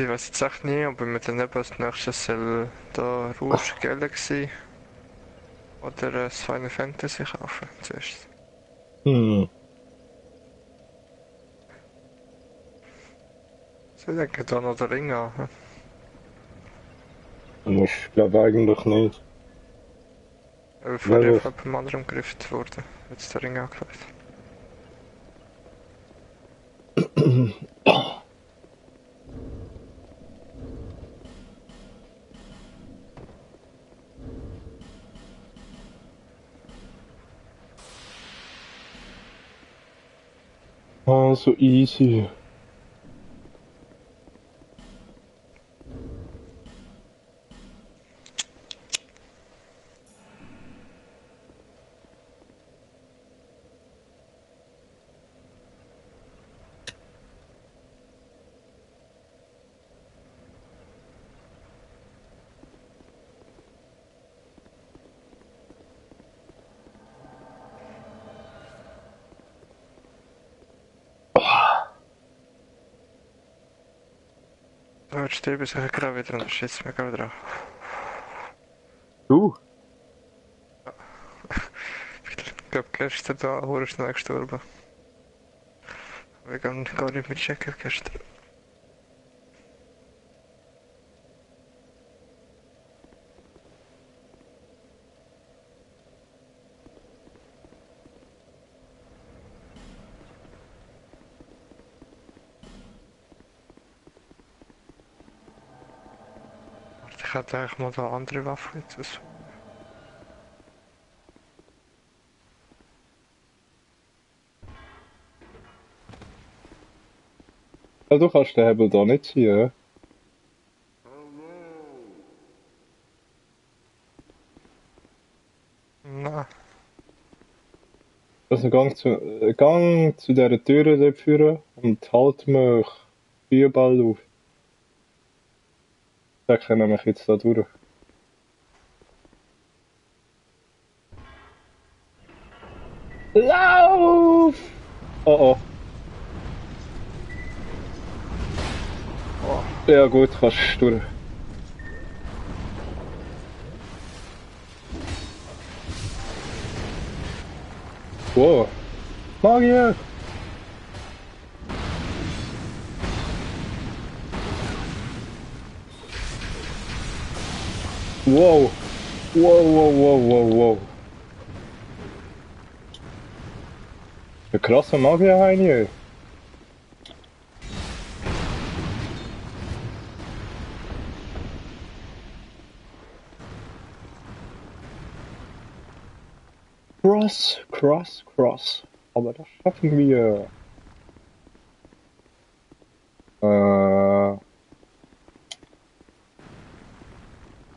ich weiß jetzt echt nie, ob ich mir dann eben als nächstes soll da Rouge Galaxy oder das Final Fantasy kaufen zuerst. Hm. So, ich denke da noch den Ring an. Ich glaube eigentlich nicht. Bevor ich Welches? von jemand anderem gegriffen wurde, jetzt der Ring angelegt. Ah, so easy. Da jetzt stirb ich sicher gerade wieder und schießt mir gerade drauf. Du? Ich glaube gestern da hure schnell gestorben. Wir gehen gar nicht mehr checken gestern. Warte, ich hätte eigentlich mal da andere Waffen jetzt auswählen. Ja, du kannst den Hebel da nicht ziehen. Nein. Also Gang zu dieser Tür dort führen und halt mich überall auf. Da können wir jetzt da durch. Lauf! Oh oh. Oh, Ja gut, kannst du durch. Wow. Magier! Wow. Wow, wow, wow, wow, wow. Ein krasser Magier haben hier. Cross, cross, cross. Aber das schaffen wir.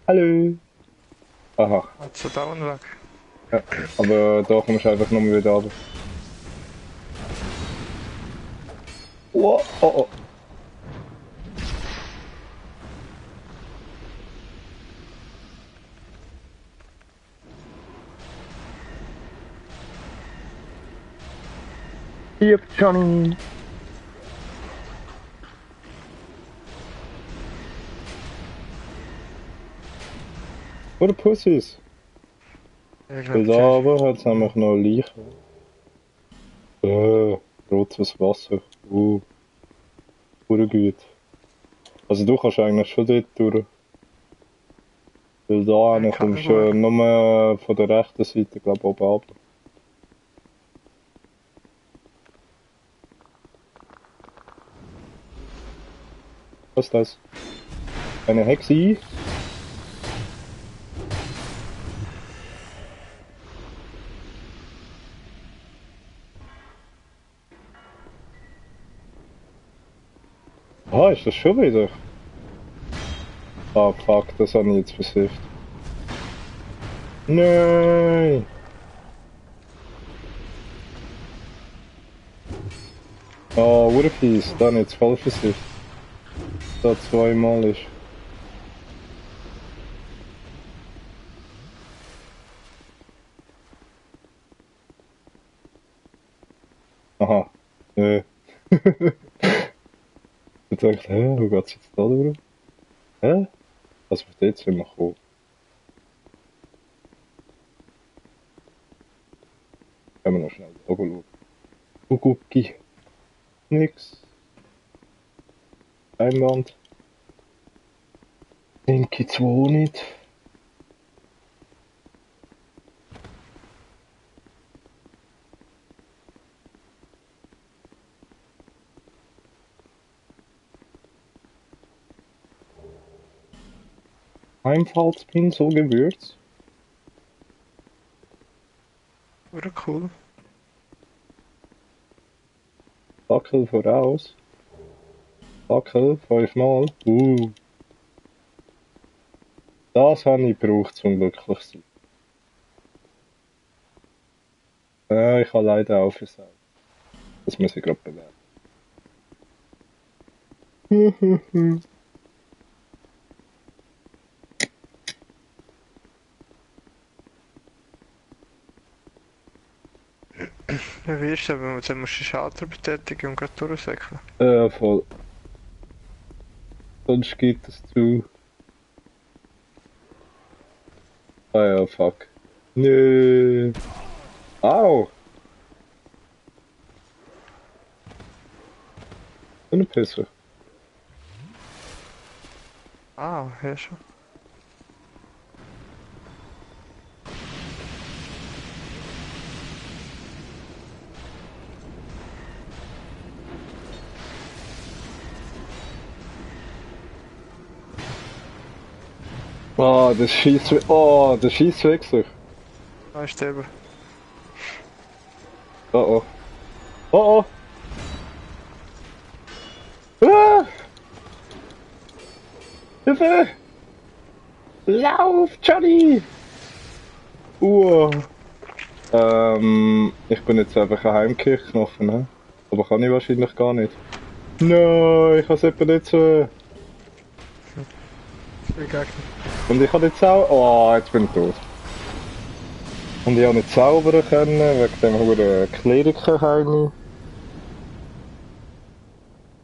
Hallo. Aha. jetzt ist down weg. Ja. Aber da kommst du einfach nur wieder runter. Wow. Oh, oh. Hier, Johnny. Oder Pussys. Ich glaube, Weil da der. aber hat es nämlich noch Leichen. Rotes Wasser. Pure Güte. Also du kannst eigentlich schon dort durch. Weil da Ich hinten kann kommst nicht du schauen. nur von der rechten Seite, glaube ich, oben ab. Was ist das? Eine Hexe? Ah, ist das schon wieder? Ah, fuck, das habe ich jetzt versifft. Nein! Ah, Urfies, da habe ich jetzt voll versifft. Da zweimal ist. Aha. Nö. Und dann dachte ich, hä, wo geht's jetzt da durch? Hä? Also von dort sind wir gekommen. Können wir noch schnell da schauen. Gucki. Nix. Einwand. Linke 2 nicht. Einfallspin so gewürzt. Oder cool. Fackel voraus. Fackel 5-mal. Das habe ich gebraucht zum glücklich zu sein. Ich habe leider auch versagt. Das muss ich gerade bewerten. Ja, wie ist das, wenn man dann musst du den Schalter betätigen und gerade durchsäckeln? Voll. Sonst geht es zu. Ah ja, fuck. Nö. Au! So eine Pisse. Ah, ja schon. Oh, das schießt. Oh, das schießt wechselt. Da ist der eben. Oh oh. Oh oh. Ah! Hilfe! Lauf, Johnny! Ich bin jetzt einfach ein Heimkirchknochen, ne? Aber kann ich wahrscheinlich gar nicht. Nein, ich hab's etwa nicht so. Und ich habe nicht sauber. Oh, jetzt bin ich tot. Und ich habe nicht zaubern können, wegen dem hohen Klerikerheini.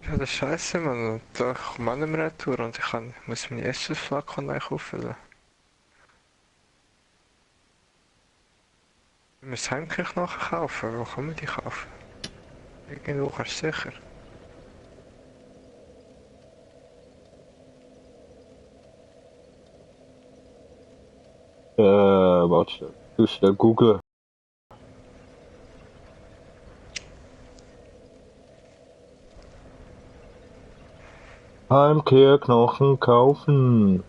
Ja, das ist scheiße, man. Da kommt man nicht mehr retour und ich muss meine Essensflakon eigentlich auffüllen. Ich muss Heimkirch nachher kaufen. Wo kann man die kaufen? Irgendwo kannst du sicher. Warte, du schnell googeln. Heimkehrknochen kaufen.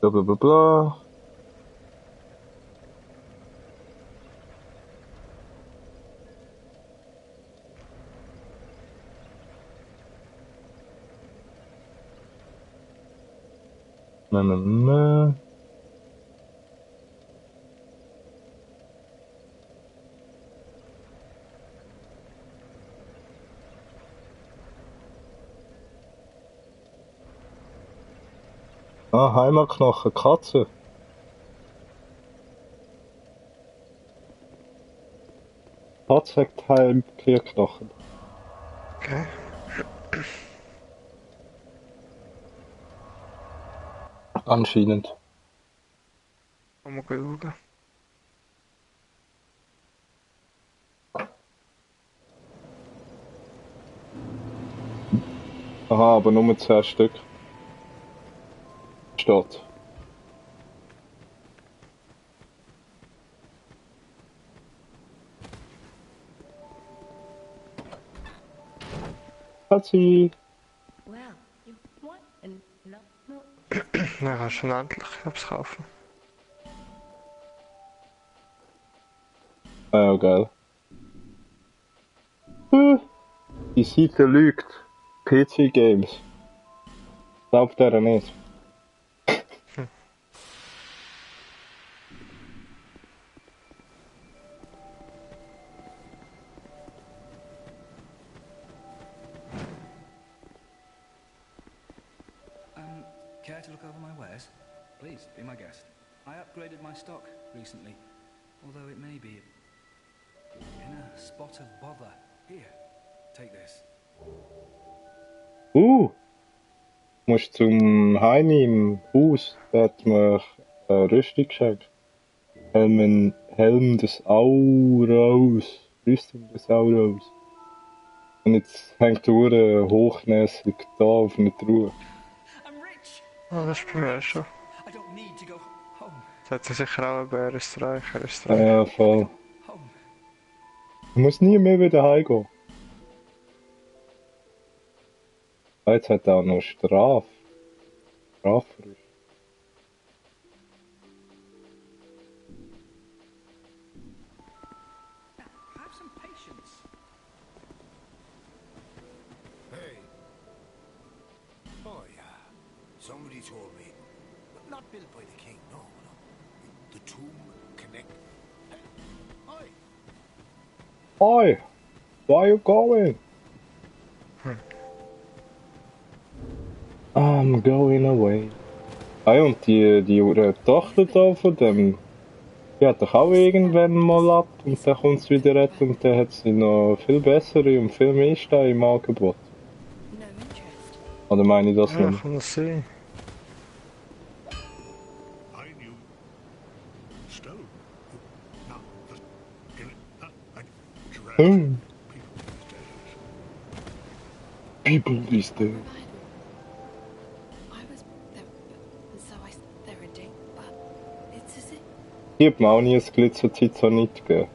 Bla bla bla bla. Na na na. Ah, Heimatknochen, Katze. Katze hat Heimkehrknochen. Okay. Anscheinend. Kann man gut schauen. Aha, aber nur 10 Stück. Steht. Katzi. Well, you want and no, no. Dann kannst du endlich etwas kaufen. Ah, ja, geil. Die Seite lügt. PC Games. Glaubt er nicht. Care to look over my wares? Please, be my guest. I upgraded my stock recently, although it may be In a spot of bother. Here, take this. Musst zum Heini im Haus, der hat mir eine Rüstung geschenkt. Helm des Auros. Rüstung des Auros. Und jetzt hängt die Uhr hochnäsig da auf einer Truhe. I'm rich. Oh, das ist bei mir auch schon. I don't need to go home. Das hat sich sicher auch ein Bärenstreich. Ja, voll. Home. Ich muss nie mehr wieder heimgehen. Jetzt hat er auch noch Strafe. Strafe. Have some patience. Hey. Oh, yeah. Somebody told me. Not built by the king, no, no. The tomb connect. Hey. Oi! Where are you going? I'm going away. Ah, und die Tochter da von dem, die hat doch auch irgendwann mal ab und dann kommt sie wieder retten und dann hat sie noch viel bessere und viel mehr Steine im Angebot. No interest. Oder meine ich das Ja, nicht? kann das sein. I knew. Stone. Now, the. Hmm. People People these days. these days. I was there, so they're a ding, but it's as if Die hat mir auch nie ein Glitzer-Titanit gegeben.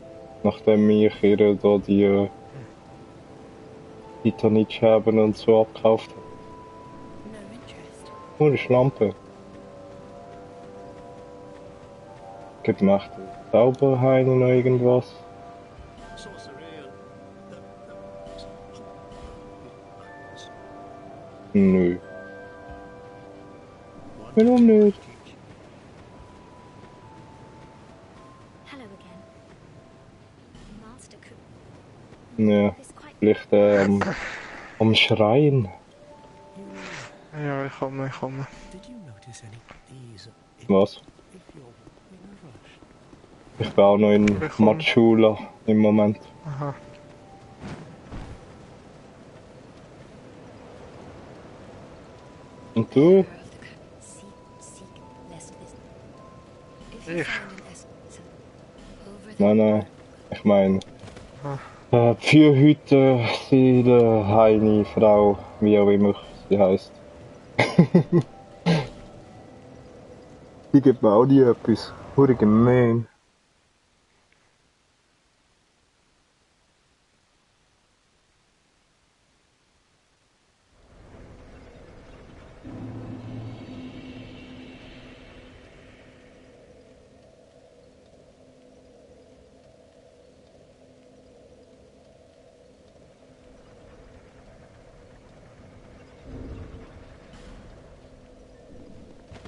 Nachdem ich ihr da die Titanitscherben und so abgekauft habe. no interest. Nur eine Schlampe. Gibt mir echt Zauberhain noch irgendwas? Sorcery Nö. Warum nicht? Hello again. Master Cook Ja, is quite vielleicht am Schreien. Ja, ich komme. Did you notice any these? Was? If you're in a rush. Ich bin auch noch in Matschula im Moment. Aha. Und du? seek less business. If you Ich. find an essence over the Nein. Ich meine, für heute Seele, Heini, Frau, wie auch immer sie heißt. Die gibt mir auch nie etwas. Hure gemein.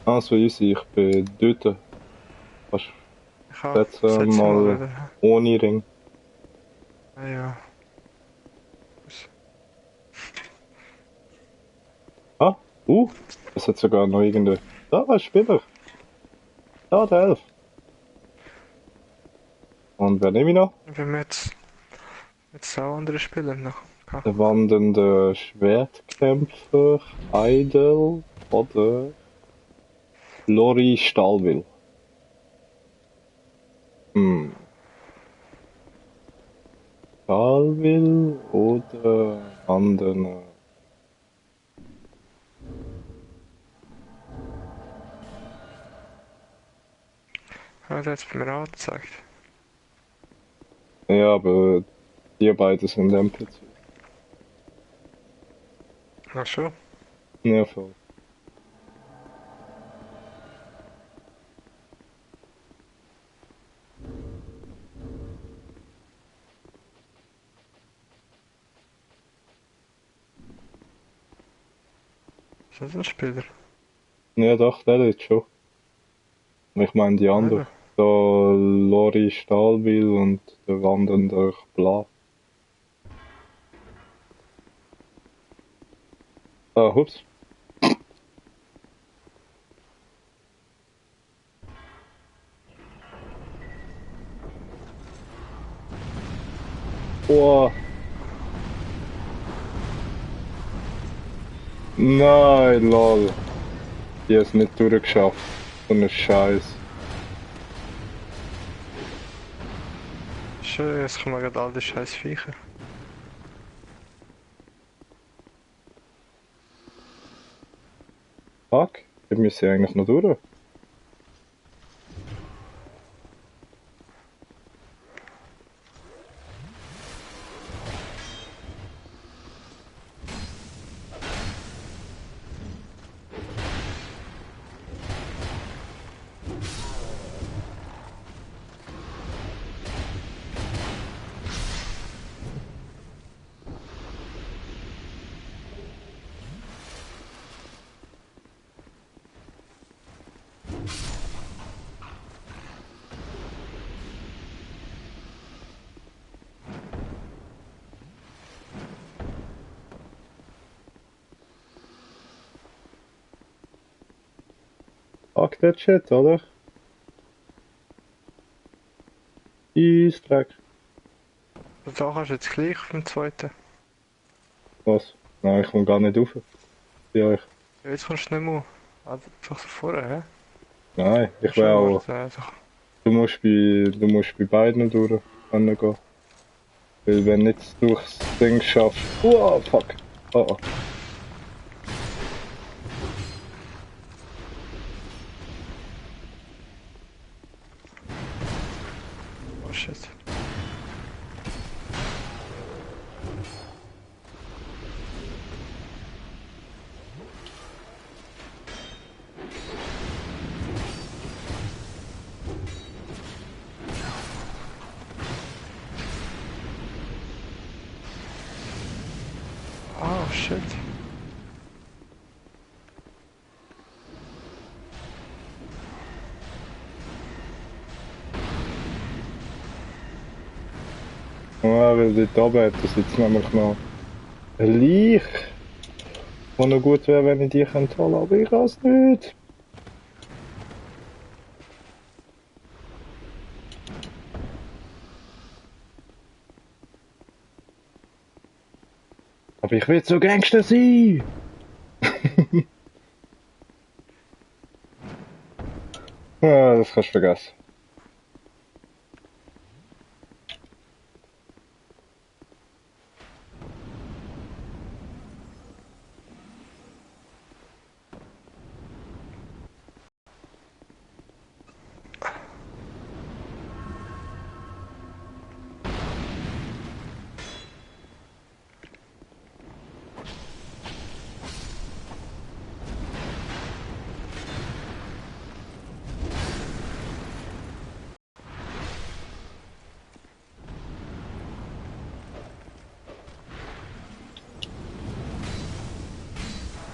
Also easy, ich bin dort. Kannst Ich habe jetzt mal wieder. ohne Ring. Ah, ja. Ah, es hat sogar noch irgendeine. Da, ein Spieler. Da, der Elf. Und wer nehme ich noch? Wir haben jetzt auch andere Spieler noch gehabt. Der wandernde Schwertkämpfer, Idol oder Lori Stahlwill. Stahlwill oder wandernde. Ja, der hat es bei mir angezeigt. Ja, aber die beiden sind NPC. Ach so. Ja, voll. Ist das ein Spieler? Ja, doch, der ist schon. Ich meine die anderen. Ja. Da Lori Stahlwill und der wandernde Bla. Ah, hups. Oh. Nein, lol. Ich hab's nicht durchgeschafft. So ein Scheiß. Schön, jetzt kommen gerade all die scheiß Viecher. Fuck, wir müssen eigentlich noch durch. Fuck that shit, oder? Dreck. Und da kannst du jetzt gleich auf dem zweiten. Was? Nein, ich komme gar nicht rauf. Bei euch. Ja, jetzt kommst du nicht mehr. Ah, doch so vorher, hä? Nein, ich will Schon auch. warten, doch. Du musst bei beiden durch gehen. Weil wenn nicht durchs Ding schaffst. Oh, fuck. Oh, oh. Oh shit. Oh shit. Ja, weil dort oben hat es jetzt nämlich noch ein Leich. Was noch gut wäre, wenn ich die könnte holen, aber ich kann es nicht. Aber ich will so Gangster sein! Ja, das kannst du vergessen.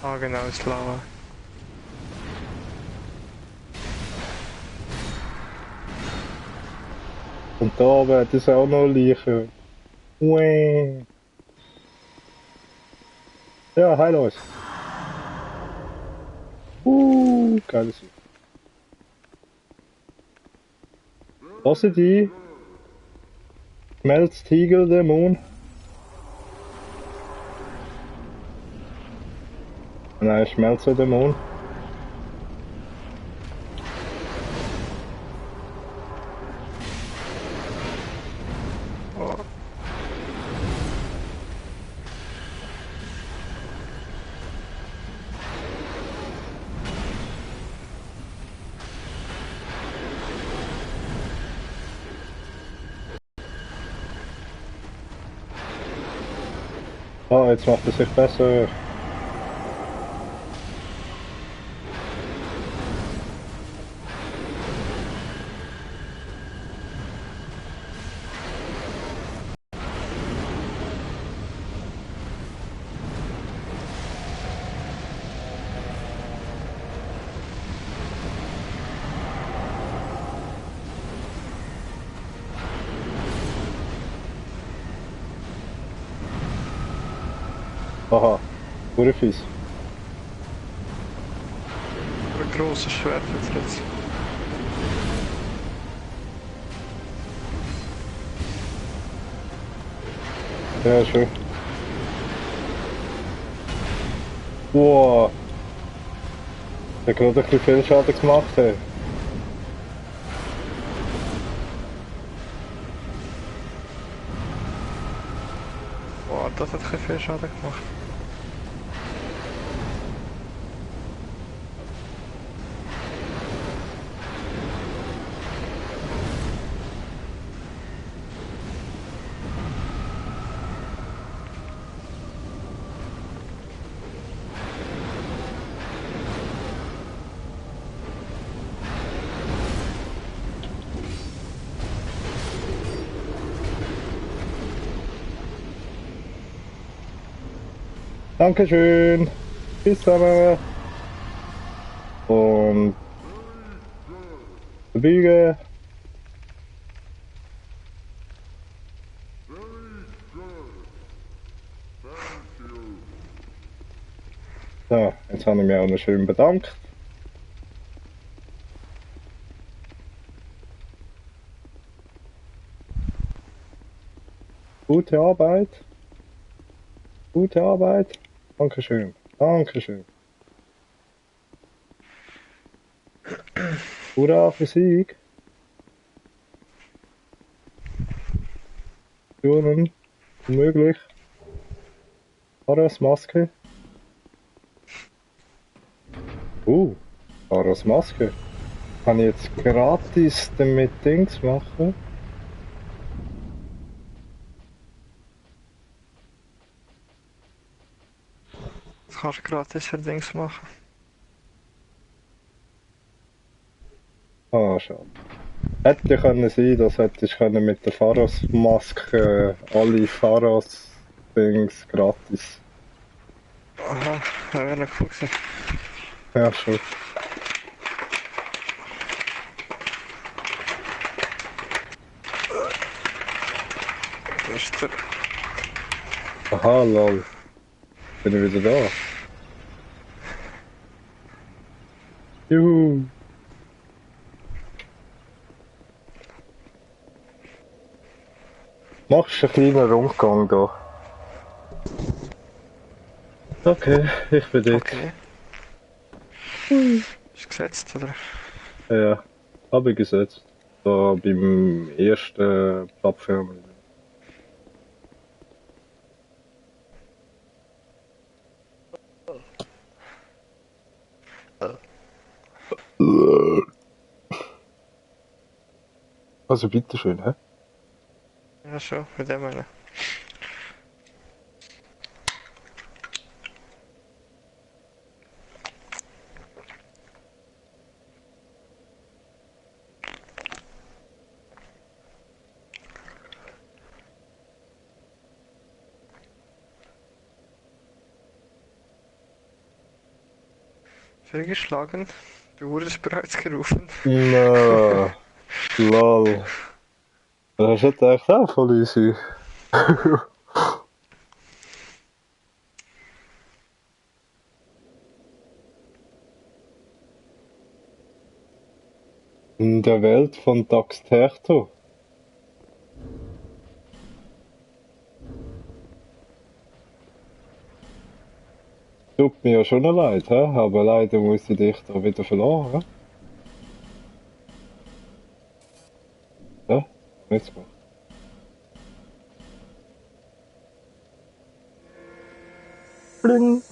Ah, genau, ist Lava. Und da oben hat es auch noch Leichen. Uäh. Ja, heil uns. Geiles Sieg. Was sind die? Schmelztigeldämon? Nein, Schmelzerdämon. Oh. Ah, jetzt macht es sich besser. Aha, wurde fies. Ein grosses Schwert jetzt. Ja, schön. Wow. Der hat gerade ein bisschen viel Schaden gemacht. Ey. Boah, das hat viel Schaden gemacht. Dankeschön. Bis zusammen. Und Biege. So, jetzt habe ich mich auch noch schön bedankt. Gute Arbeit. Gute Arbeit. Dankeschön. Dankeschön. Hurra für Sieg. Türen. Unmöglich. Aras Maske. Aras Maske. Kann ich jetzt gratis damit Dings machen? Das kannst du gratis für Dings machen. Ah, schade. Hätte ja können sein, dass hättest können mit der Pharos-Maske alle Pharos-Dings gratis. Aha, das wäre noch cool gewesen. Ja, schon. Das ist der. Aha, lol. Bin ich wieder da? Juhu. Machst du einen kleinen Rundgang da? Okay, ich bin dort. Okay. Ist gesetzt, oder? Ja, habe ich gesetzt. Da beim ersten Plattform. Also bitteschön, hä? Ja, schon, mit dem einen. Fehlgeschlagen. Die Uhr ist bereits gerufen. Na, lol. Das ist echt auch voll easy. In der Welt von Daxterto. Tut mir ja schon leid, hä? Aber leider muss ich dich da wieder verloren. Ja, jetzt mal. Bling.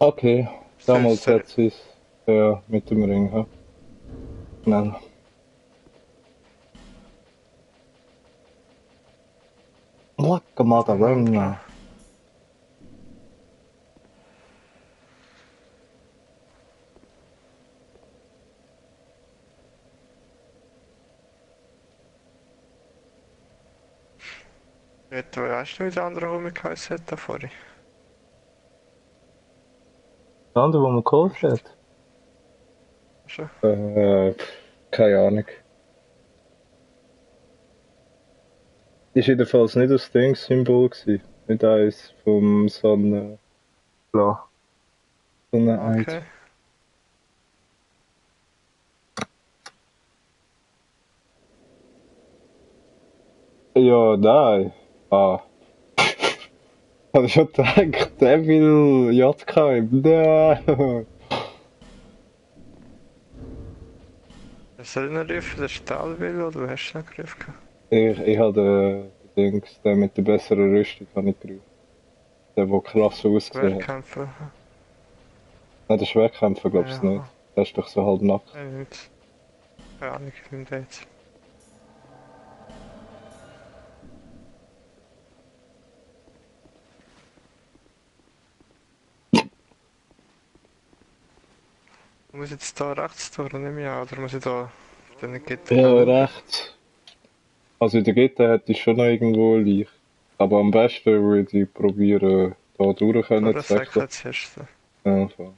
Okay, damals hat sie es mit dem Ring, hä? Schnell. Lecker Margarine. Vet du, weißt du, wie der andere rumgeheißen hat da vorhin? Der andere, den man geholt hat? Schon? Keine Ahnung. Ist jedenfalls nicht das Ding-Symbol gewesen. Nicht eins vom Sonnen... Bla. Sonneneid. Okay. Ja, nein. Ah. Hab ich schon gedacht, der will JK. Nein. Was soll ich noch rufen? Der Stahlwill oder wie hast du noch gerufen? Ich habe den mit der besseren Rüstung habe ich gerufen. Der krass ausgesehen hat. Schwerkämpfer. Nein, der Schwerkämpfer glaubst du nicht. Ja, Der ist doch so halb nackt. nicht. Keine Ahnung, ich bin da jetzt. Muss ich jetzt da rechts durch, nehme ich an, oder muss ich da auf den Gitter Ja, schauen? rechts. Also in der Gitter hätte ich schon noch irgendwo leicht. Aber am besten würde ich probieren, da durch Oder können das zu Säckchen wechseln. zuerst. Ja, voll.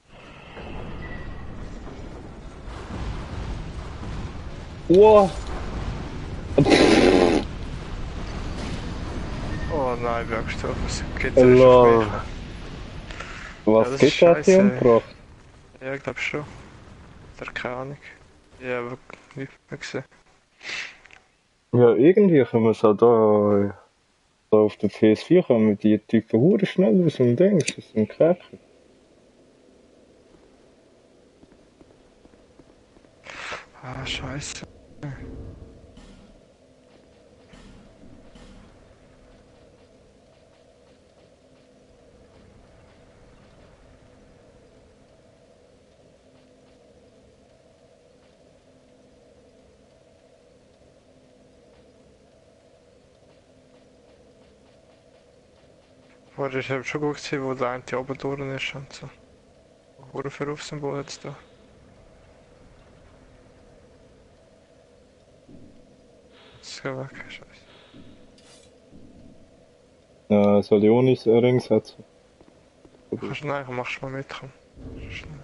Wow! Oh nein, ich bin gestorben. Das Gitter ist auf Lol. mich. Was das gibt ist hat die scheiße. umgebracht? Ja, ich glaube schon. Oder keine Ahnung. Ja, aber nicht mehr gesehen. Ja, irgendwie können wir so da auf der PS4 kommen die Typen hure schnell aus dem Ding. Das ist ein Kerker. Ah, scheiße. Vorher ist eben schon gut gewesen, wo der eine oben durch ist und so. Hure für Rufsymbol jetzt da. Jetzt geh weg, scheiße. Soll ich ohne Ring setzen? Kannst du nein, machst du mal mitkommen. Schnell.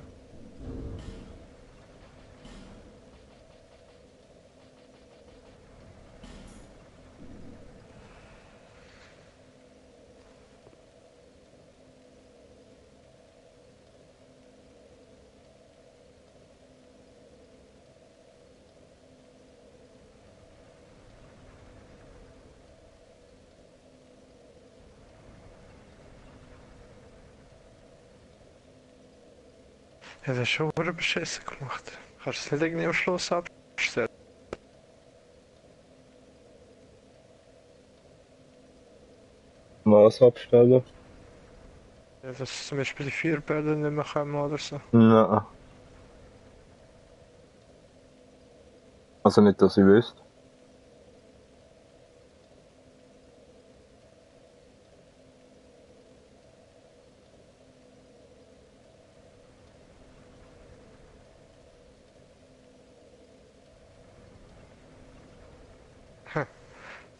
Ja, das ist schon hure beschissen gemacht. Kannst du es nicht irgendwie am Schluss abstellen? Was abstellen? Ja, dass zum Beispiel die 4 Bälle nicht mehr kommen oder so. Nein. Also nicht, dass ich wüsste.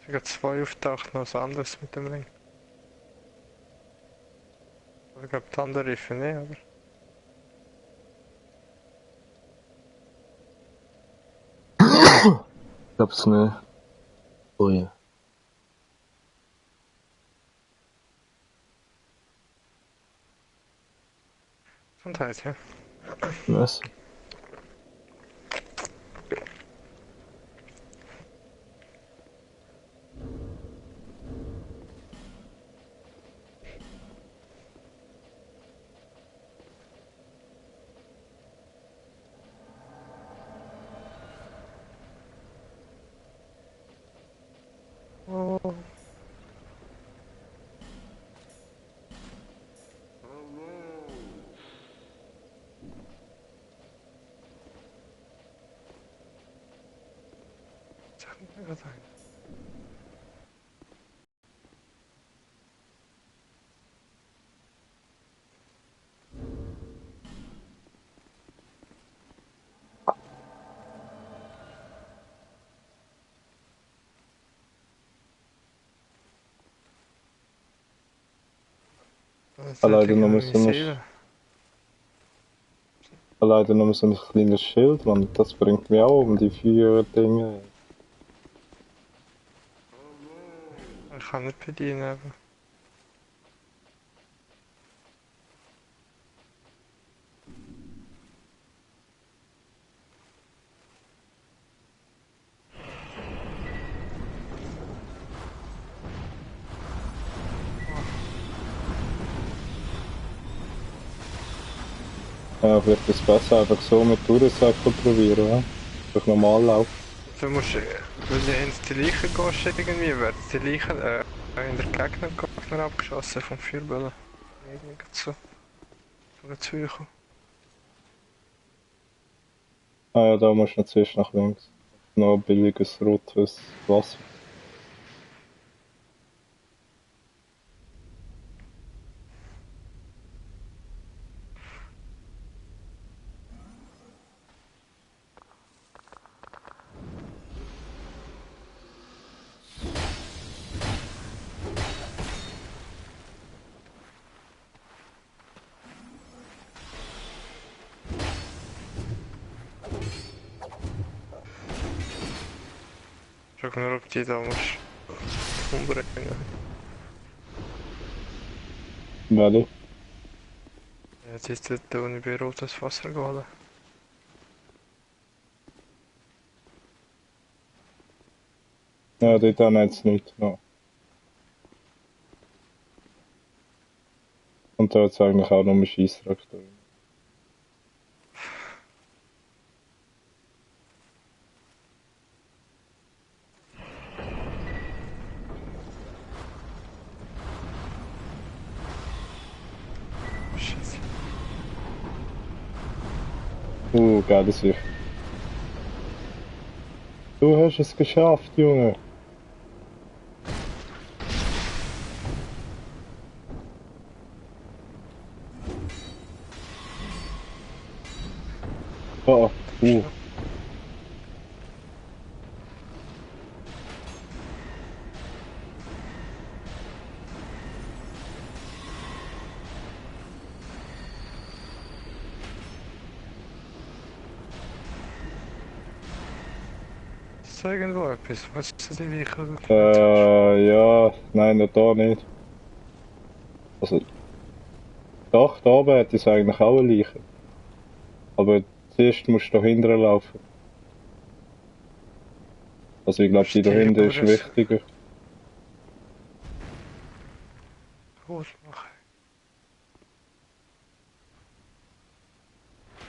Ich habe 2 auftaucht, noch was anderes mit dem Ring. Ich glaube, die andere Riffe nicht, aber... Ich glaub's nicht. Oh ja. Gesundheit, ja. Was? Oh. Ja, sein. Leider nur meine so ein, Seele. leider nur so ein kleines Schild, man. Das bringt mich auch um die 4 Dinge. Ich kann nicht bedienen, aber. Ja, vielleicht ist es besser einfach so mit Durchsäckeln probieren, ja? Durch normal laufen. Du musst, weil du ins die Leichen gehst irgendwie, werden die Leichen in der Gegner abgeschossen vom Feuerböllen. Irgendwie so. Von der Zürcher. Ah ja, da musst du natürlich nach links. Noch billiges rotes Wasser. Schau nur, ob die da musst umbringen. Werde. Ja, jetzt ist der Uni bei rotes Wasser geholt. Ja, dort haben jetzt nichts noch. Und da hat es eigentlich auch noch einen Scheissdreck drin. Scheiße. Geile Sicht. Du hast es geschafft, Junge. Oh, Ist da irgendwo etwas? Was ist die Leichen? ja, nein, da nicht. Also, doch, da oben hat es eigentlich auch eine Leiche. Aber zuerst musst du da hinten laufen. Also ich glaube, die da hinten ist wichtiger. Gut machen.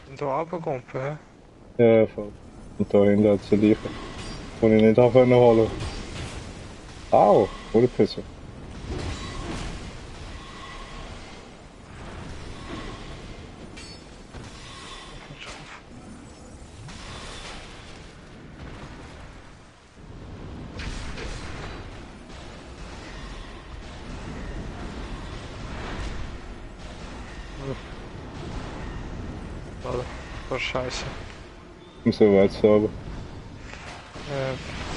Und da runterkommen, hä? Ja, voll. Und da hinten hat es eine Leiche. Die ich nicht holen konnte. Au, Urpisse. Oh, scheiße. Und so weit sauber.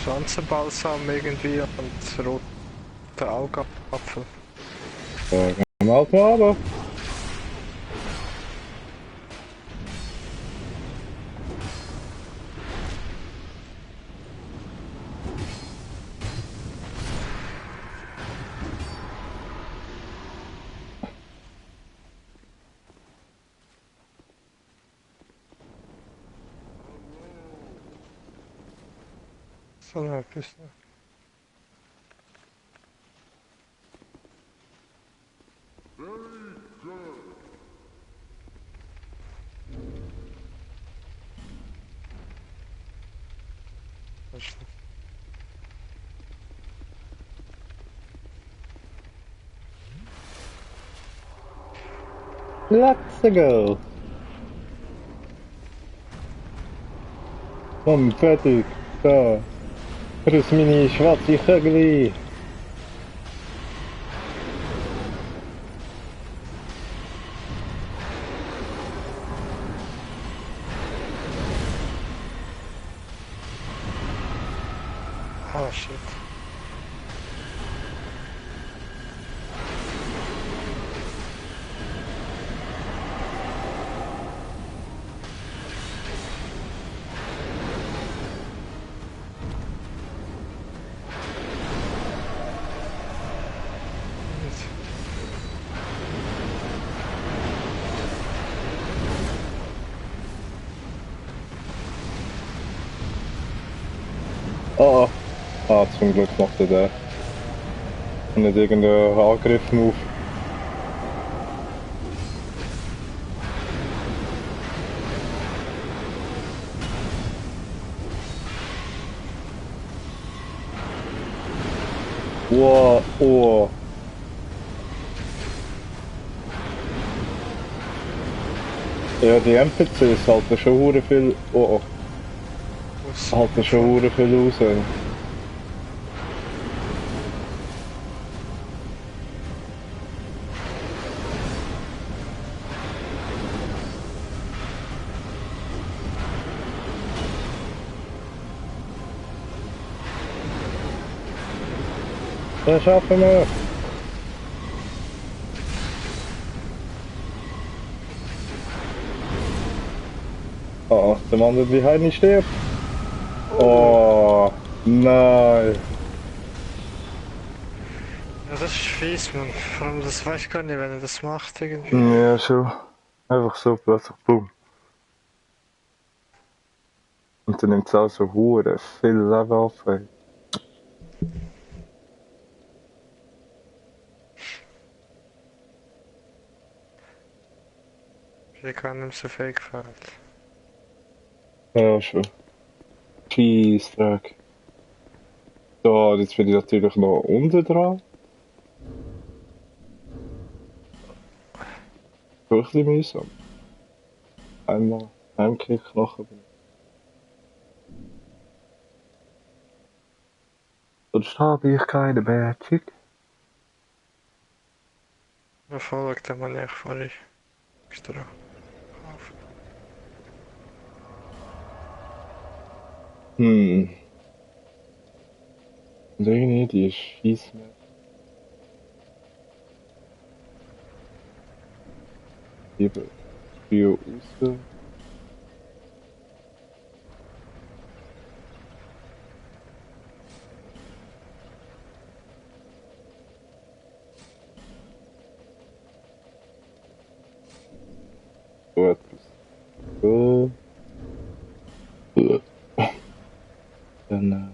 Pflanzenbalsam irgendwie und roter Augapfel. Ja, gehen wir halt mal runter. So etwas. Let's go! Komm, fertig. Da. Grüß meine schwarze Kögel. Oh shit. Ah, zum Glück macht er den. Und nicht irgendeinen Angriff-Move. Wow, oh. Ja, die NPCs halten schon hure viel. Oh, Was? halten schon hure viel raus. Ja, schaffen wir! Oh, der Mann wird wie Heini stirbt. Oh, nein. Ja, das ist fies, man. Vor allem, das weiß ich gar nicht, wenn er das macht irgendwie. Ja, schon. Einfach so plötzlich, boom. Und dann nimmt es auch so hure viel Leben ab. Ey. Ich kann ihm so viel gefällt. Ja, schon. Scheissdreck. So, jetzt bin ich natürlich noch unten dran. Schon ein bisschen mühsam. Einmal einen Kick nachher bin ich. Sonst habe ich keine Magic. Ja, voll, wegen dem habe ich vorhin extra gekauft. Und irgendwie die schießen mir. Lieber Spiel raus. So etwas. So. Dann,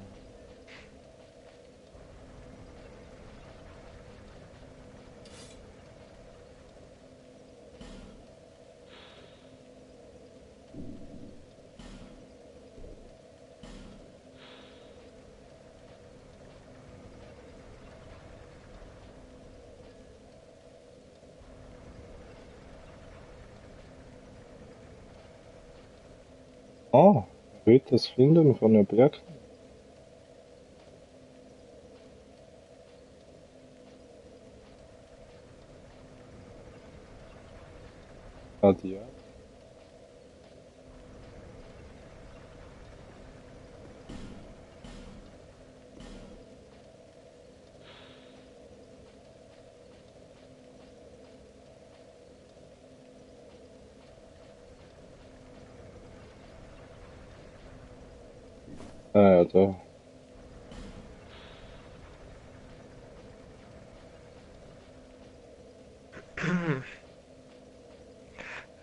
erhöht das Finden von Objekten. Ja. Ja, da.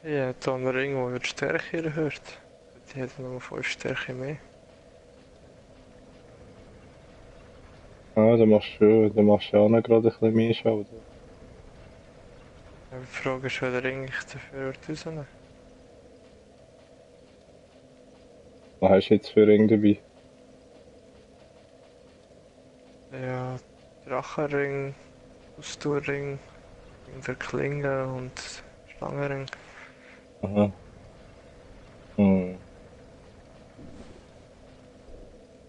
Ja, dann noch irgendwo wird die Stärke erhöht. Die hat noch 5 Stärke mehr. Ah, da machst du auch noch gerade ein bisschen mehr Schaden. Aber die Frage ist, wer der eigentlich dafür wird rausnehmen. Was hast du jetzt für Ring dabei? Ja, Drachenring, Ausdauerring, Ring der Klinge und Schlangenring. Aha. Hm.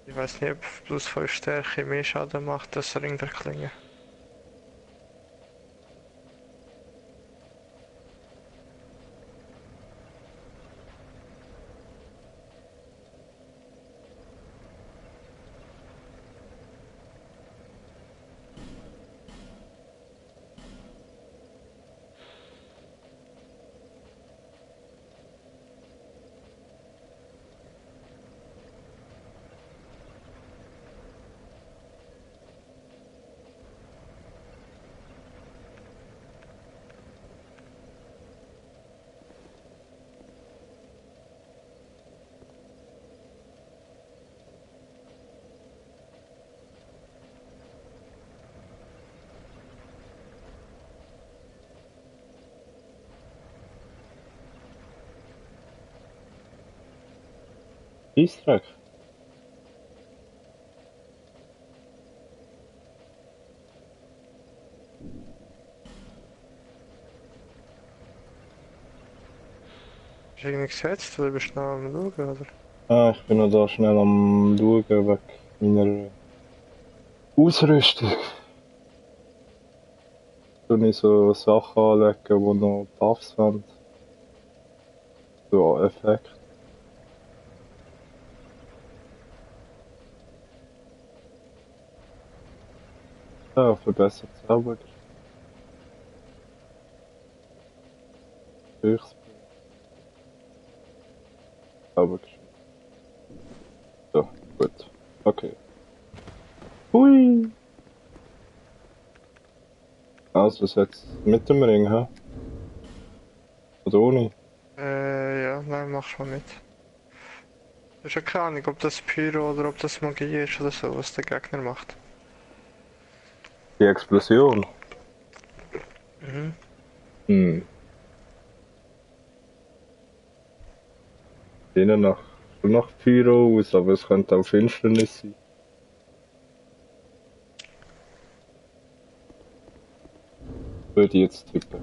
Ich weiß nicht, ob plus 5 Stärke mehr Schaden macht als Ring der Klinge. Easter Egg. Hast du irgendwie gesetzt oder bist du noch am Schauen, oder? Ah, ich bin noch da schnell am Schauen wegen meiner Ausrüstung. Tue ich so Sachen anlegen, die noch Buffs haben. So Effekt. Ja, verbessert Zauber. Höchst Zauber. So, gut. Okay. Hui! Also, das jetzt mit dem Ring, hä? Oder ohne? Ja, nein, mach mal mit. Du hast ja keine Ahnung, ob das Pyro oder ob das Magie ist oder so, was der Gegner macht. Die Explosion. Mhm. Hm. Sehen nach Pyro aus, aber es könnte auch Finsternis sein. Würde ich jetzt tippen.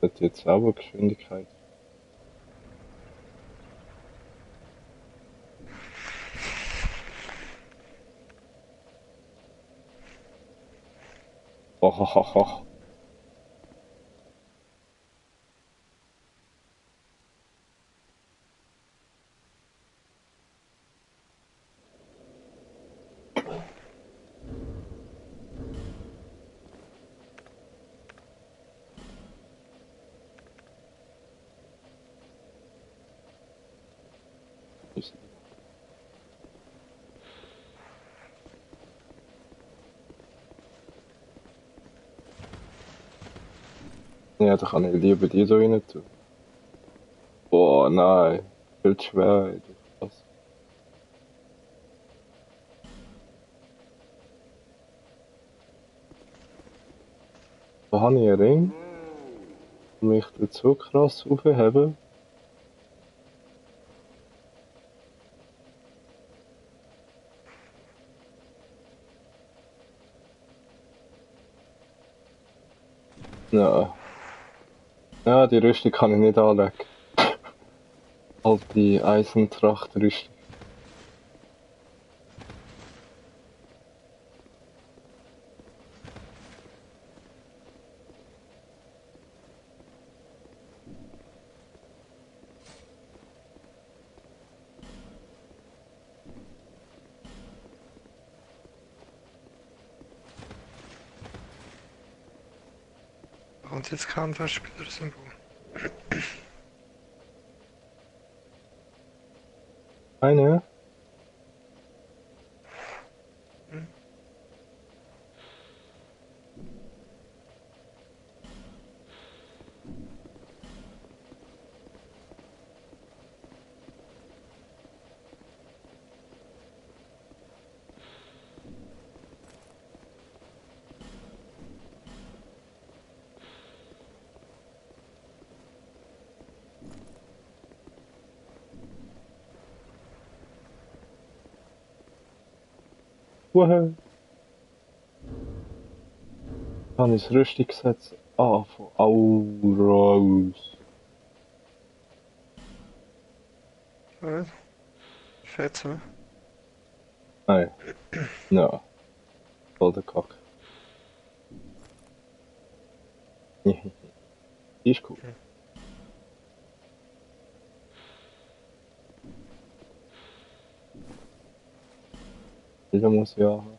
Das hat jetzt auch Geschwindigkeit. Oh. Ja, da kann ich lieber die so rein tun. Boah, nein. Viel zu schwer, ey. Was? Da habe ich einen Ring. Und mich tut so krass aufheben. Ja. Ja, die Rüstung kann ich nicht anlegen. Halt die Eisentrachtrüstung. Und jetzt kann das Spielersymbol. Eine? Woher? Habe ich das Rüstung gesetzt? Ah, von Aura aus. Gut. Schätze mal. Nein. Ja. Voll der Kack. Die ist cool. Die muss ich haben.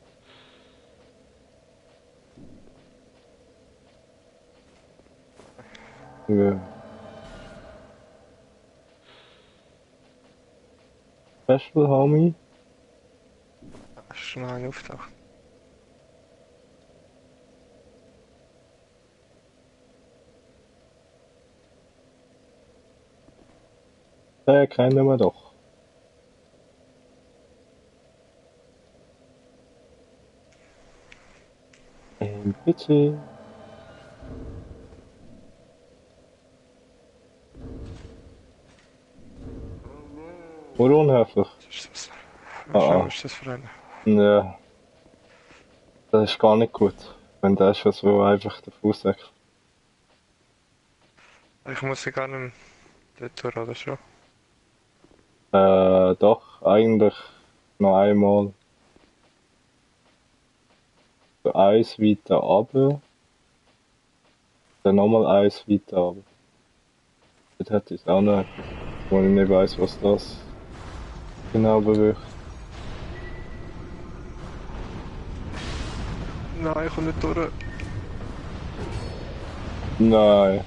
Ja. Special Homie. Hast du noch einen auftaucht? Kennen wir doch. Bitte. Oder unhöflich? Was ist das? Ah, Was ist das für eine? ja, das ist gar nicht gut. Wenn der schon so einfach den Fuß wechselt. Ich muss ja gar nicht dort durch, oder schon? Doch, eigentlich noch einmal so eins weiter runter, dann nochmal eins weiter runter. Dort hätte ich auch noch etwas, wo ich nicht weiss, was das genau bewirkt. Nein, ich komme nicht durch. Nein.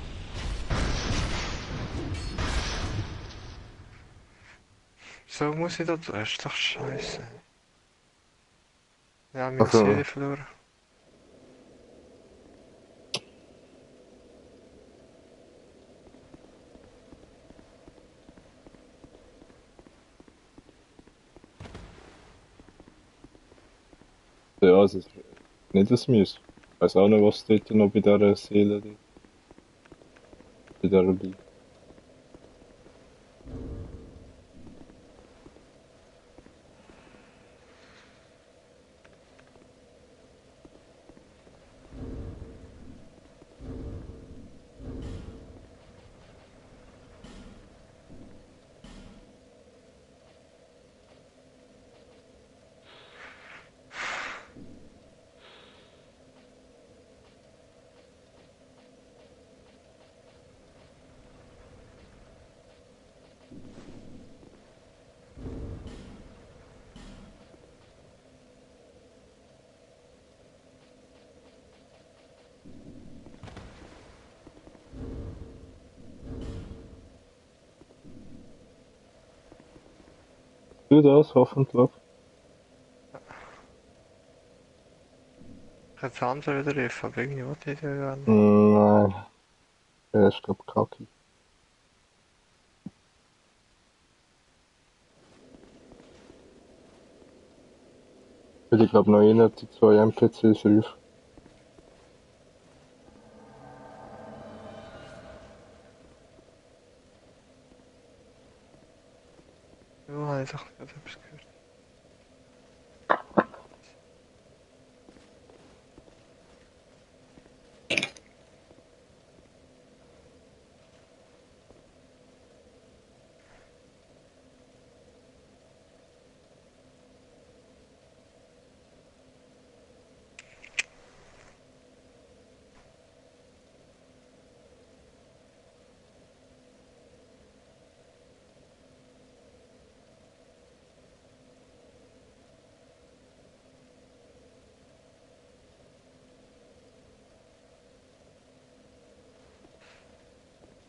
So muss ich da durch. Das ist doch scheiße. Ja, meine Also, Serie verloren. ja, es ist nicht das Müs. Ich weiss auch nicht, was dort noch bei dieser Seele liegt. Bei dieser liegt. Du das, hoffentlich. Ich hätte das andere wieder rief, aber irgendwie wollte ich ja gar nicht. Nein, der ist glaub kacke. Ich glaube noch einer, die zwei NPCs rufen. Ja, habe ich doch gerade etwas gehört.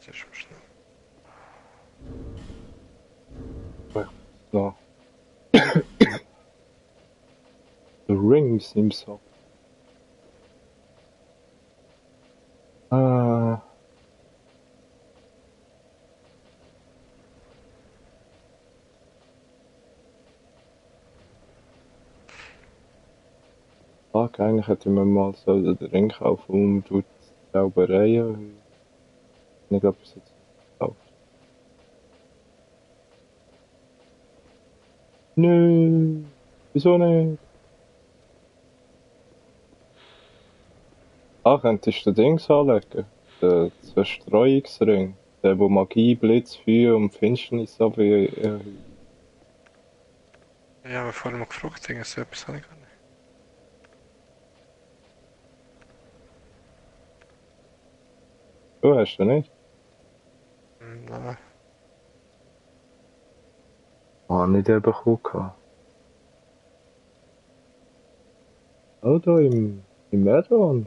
Sehr schnell. So. The Ring seems so. Ah, fuck, eigentlich hätte ich mir mal so den Ring kaufen, um durch die Zaubereien. Ich glaube, es jetzt gekauft. Nö, wieso nicht? Ah, könntest du den Dings anlegen? Den Zerstreuungsring. Der, wo Magie, Blitz, Feuer und Finsternis erhöht. Ja, aber vorhin mal gefragt, so etwas habe ich gar nicht. Du hast du nicht? Nein. Ah, nicht eben bekommen. Oh, da im Add-on.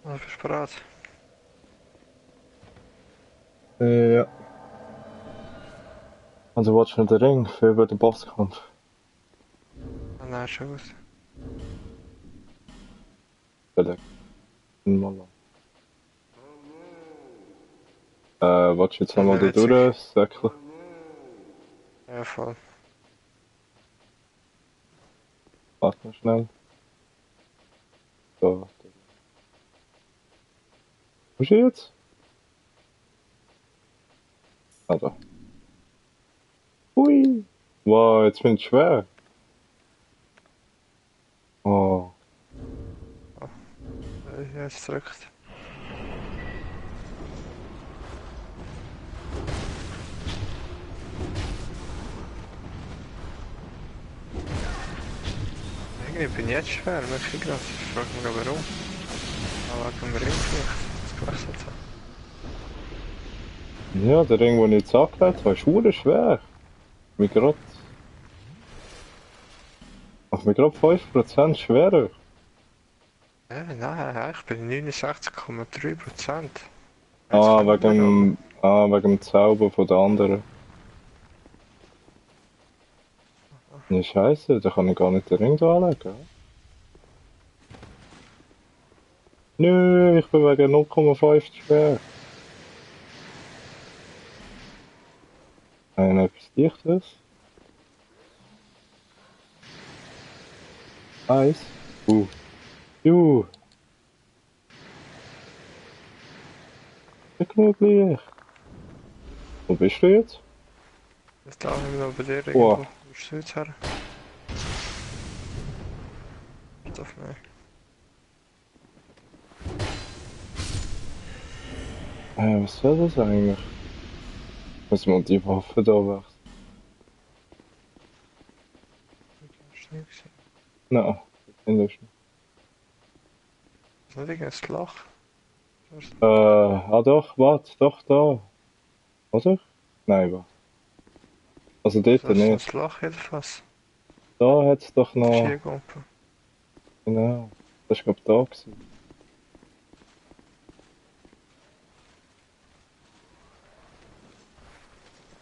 Was bist du bereit? Ja. Also willst du noch den Ring für über den Bosskampf? Ah, nein, schon gut. Vielleicht. Mal willst du jetzt nochmal da witzig. durchsäckeln? Ja, voll. Warte mal schnell. So. Wo ist er jetzt? Ah, da. Hui! Wow, jetzt bin ich schwer. Oh. Jetzt drückt. Irgendwie bin ich jetzt schwer, merke ich gerade. Ich frage mich auch warum. Aber wegen dem Ring vielleicht, das gewechselt hat. Ja, der Ring, den ich jetzt angelegt habe, ist verdammt schwer. Mir grad. Macht mir gerade 5% schwerer. Nein, ich bin 69,3%. Jetzt Ah, kann ich mehr, aber. wegen dem Zauber von der anderen. Ja, scheiße, da kann ich gar nicht den Ring da anlegen. Nö, ich bin wegen 0,5 zu schwer. Etwas Dichteres. Eis. Juh. Nicht genug Licht. Wo bist du jetzt? Ist da noch bei dir Wow. irgendwo? Wo bist du jetzt her? Ist auf mich. Was soll das eigentlich? Muss man die Waffe da wechseln? Hast du nicht gesehen? Nein, das finde ich nicht. Ist nicht irgendein Loch? Doch, warte, doch da. Oder? Nein, warte. Also dort Das ist nicht. ein Loch jedenfalls. Da hat es doch noch. Skigumpen. Genau. Das war glaube ich da gewesen.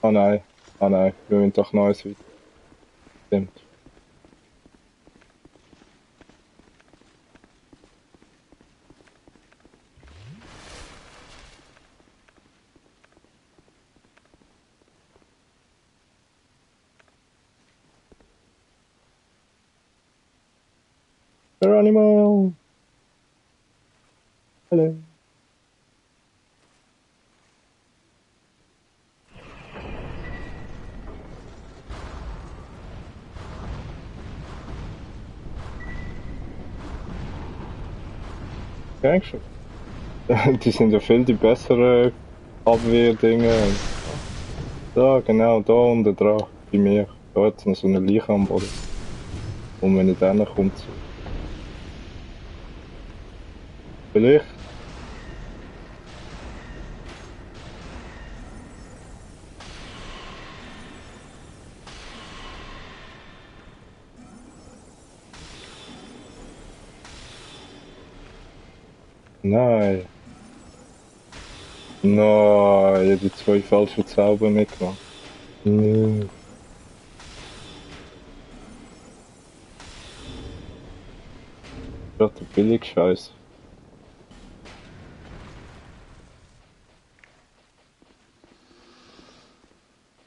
Ah nein, wir müssen doch Neues weiter. Stimmt. Geronimo! Hello. Dankeschön. Die sind ja viel die besseren Abwehrdinge. Da, genau, da unten dran, bei mir. Da hat es noch so eine Leiche am Boden. Und wenn ich dann kommt, so. Vielleicht. Nein. Nein, ich habe die zwei falschen Zauber mitgemacht. Nein. Das ist der billige Scheiß.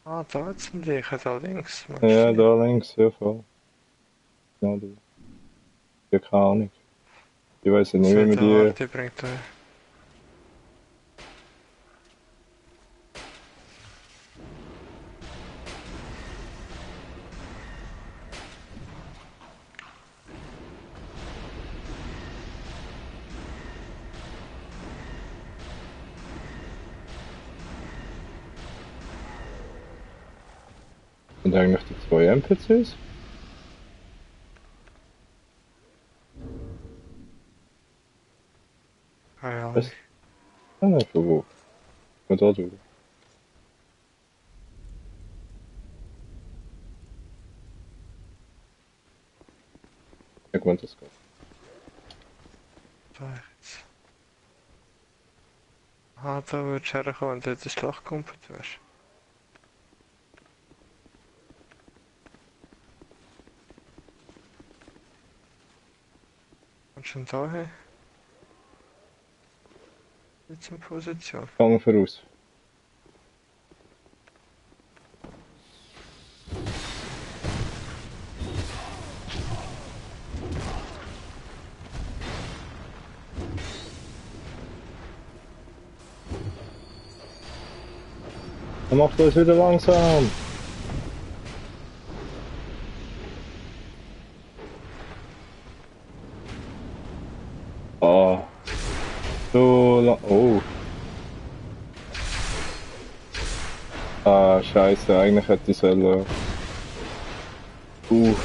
Ah, da jetzt ein Leichen, da links. Ja, da links, ja voll. Ja, die. Ja, keine Ahnung. Ich weiß ja nicht, wie man die. Die bringt Sind eigentlich die zwei NPCs? keine Ahnung. Was? Ah, nein, von wo? Von da durch. Ich meine, das geht. Da jetzt. Ah, da würdest du herkommen, wenn du in die Schlacht gekumpelt wärst. Kommst du denn da hin? Jetzt in Position. Gang voraus. Dann macht das wieder langsam. Ah, so lang. Oh. Ah, scheiße, eigentlich hätte ich sollen. Uh.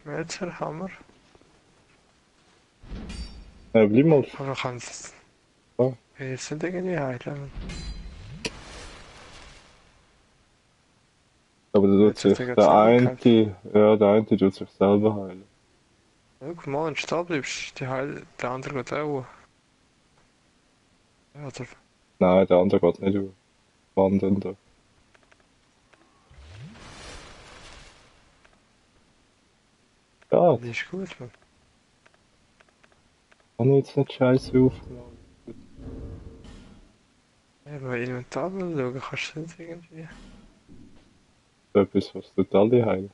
Melzerhammer. Bleib mal. Aber man kann es Ja. jetzt nicht irgendwie heilen. Aber da tut Jetzt hat sich er gerade der selber eine, gehalten. ja, der eine tut sich selber heilen. Ja, guck mal, wenn du stehen bleibst, der andere geht auch. Ja, oder? Nein, der andere geht nicht wandern da. Ja, Die ist gut, man. kann ich jetzt nicht scheiße aufgenommen. Ja, bei Inventar schauen kannst du nicht irgendwie. Etwas, was tut alle heilen.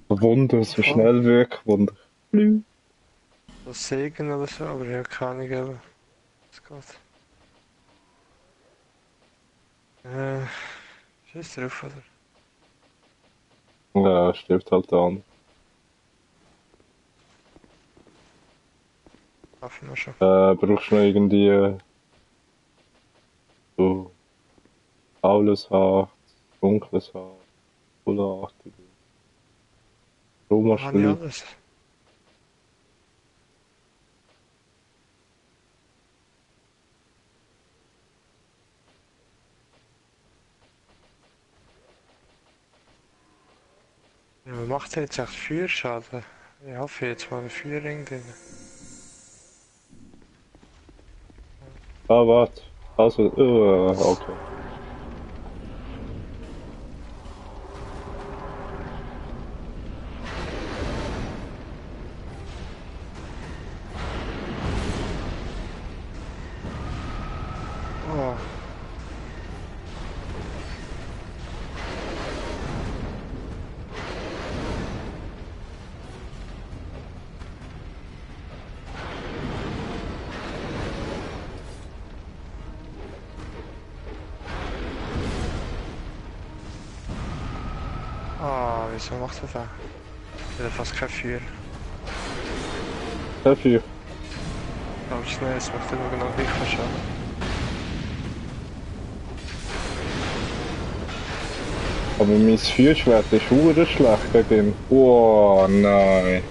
Wunder, so Voll. schnell wirkt, Wunder. Das Segen oder so, aber ich habe keine Ahnung, eben. Es geht. Scheiß drauf, oder? Ja, stirbt halt an. Schaffen wir schon. Brauchst du noch irgendwie so faules Haar, dunkles Haar, Pullerartige, Habe ich Romaschli. alles? Ja, was macht er jetzt echt Feuerschaden? Ich hoffe jetzt mal einen Feuerring drin. Ah, warte. Also, okay. Oh, ah, wieso macht er das? Ich hat fast kein Feuer. Dafür. Aber schnell, es macht immer genau gleich viel Schaden. Aber mein Feuerschwert ist verdammt schlecht gegen ihn. Oh nein.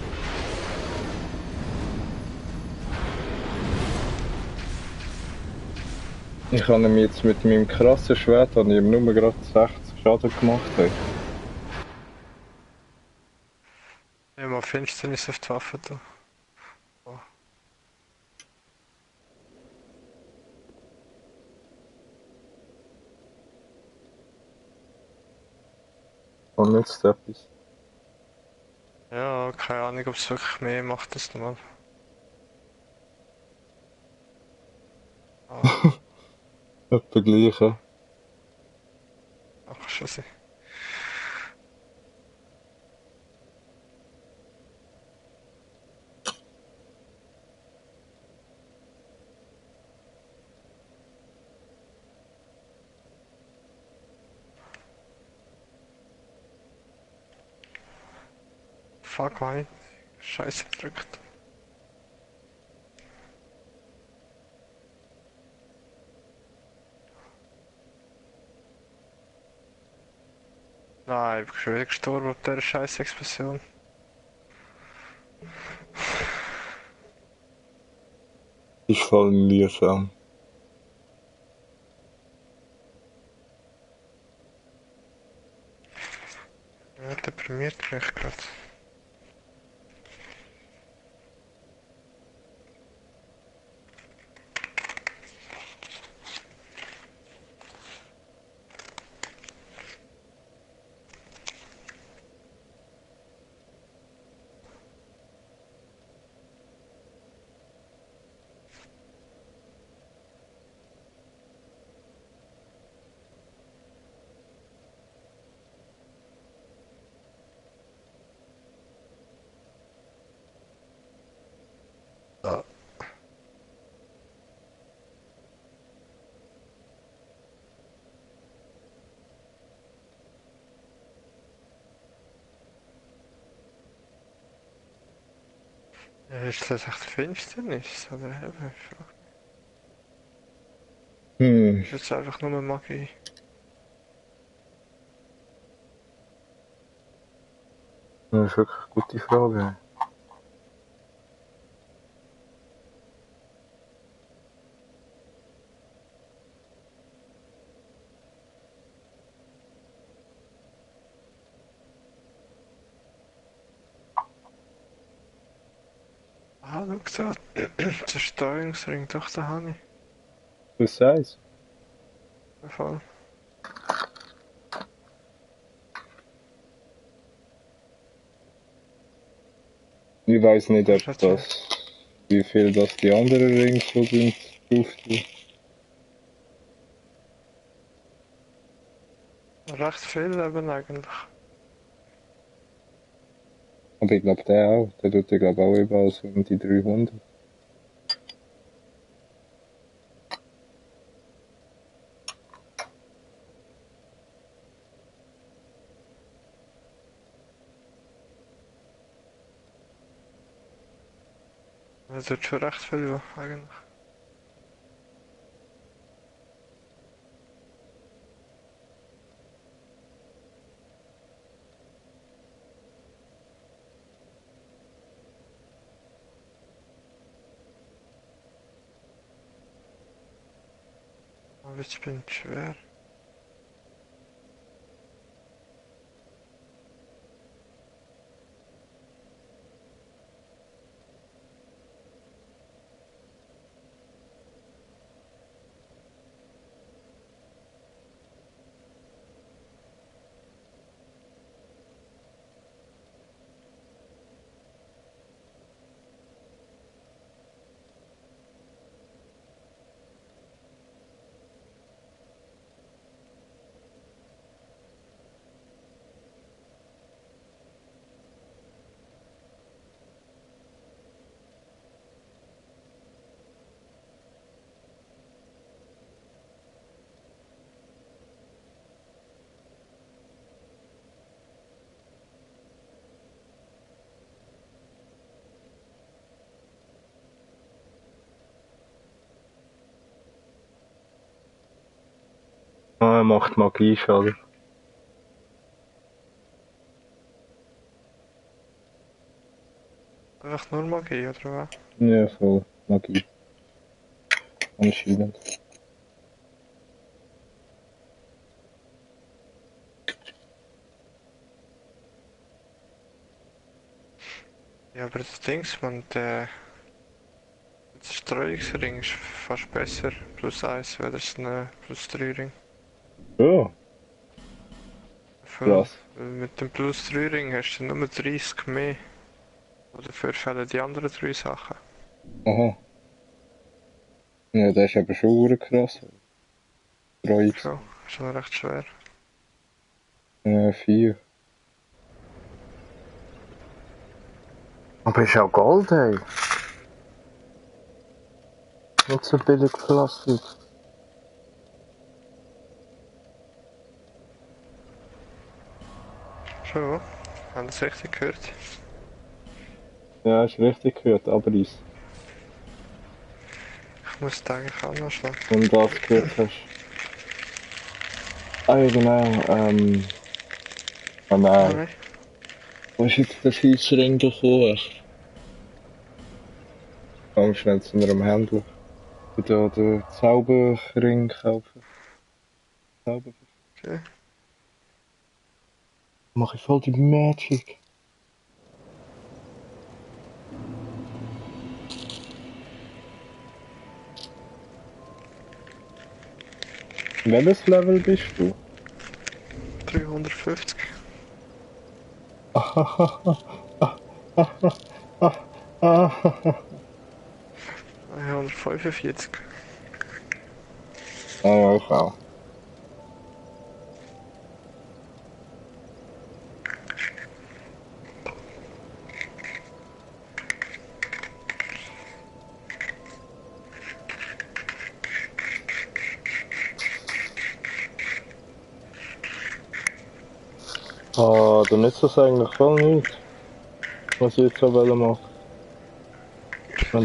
Ich habe ihm jetzt mit meinem krassen Schwert an ihm nur gerade 60 Schaden gemacht. Hey. Ja, mal Finsternis auf die Waffe da. Oh. Und jetzt etwas. Ja, keine Ahnung, ob es wirklich mehr macht als normal. Ah, Etwa gleich. Ja. ach, schon sein. Fuck, mein. Scheiße gedrückt. Nein, ich bin schon wieder gestorben auf dieser scheiß Explosion. Ich voll mühsam. Ja, deprimiert mich gerade. Ah. Ja, ist das echt Finsternis? Oder eben? Ich frage mich. Ist jetzt einfach nur Magie? Das ist wirklich eine gute Frage. Ah, schau da. Zerstörungsring, doch, da habe ich. Was sagst Voll. du? Ich weiß nicht, ob Das ist nicht das, wie viel das die anderen Rings so sind, drauf tun. recht viel eben eigentlich. Aber ich glaube, der auch. Der tut ja, glaube auch überall so um die 300. Das tut schon recht viel eigentlich. Aber ich bin schwer. Ah, er macht Magie, schade. Einfach nur Magie, oder was? Ja, voll. Magie. Anscheinend. Ja, aber das Dings, man, der Zerstreuungsring ist fast besser. Plus 1, weil das ist ein plus 3 Ring. Ja, Voll. krass. Weil mit dem plus 3 Ring hast du nur 30 mehr. Oder dafür fehlen die anderen 3 Sachen. Aha. Ja, das ist aber schon krass. Kreuz. Schon, schon recht schwer. 4. Aber ist auch Gold, ey. Nicht so billig Plastik. Schon, haben das richtig gehört? Ja, ist richtig gehört, aber Eis. Ich muss da eigentlich auch noch schlagen. Wenn du das gehört hast. Ah ja, genau, oh nein. Nein. Wo ist jetzt der scheisse Ring gekommen? Komm schnell zu einem Händler. Da den Zauberring kaufen. Zauber. Okay. Mach ich voll die Magic. Welches Level bist du? 350. 145. Ja, ich auch. Ah, du nützt das eigentlich voll nicht. Was ich jetzt so machen. Wenn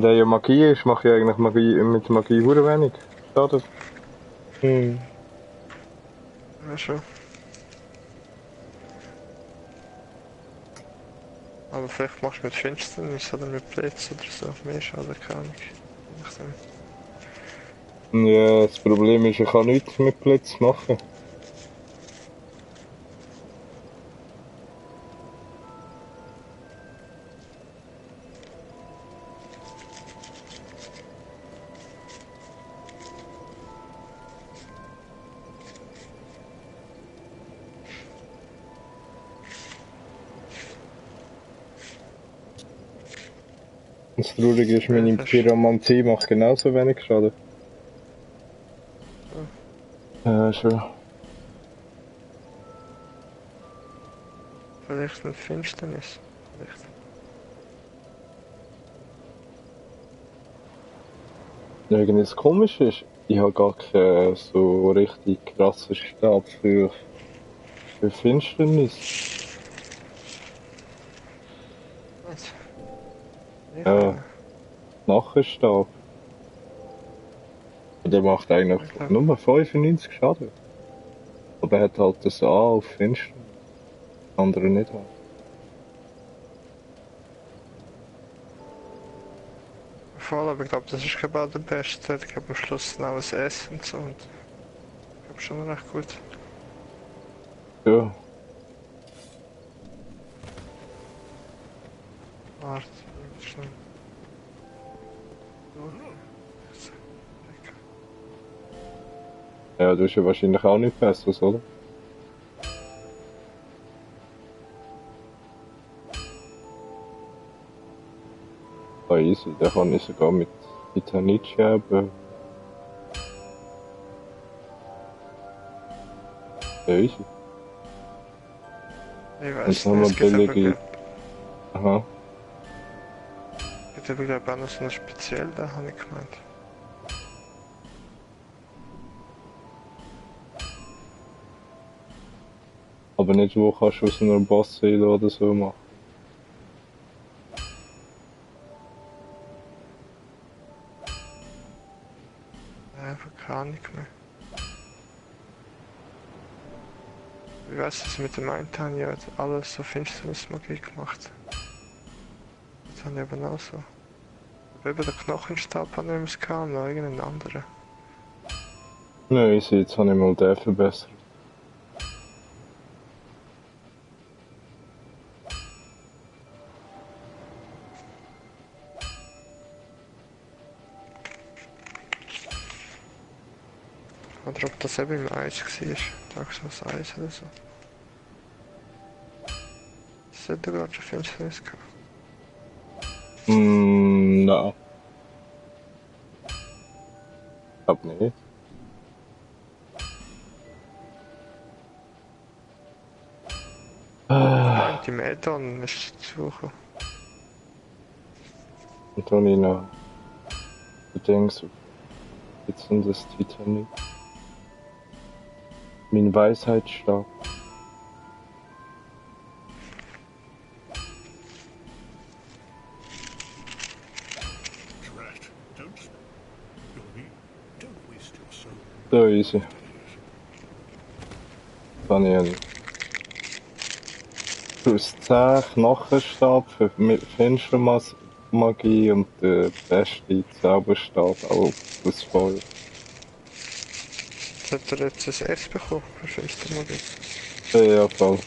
der ja Magie ist, mache ich eigentlich Magie mit Magie hure wenig. Schadet. Ja, schon. Aber vielleicht machst du mit Finsternis oder mit Blitz oder so. Mehr Schaden, keine Ahnung. Je nachdem. Ja, das Problem ist, ich kann nichts mit Blitz machen. Das Traurige ist, meine Pyromancie macht genauso wenig Schaden. Ja, schon. Vielleicht mit Finsternis. Vielleicht. Irgendwas komisch ist, ich habe gar keinen so richtig krassen Stab für Finsternis. Was? Ja, Nachenstab. Der macht eigentlich Ja. nur 95 Schaden. Aber er hat halt das A auf Finsternis. Andere nicht halt. Voll, aber ich glaube, das ist gerade der Beste. Ich glaube, am Schluss noch was Essen und so. Und ich glaube schon recht gut. Ja, Warte, schnell. ja, du hast ja wahrscheinlich auch nicht Besseres, oder? Ah, easy, der kann ich sogar mit Titanit scherben. Ja, easy. Ich Und weiß dann haben nicht, es wir gibt aber, billige. Aha. gibt aber glaube ich auch noch so einen speziell, da habe ich gemeint. Aber nicht, wo kannst du aus einer Bossseele oder so machen. Einfach keine Ahnung mehr. Ich weiß, dass mit dem einen Teil ja alles so Finsternismagie gemacht. Das habe ich eben auch so. Aber eben der Knochenstab hat nicht mehr gehabt, noch irgendeinen anderen. Nein, easy, jetzt habe ich mal den verbessert. Oder ob das eben im Eis war. Dark Souls Eis oder so. Das hätte gerade schon Finsternis gehabt. Nein. Glaub nicht. Die Meldon ist zu suchen. Und dann ich noch Dings auf jetzt und das Titanic. Mein Weisheitsstab. So easy. Dann habe ich einen plus 10 Knochenstab für Finstermagie und der beste Zauberstab auch plus 5. Hat er jetzt ein S bekommen? Für Finstermagie? Ja, voll.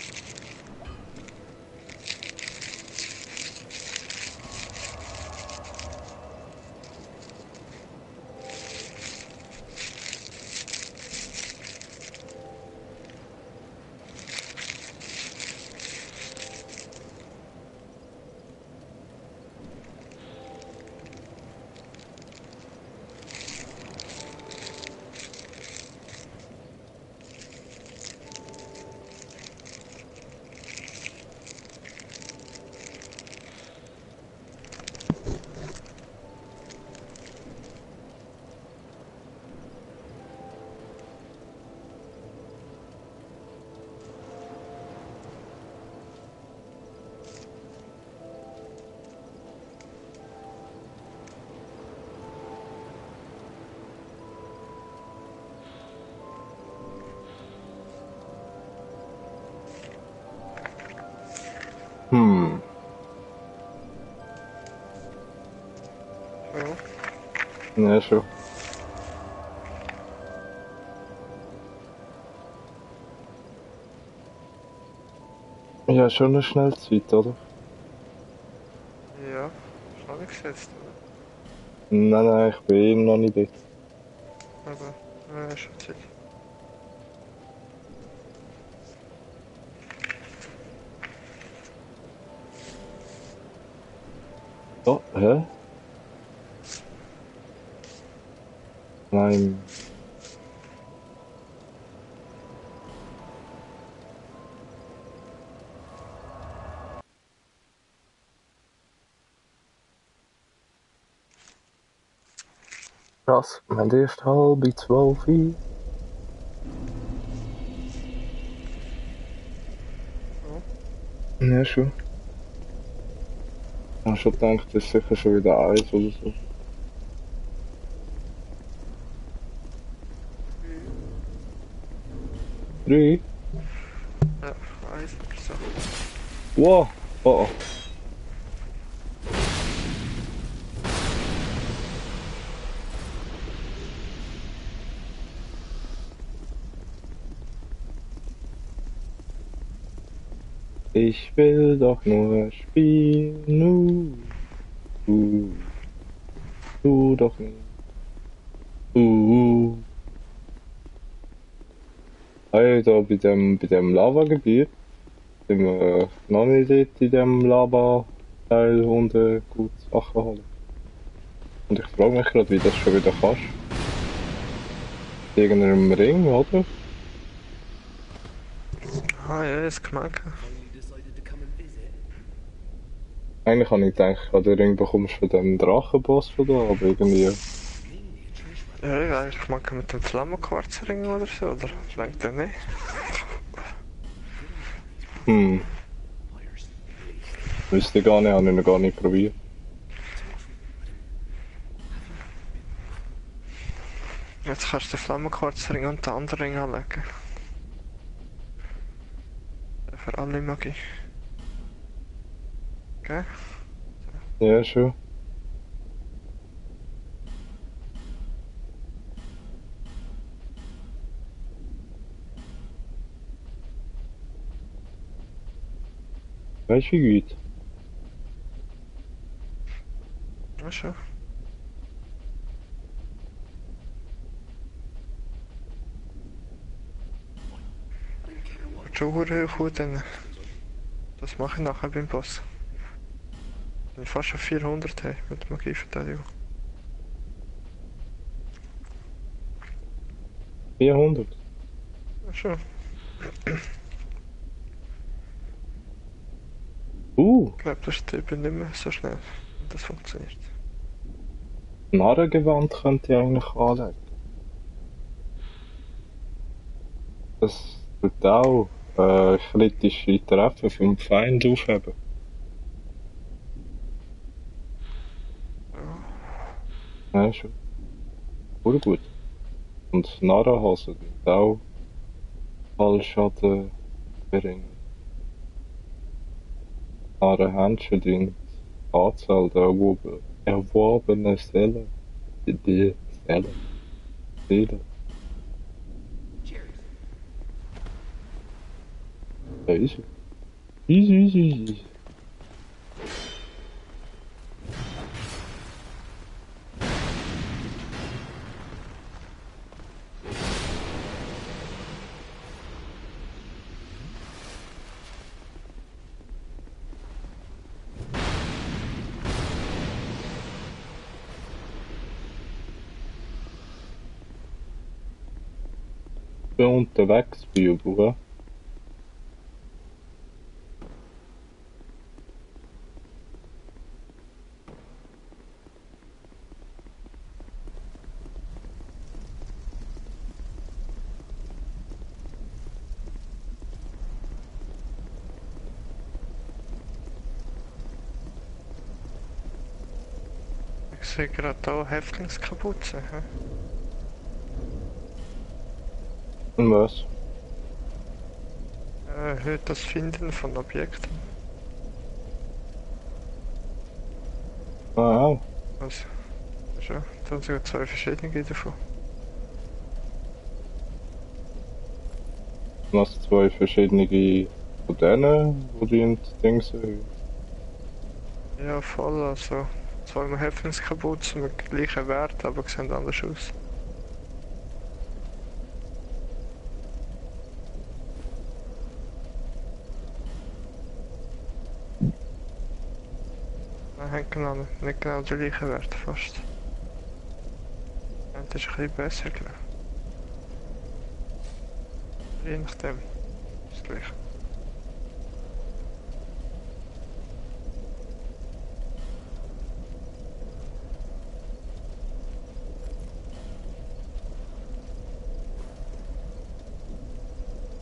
Hm. Ja. Ja, schon. Ja, schon eine Schnellzeit, oder? Ja, schon nicht gesetzt, oder? Nein, nein, ich bin eh noch nicht dort. Aber, ja, schon Zeit. Oh, hä? Nein. Krass, wir haben erst 11:30. Ja, schon. Ich habe schon gedacht, das ist sicher schon wieder 1 oder so. Drei? Ja, eins oder so. Wow! Oh, oh. Ich will doch nur spielen, du doch nicht. Hey, da bei dem Lavagebiet sind wir noch nicht dort in dem Lava-Teil und gut Sachen holen. Und ich frage mich gerade, wie das schon wieder kannst. Irgendeinem Ring, oder? Ah ja, jetzt gemerkt. Eigentlich habe ich gedacht, den Ring bekommst du von dem Drachenboss von da, aber irgendwie. Ja, ich habe eigentlich gemerkt mit dem Flammenquarzring oder so, oder? Lenkt der nicht? Hm. Wüsste ich gar nicht, habe ich noch gar nicht probiert. Jetzt kannst du den Flammenquarzring und den anderen Ring anlegen. Für alle Magie. Okay? Ja, schon. Weißt du, wie gut? Ja, schon. Wird schon verdammt gut dann. Das mache ich nachher beim Boss. Wenn ich fast schon 400 habe mit Magieverteidigung. 400. Ja, schon. Ich glaube, das ist eben nicht mehr so schnell, wenn das funktioniert. Narrengewand könnte ich eigentlich anlegen. Das tut auch kritische Treffen vom Feind aufheben. Ja, schon. Oder gut. Und Narrenhose die auch Fallschaden verringern. Narrenhändchen die Anzahl der erworbenen Seelen, die Seelen. Ja, easy. Easy. Ich bin unterwegs, Biobuch. Ich sehe gerade hier Häftlingskapuze. Hä? Und was? Erhöht das Finden von Objekten. Ah, auch. Also, schon, da sind sogar zwei verschiedene davon. Du hast zwei verschiedene von denen, wo die in Dings erhöhen. Ja, voll, also zweimal Häftlingskapuze mit gleichen Wert, aber sehen anders aus. Nein, genau, nicht genau der gleiche Wert, fast. Ja, das ist ein bisschen besser, glaube ich. Je nachdem. Ist gleich.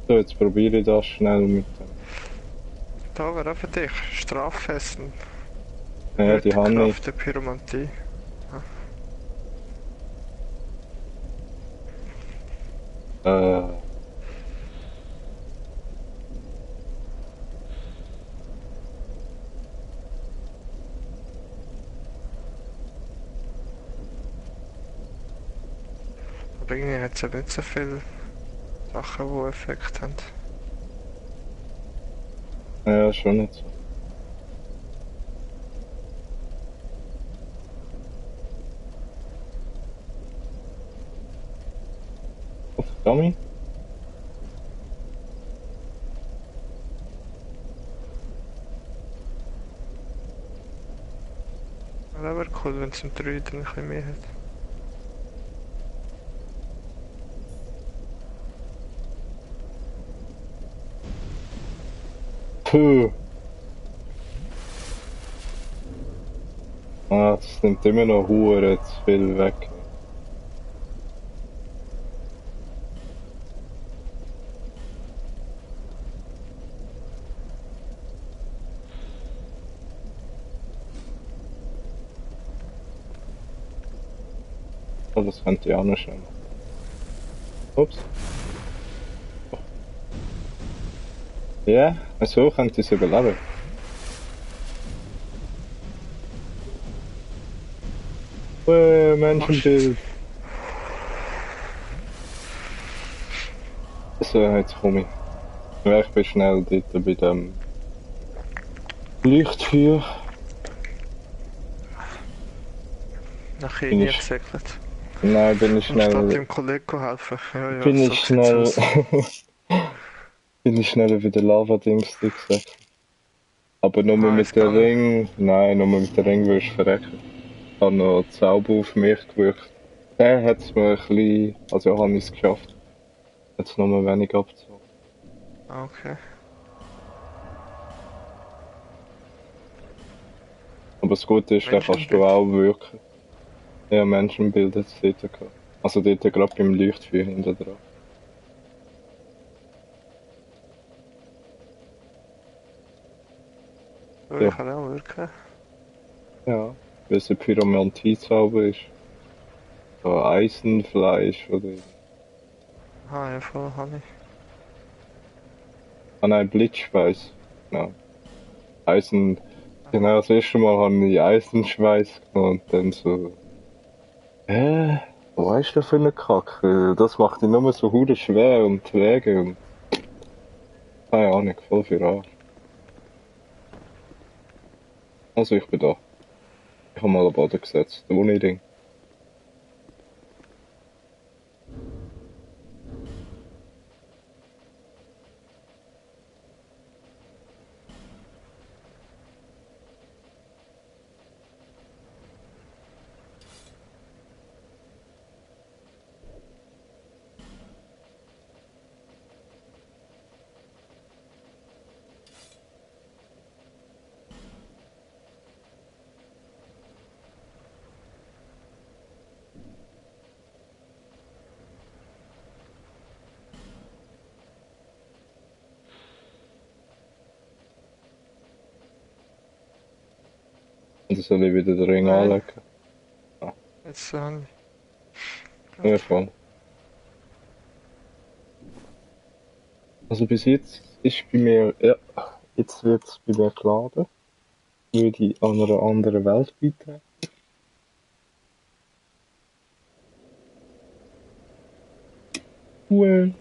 So, jetzt probiere ich das schnell mit dem. Da wäre auch für dich Straffessen. Ja, die habe ich. Kraft der Pyromantie. Äh, Aber irgendwie hat es eben nicht so viele Sachen, die Effekt haben. ja, schon nicht so. Auf Dummy? Das wäre cool, wenn es im 3 dann ein bisschen mehr hat. Puh. Ah, das nimmt immer noch Hure zu viel weg. Oh, das könnte ich auch noch schnell machen. Ups. Ja, so könnte ich es überleben. Menschenbild. So, jetzt komme ich. Ja, ich bin schnell dort bei dem Lichtfeuer. Nach Bin China ich- gezäckelt. Nein, bin ich Anstatt schnell. dem Kollegen helfen. Ja, ja, Bin so ich sieht's schnell. aus. Bin ich schnell wieder Lava-Dings gesagt. Aber nur Ah, mit ist dem gegangen. Ring. Nein, nur mit dem Ring wirst du verrecken. Ich habe noch Zauber auf mich gewirkt. Der hat es mir ein bisschen. Also habe ich es geschafft. Jetzt noch mal wenig abgezogen. Ah, okay. Aber das Gute ist, da kannst du auch wirken. Ja, Menschenbild hat es dort gehabt. Also dort gerade beim Leuchtfeuer hinten dran. Ja. Ja. Ich kann auch wirken. Ja, weil es ein Pyromantie-Zauber ist. So Eisenfleisch oder Ah, ja, voll, habe ich. Ah nein, Blitzschweiß. Genau. Eisen. Genau, das erste Mal habe ich Eisenschweiß genommen und dann so. Was ist das für eine Kacke? Das macht ihn nur so hure schwer und träge und keine Ahnung, voll für Arsch. Also ich bin da. Ich habe mal am Boden gesetzt. Wo nicht Ding. Und dann soll ich wieder den Ring Nein. anlegen. Jetzt habe Ja, voll. Also bis jetzt ist bei mir, ja, jetzt wird es bei mir geladen. Würde ich an einer anderen Welt beitreten. Well.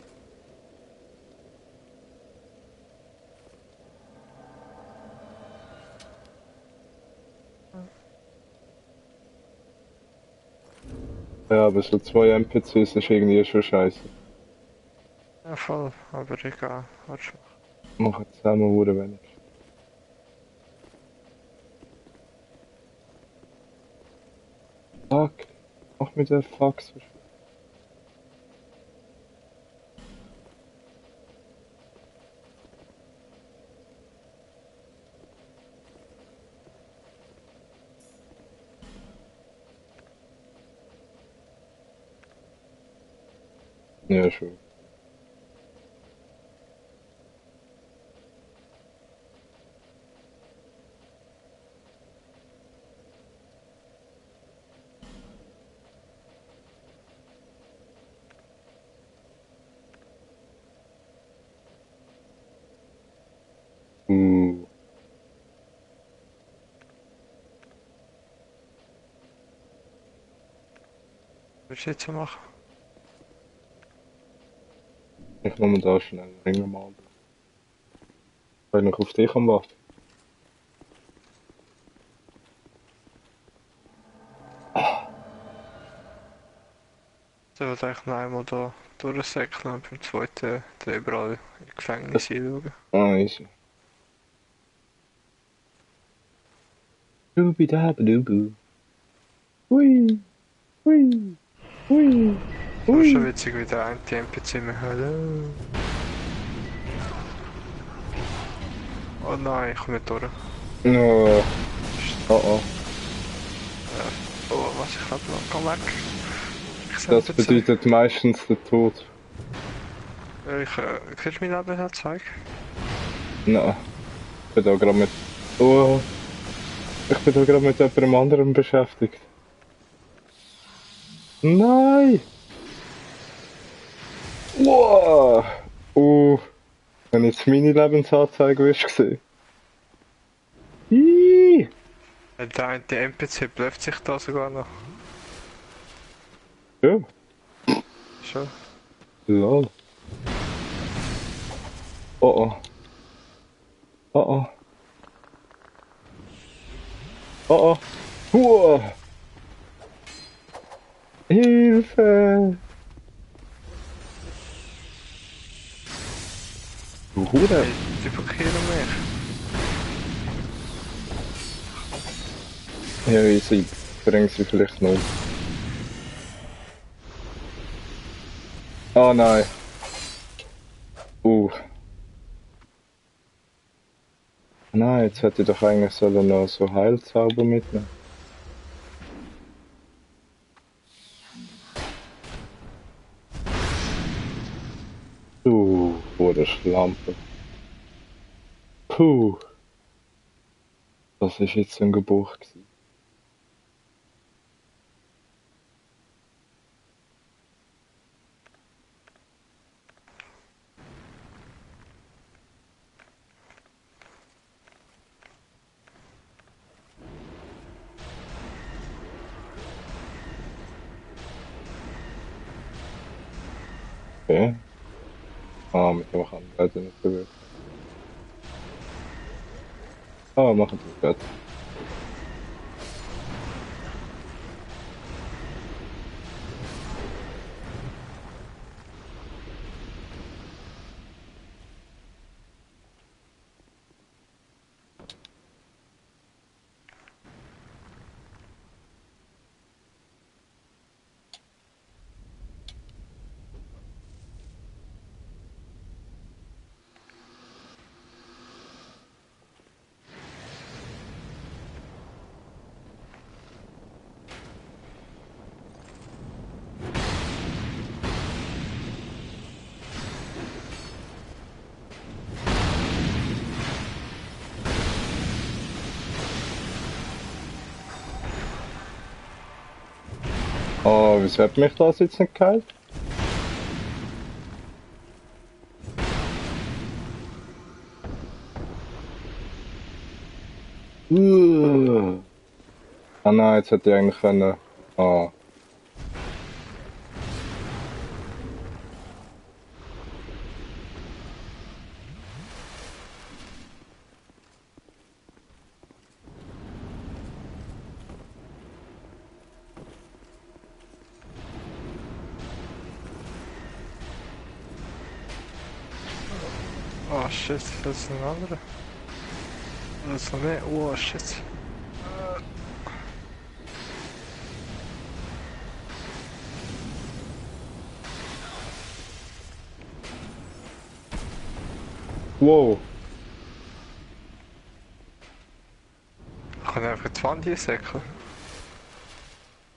Ja, aber so zwei NPCs ist irgendwie schon scheiße. ja, voll, aber egal. Warte schon. Machen zusammen hure wenig. Fuck. Mach mir der Fax. Ja, schon. Uh. Was willst du jetzt machen? Ich nehme da schnell Ringe mal. Wenn ich auf dich am warten. Ich wollte eigentlich noch einmal da durchsäckeln und beim zweiten da überall in die Gefängnisse schauen. Ah, easy. Dubidabidubu. Hui. Hui. Hui. Aber schon Hui. witzig, wie der eine NPC mir hört. Oh nein, ich komme nicht durch. No. Oh oh. Oh, was, ich glaube noch, komm weg. Ich Das NPC. bedeutet meistens der Tod. Kannst du mir Leben anzeigen? Nein. Ich bin da gerade mit. Oh. Ich bin da gerade mit jemandem anderem beschäftigt. Nein! Wow! Wenn jetzt meine Lebensanzeige wirst gesehen. Ih! Der eine NPC blöft sich da sogar noch. Ja, Schon. lol. Oh oh. Oh oh. Oh oh. Wow. Hilfe! Du Hure. Hey, die blockieren mich. Ja, easy. Bring sie vielleicht noch. Oh nein. Nein, jetzt hätte ich doch eigentlich sollen noch so Heilzauber mitnehmen. Wurde Schlampe. Puh. Das ist jetzt ein Geburt gewesen. Okay. Ah, mit dem kann ich leider nicht bewegen. Ah, machen Sie fertig. Oh, wieso hat mich das jetzt nicht geheilt? Ah nein, jetzt hätte ich eigentlich können. Ah. Oh shit, das ist ein anderer. Das ist noch mehr. Oh shit. Wow. Ich kann einfach die Wand hier säckeln.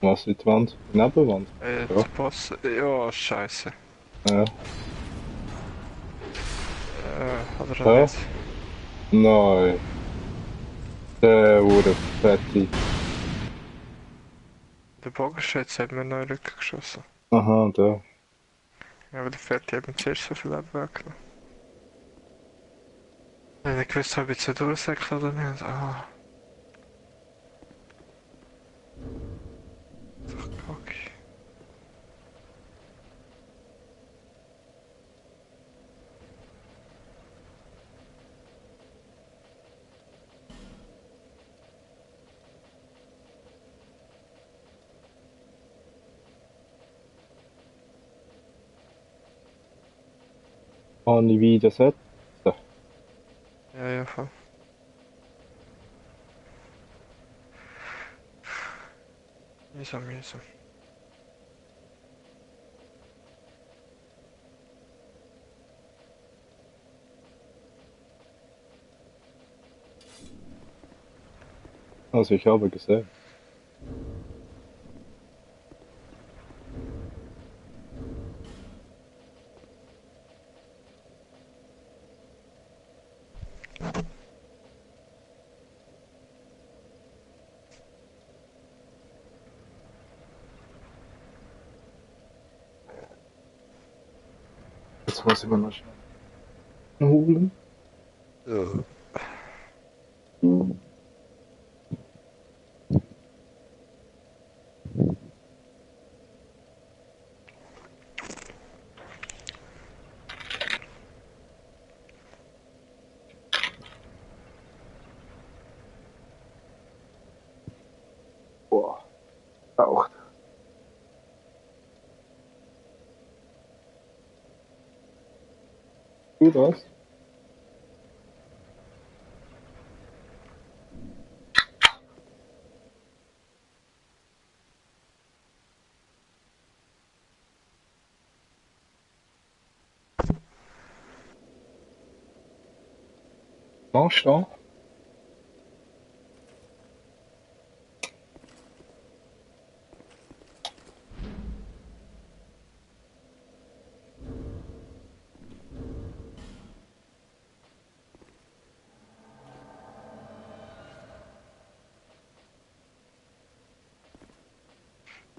Was in die Wand? Die Nebenwand? Ja. Der Boss. Ja, scheiße. Ja. Oder Ja. nicht? Nein. Der wurde fette. Der Bogenschütze hat mir neue Rücken geschossen. Aha, der. Ja, aber der Fetti hat mir zuerst so viel Leben weggenommen. Ich habe nicht gewusst, ob ich jetzt durchsäckeln oder nicht. Ah. Doch, kacke. Kann ich widersetzen? Ja, ja, voll. Mühsam, mühsam. Also ich habe gesehen. Jetzt muss ich mir noch schnell holen. Ja. Boah. Auch. Du das? Machst du?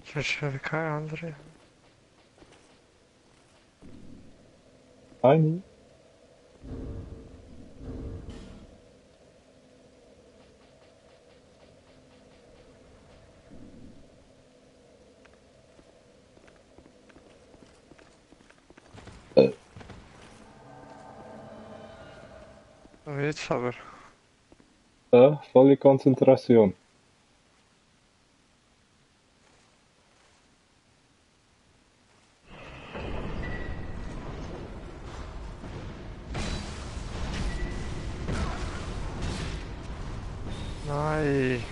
Ich wünsche keine andere. Eine? jetzt aber. Ja, volle Konzentration. Nein.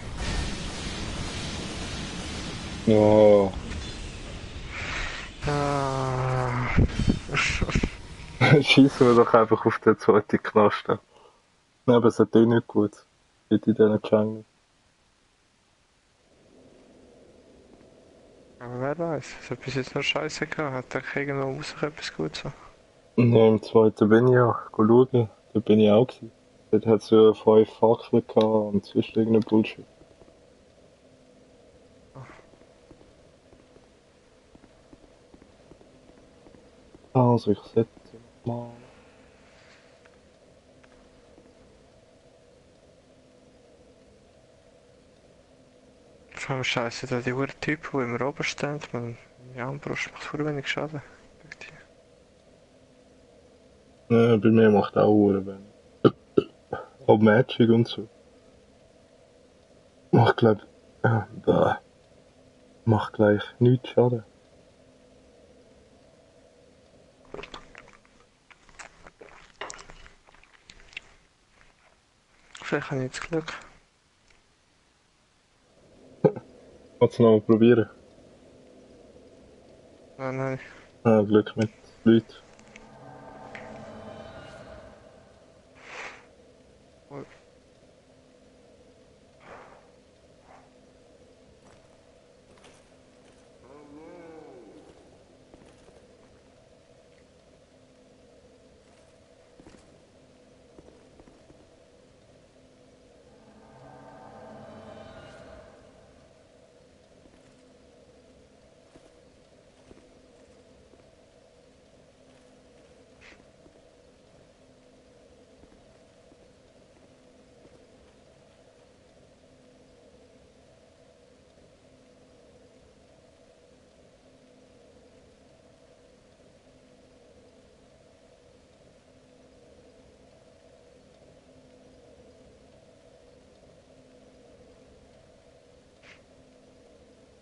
Ja. Ah. Schießen wir doch einfach auf den zweiten Knasten. Nein, aber es hat eh nicht gut. Nicht in diesen Jungle. Aber wer weiß, es hat bis jetzt nur Scheiße gehabt. Hat der irgendwo muss ich etwas gut so. Ja, im zweiten bin ich ja. Geh schauen. Da bin ich auch gewesen. Dort hat es ja 5 Fackeln gehabt und sonst irgendein Bullshit. Also, ich setze mal. Vor allem Scheiße, da die Typen, die immer oben stehen, man, die Armbrust macht voll wenig Schaden. Ja, bei mir macht auch wenig. Auch Magic und so. Macht glaub. Macht gleich nichts Schaden. Vielleicht habe ich jetzt Glück. Kannst du noch mal probieren? Nein. Ah, Glück mit Leuten.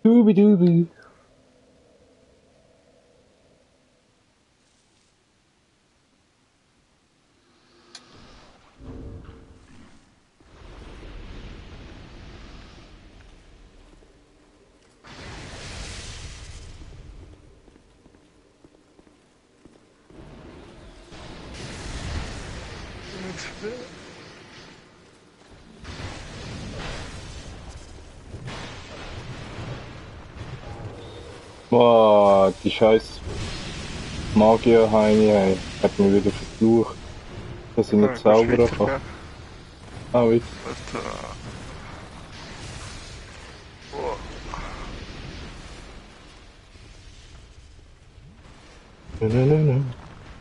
Dubi. Boah, die scheiß Magier-Heini, ey. Hat mich wieder verflucht. Dass ich nicht zaubern kann. Ah, wait.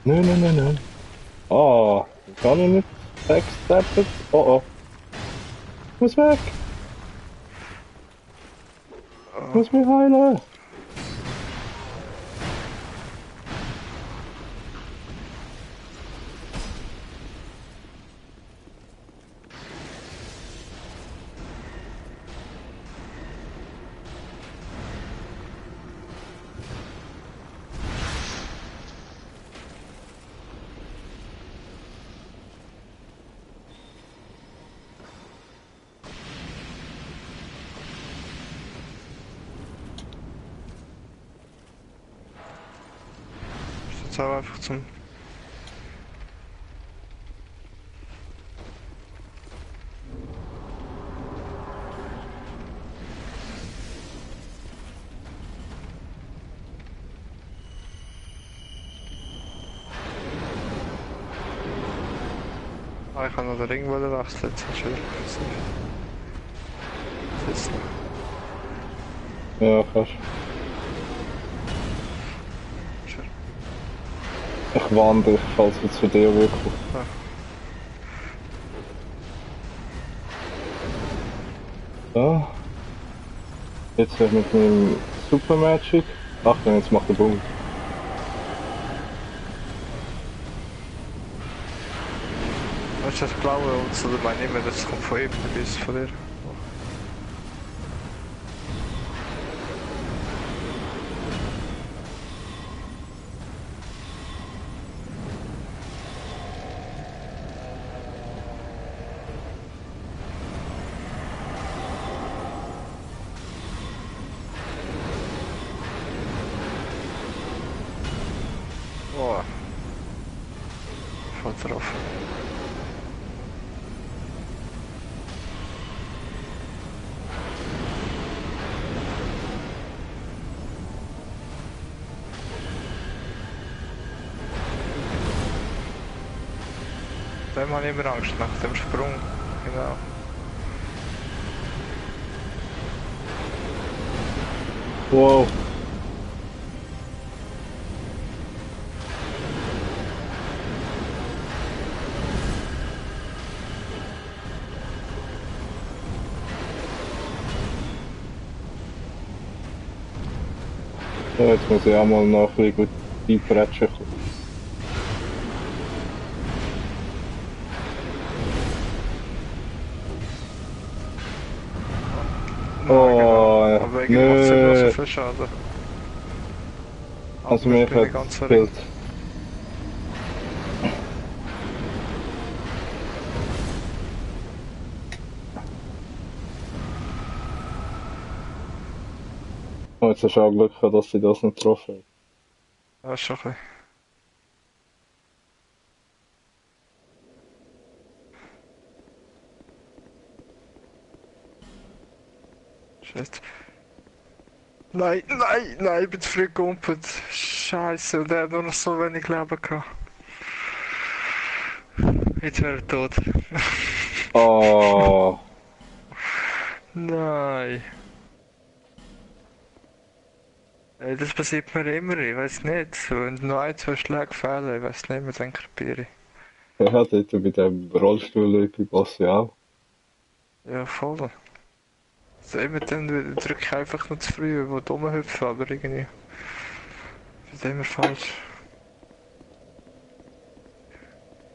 Nein. Oh, kann ich nicht backstappen? Oh. Muss weg! Muss mich heilen! Jetzt auch einfach zum. Ah, ich kann noch den Ring wechseln, jetzt ist wieder jetzt noch. Ja, fast. Sure. Ich warne dich, falls wir zu dir wirklich. Ah. So. Jetzt mit meinem Super Magic. Achtung, jetzt macht der Boom. Was Meinst du das blaue Holz oder meine ich immer, das kommt von ihm bis von dir? Oh. Voll drauf. Dem habe ich immer Angst nach dem Sprung. Genau. Wow. Ja, jetzt muss ich auch mal noch ein bisschen gut einprätschen. Nein, genau. Oh, Aber irgendwie macht es immer noch so nö. viel Schaden. Also Aber ich mich bin hat nicht ganz es so ring. gekillt. Oh, jetzt hast du auch Glück gehabt, dass sie das nicht getroffen hat. Ja, ist schon ein bisschen. Shit. Nein, nein, nein, ich bin zu früh gegumpelt. Scheiße, und er hat nur noch so wenig Leben gehabt. Jetzt wäre er tot. Oh, Nein. Ey, das passiert mir immer, ich weiß nicht. So, wenn noch ein, zwei Schläge fehlen, ich weiß nicht mehr, dann kapiere ich. er hat dort bei dem Rollstuhl bei Boss ja auch. Ja, voll. So, immer dann drücke ich einfach nur zu früh, wo dumm hüpfen, aber irgendwie. Das ist immer falsch.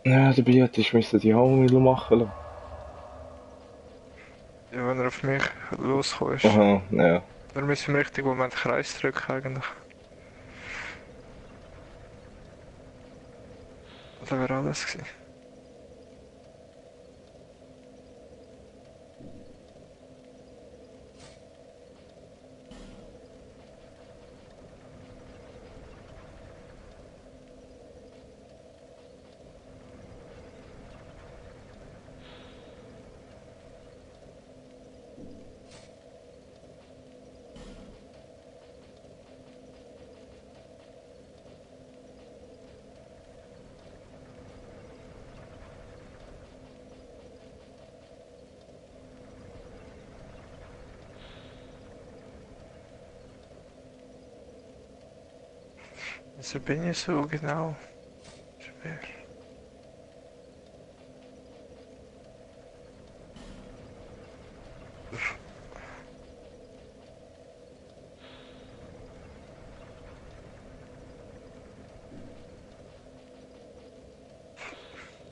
Ja, der Biat, ich müsste die auch wieder machen lassen. Ja, wenn er auf mich losgekommen ist. Aha, ja. Dann müssen wir im richtigen Moment Kreis drücken eigentlich. Das wäre alles gewesen. Also bin ich so genau. Schwer.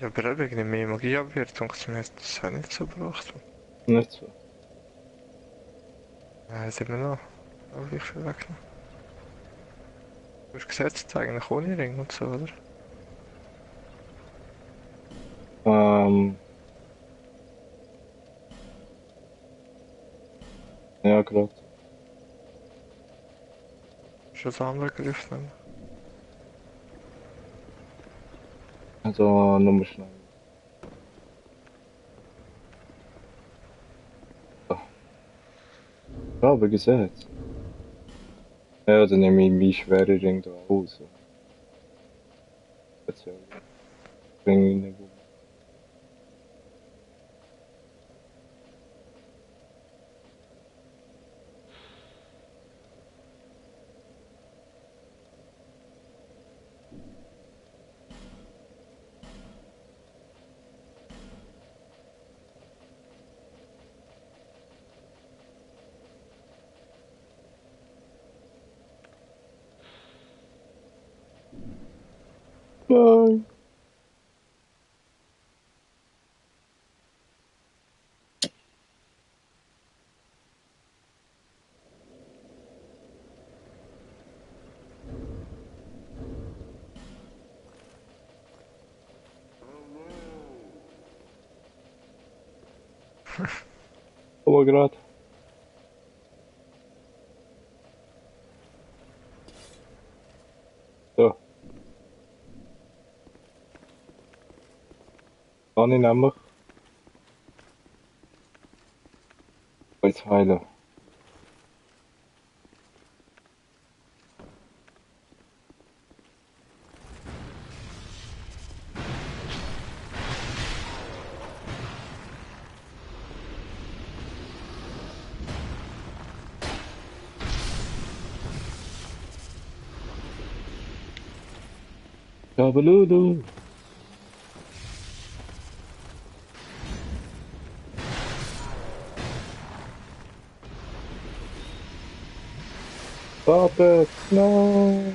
Ja, aber eben irgendwie mehr Magieabwertung, das hat nicht so gebracht. Nicht so. Ja, jetzt immer noch. Aber wie viel weggenommen. Du hast gesetzt eigentlich ohne Ring und so, oder? Ähm, ja, gerade. Schon das andere Griff nehmen. Also, nochmal schnell. So. Ja, wie gesagt. Ja, dann nehme ich meinen schweren Ring da raus. Speziell. Bringe ich nicht um. Nein. Aber gerade. So. Kann ich nämlich. Jetzt heilen. Jabalulu. Warte, no.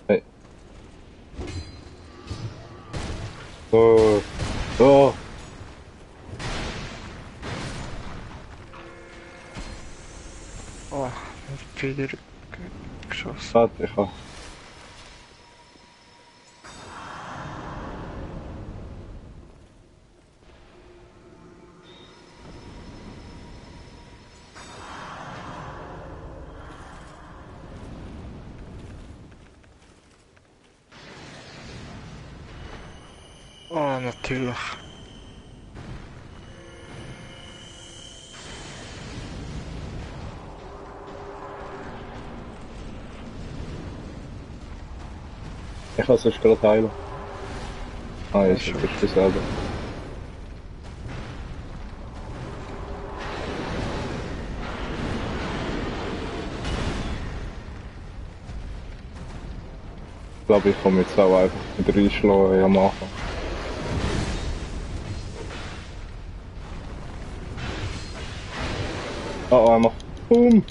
Hey. Oh. Oh. Oh, wieder geschossen. Warte, ich kann. Oh, natürlich. Ich kann sonst gerade heilen. Ah, jetzt Ja, bist du selber. Ich glaube, ich komme jetzt auch einfach wieder reinschlagen am Anfang. Ah, einmal. Boom!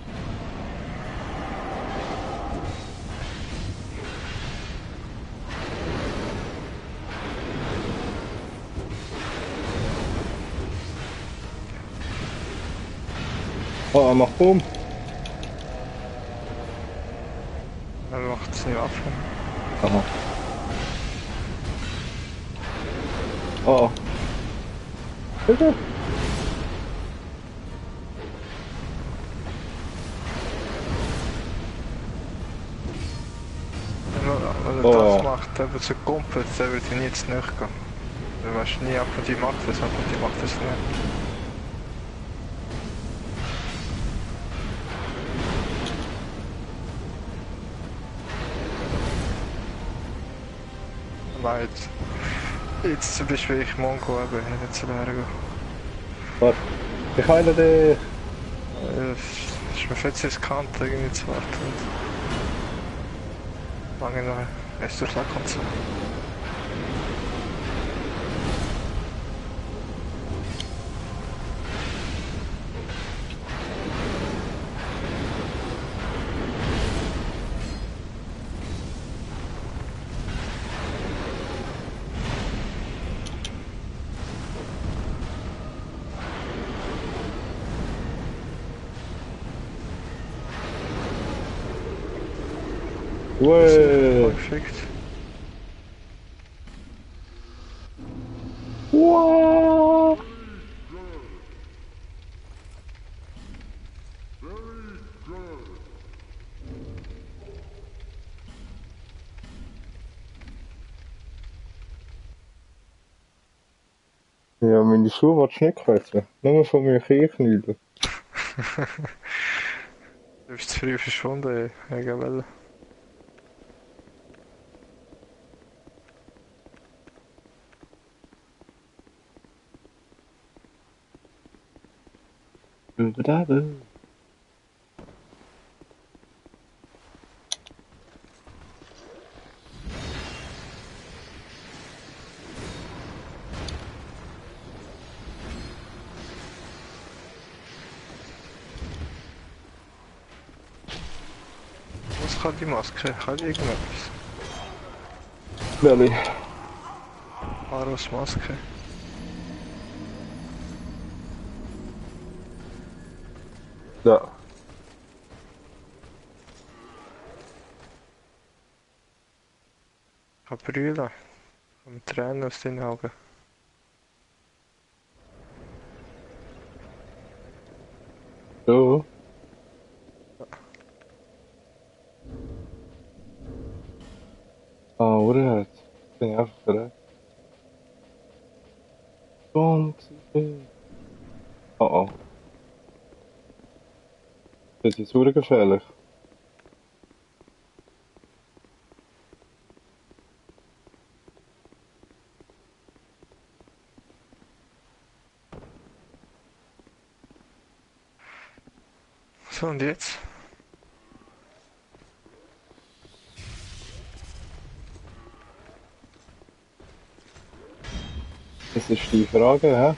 Ah, einmal. Boom! Er macht es nicht ab. Aha. Ah. Bitte? Wenn er das macht, dann wird es kumpelt, dann wird er nie zu nahe gehen. Du weißt nie, ab und die macht das, ab und die macht das nicht. Nein, jetzt zum Beispiel ich Mongo eben nicht zu lernen gehen. Warte. Ich heile dich! Es ist mir viel zu riskant, irgendwie zu warten. Lange noch erst durchschlagen und so. Uäh! Perfekt. Wow! Ja, meine Schuhe willst du nicht quetschen. Nur von mir Kirchknüdeln. Du bist zu früh verschwunden, ey. Egal. Was kann die Maske? Kann die irgendetwas? Welche? Aros Maske. Da kann brüllen. Und Tränen aus den Augen. So. Ah, oder? Bin ich einfach verreckt. 20. Oh oh. Das ist super gefährlich. So, und jetzt? Das ist die Frage, hä?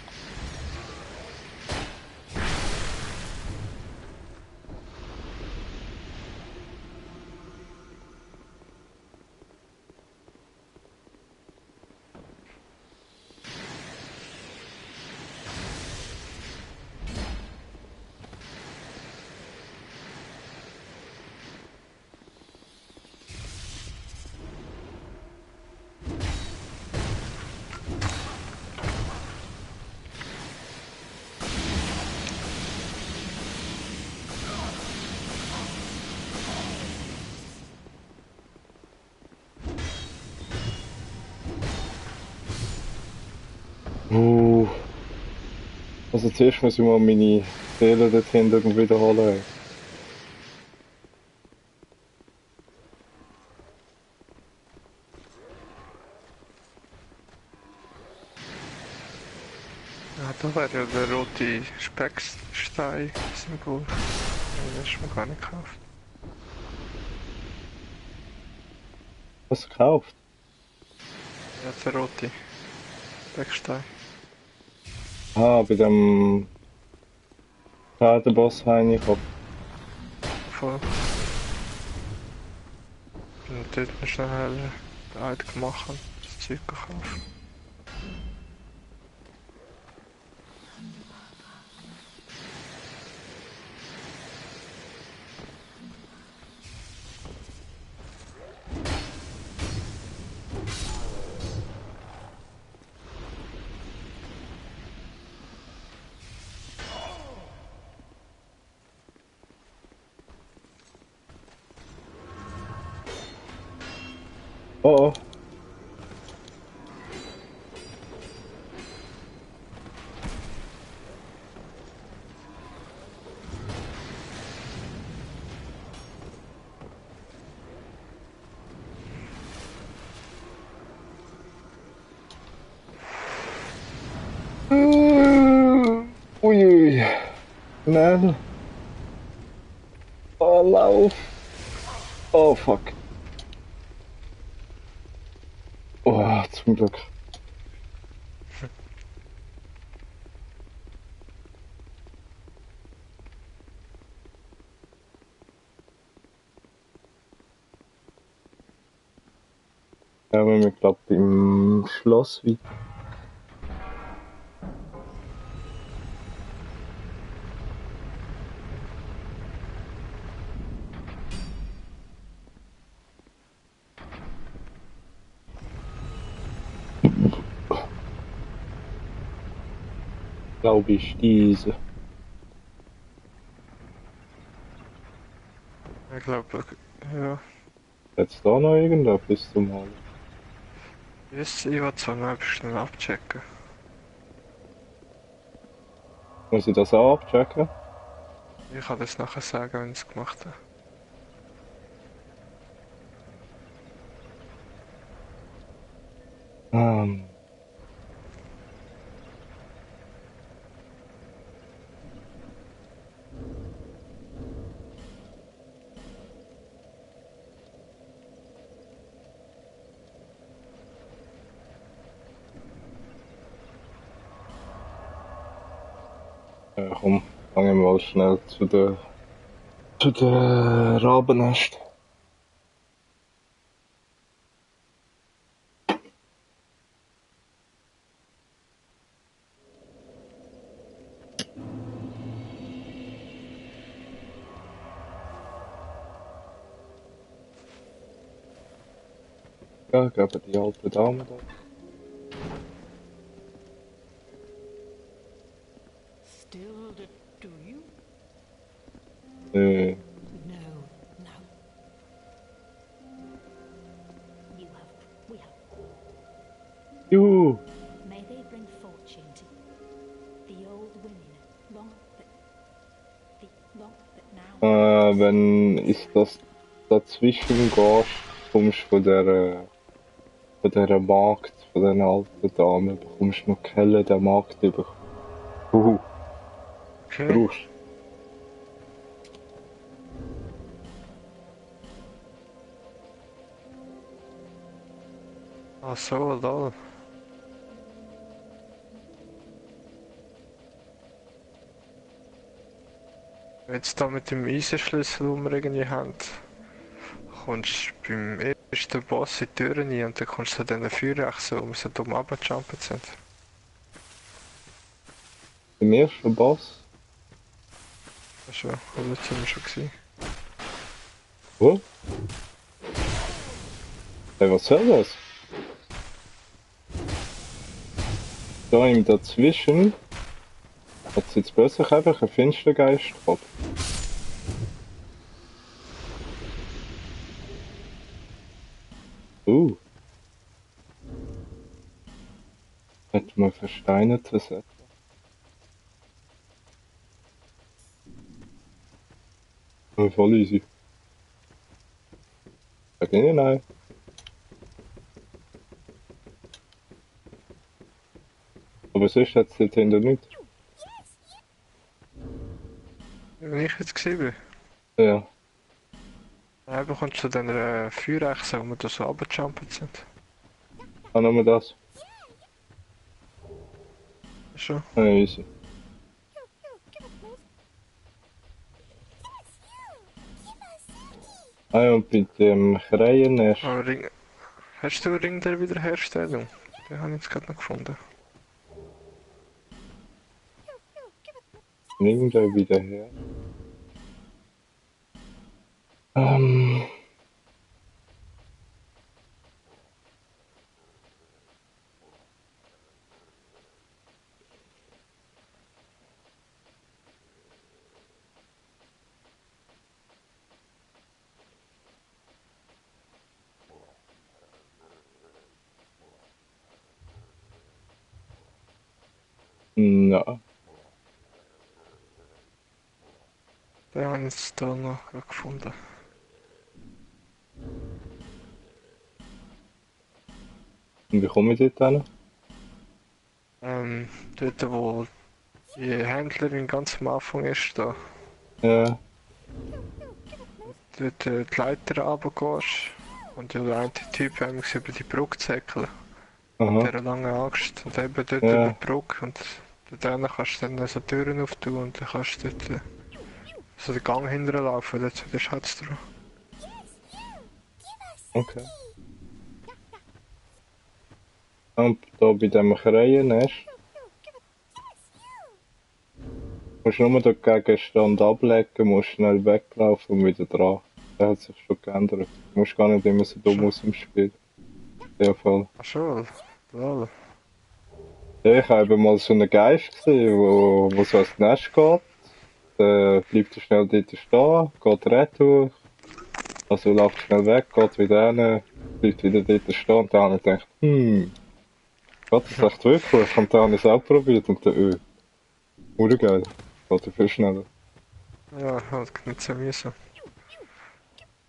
Uh. Also zuerst muss ich mal meine Seele dort hinten wiederholen. Ja, da wäre ja der rote Speckstein-Symbol. Ja, das ist mir gar nicht gekauft. Was gekauft? Ja, der rote Speckstein. Ah, bei dem Pferdeboss habe ich gehabt. Voll. Und dort musst du schnell den Eid machen, das Zeug kaufen. Oh oh. Uiui. Schnell. Oh, lauf. Oh, fuck. Oh, zum Glück. Ja, wenn wir, glaube ich, im Schloss weiter. Glaube ich, diese. Ich glaube, ja. Jetzt da noch irgendetwas zum Holen? Jetzt, ich will zwar noch etwas schnell abchecken. Muss ich das auch abchecken? Ich kann das nachher sagen, wenn ich es gemacht habe. Ähm. Ja, komm, fangen wir mal schnell zu der Rabennest. Ja, ich glaube die alte Dame da. Still do you? No, no. We have. Juhu! May they bring fortune to the old women, long that now. Wenn ist das dazwischen gehst, kommst du von dieser Magd, von dieser alten Dame, bekommst du noch Kelle der Magd über. Okay. Brauchst. Ach so, lol. Wenn jetzt da mit dem Eisenschlüssel, den wir irgendwie haben, kommst du beim ersten Boss in die Tür rein und dann kommst du zu diesen Feuerachsen, wo wir so dumm runtergejumpt sind. Im ersten Boss? Schon, aber jetzt sind wir schon gewesen. Wo? Hey, was soll das? Da im Dazwischen hat es jetzt plötzlich einfach einen Finstergeist gehabt. Hätte mal versteinertes etwa. Voll easy. Sag ich nicht nein. Aber sonst hat es dort hinten nichts. Wenn ich jetzt gesehen bin, Ja. dann kommst du zu diesen Feuerachsen, wo wir da so runtergejumpt sind. Ah, nur das. Schon. Ah, easy. Ah ja, und bei dem Kreien erst. Aber Ring... Hast du Ring der Wiederherstellung? Den habe ich jetzt gerade noch gefunden. Nimm da wieder her. Ähm. Na. Den habe ich jetzt da noch gefunden. Und wie komme ich dort hin? Dort wo die Händlerin ganz am Anfang ist, da. Ja. Dort die Leiter runtergehst und der eine Typ haben über die Brücke zäckeln. Mit Aha. dieser langen Axt. Und eben dort Ja. über die Brücke. Und dann kannst du dann so Türen auftun und dann kannst du dort so den Gang hinterlaufen. Dort so den Schatz drauf. Okay. Und da bei dem Kreien erst. Musst nur den Gegenstand ablegen, musst schnell weglaufen und wieder dran. Der hat sich schon geändert. Du musst gar nicht immer so dumm aus dem Spiel. Ja, voll. Ach schon, lol. Ja, ich habe eben mal so einen Geist gesehen, wo so ans Nest geht. Dann bleibt er schnell dort stehen, geht retour. Also läuft schnell weg, geht wieder hin, bleibt wieder dort stehen. Und dann habe ich gedacht, geht das echt wirklich? Und dann habe ich es auch probiert und dann, geil. Geht ja viel schneller. Ja, halt nicht so mühsam.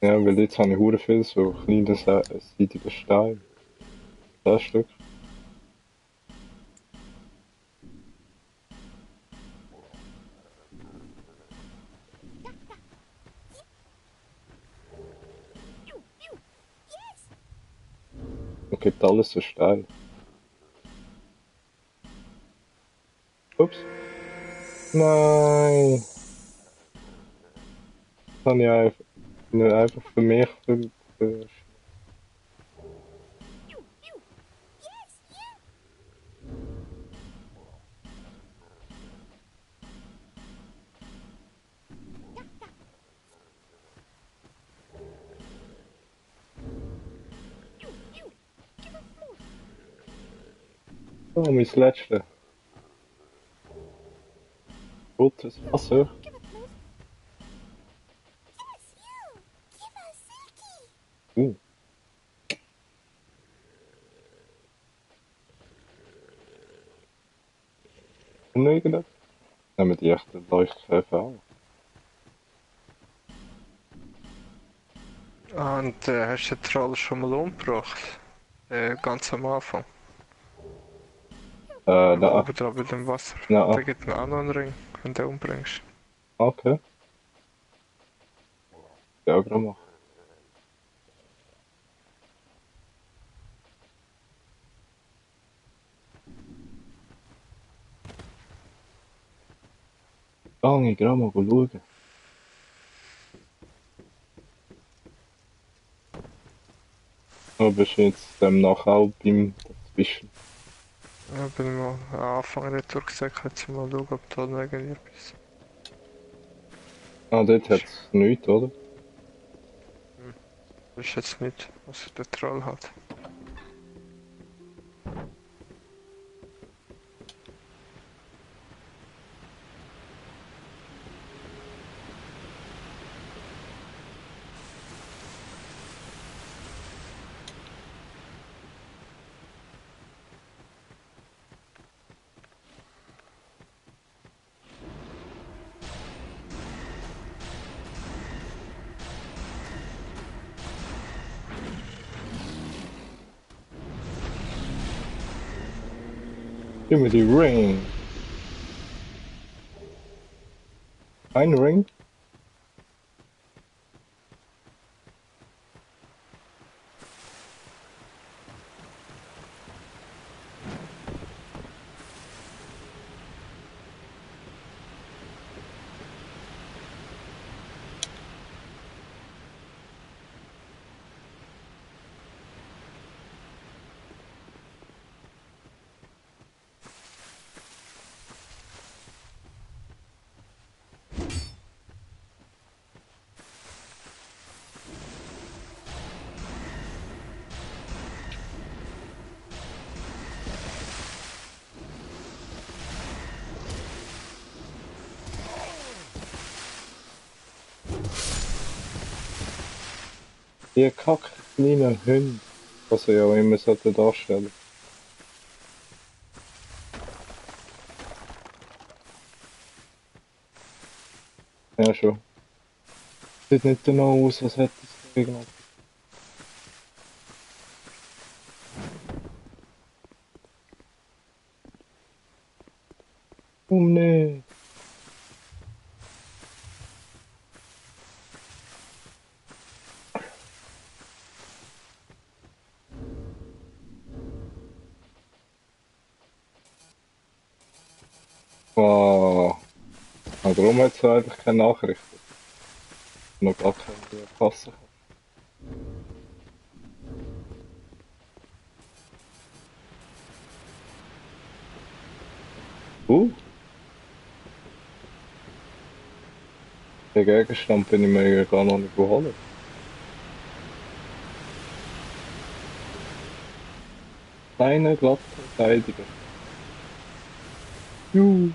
Ja, weil jetzt habe ich hure viel so kleine seitige Steine. Das Stück. Und gibt alles so steil. Ups. Nein. Das habe ich einfach für mich für So, mein letztes. Gutes Wasser. Uh. Und noch irgendwas? Nehmen die echten Leuchtkäfer auch. Ah, und hast du den Troll schon mal umgebracht? Ganz am Anfang. Da. Oben dran bei dem Wasser. Ja. Da gibt es auch noch einen Ring, wenn du den umbringst. Okay. Ja, gerade machen. Gang ich gerade mal schauen. Aber bist du jetzt nachher auch beim Dazwischen? Ja, bin mal am Anfang retour gesagt, jetzt mal schauen, ob da noch irgendetwas. Ah, dort hat es nichts, oder? Das ist jetzt nicht, was der Troll hat. Give me the ring. Ein Ring? Ihr kack kleiner Hund. Was er ja auch immer sollte darstellen. Ja, schon. Sieht nicht genau aus, als hätte es irgendwas. Nee. Ah, darum hat es eigentlich keine Nachrichten. Noch gar keine Passen. Den Gegenstand bin ich mir ja gar noch nicht geholt. Kleine, glatte Verteidiger. Juhu.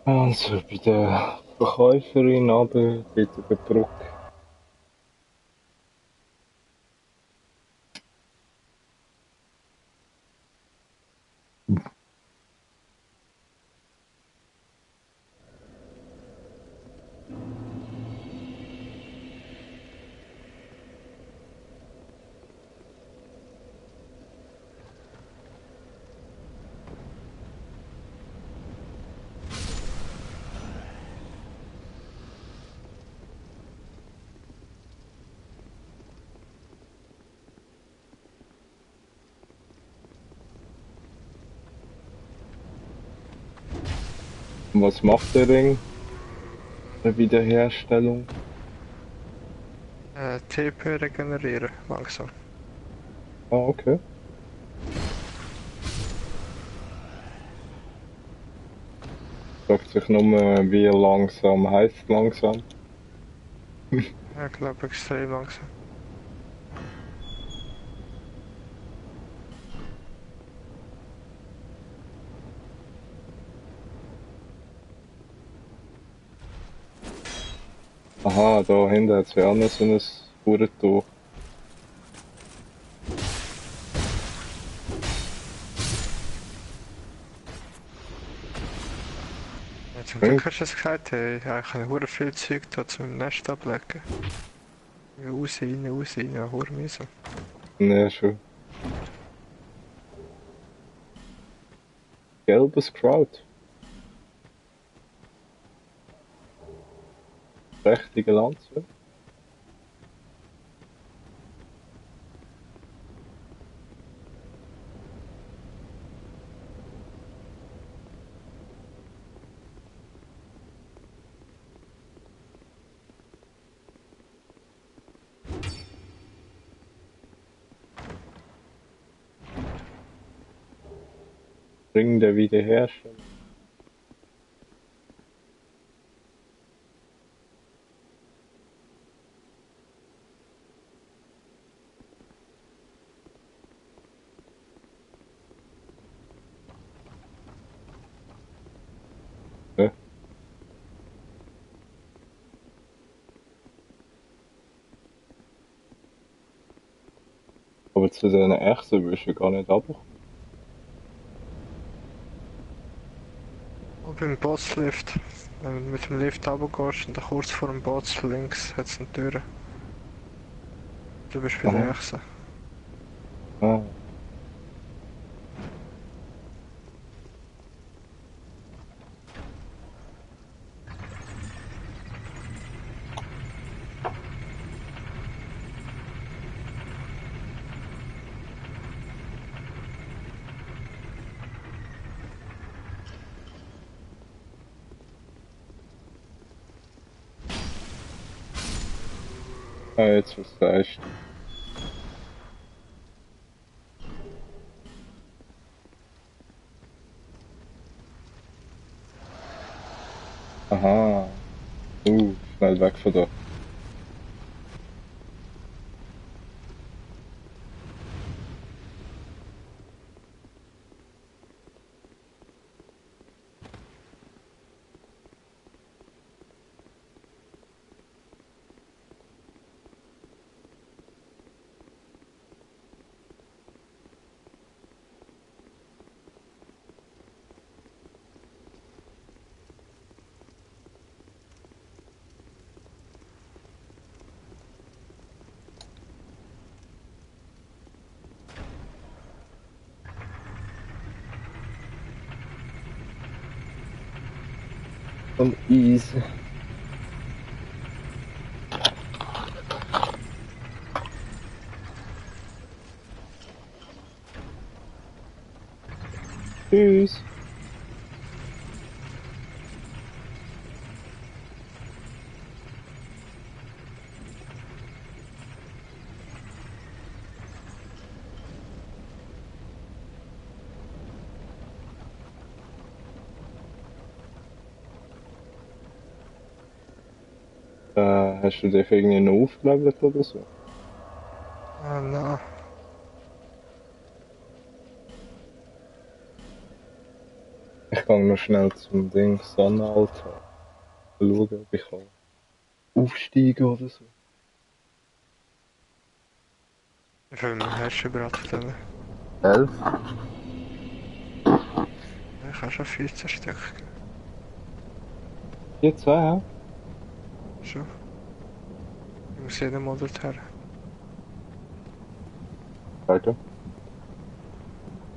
Also bei der Verkäuferin aber dort über die Brücke. Und was macht der Ring? Eine Wiederherstellung? TP regenerieren, langsam. Ah, okay. Fragt sich nur, wie langsam heisst langsam. Ja, ich glaube extrem langsam. Aha, da hinten hat es ja auch noch so ein Uhrentor. Ja, zum Glück hast du es gesagt, hey, ich habe hure viel Zeug da zum Nest ablegen. Ja, raus, rein, ja, hure mühsam. Ne, schon. Gelbes Kraut. Prächtige Lanze. Ring der Wiederherstellung. Ja. Aber zu den Echsen willst du gar nicht runterkommen. Und beim Bosslift, wenn du mit dem Lift runtergehst und dann kurz vor dem Boss links hat es eine Tür. Du bist bei der Aha. Echse. Ah. Ah, jetzt was sagst du. Aha. Schnell weg von da. Und easy. Tschüss. Hast du dich irgendwie noch aufgelevelt oder so? Ah, nein. Ich gehe noch schnell zum Ding Sonnenaltar. Schauen, ob ich kann aufsteigen oder so. Wie viel hast du überhaupt von denen? 11? Ich habe schon 14 Stück. Hier zwei, hä? Schon. Ich muss jeden Mal dorthin. Warte.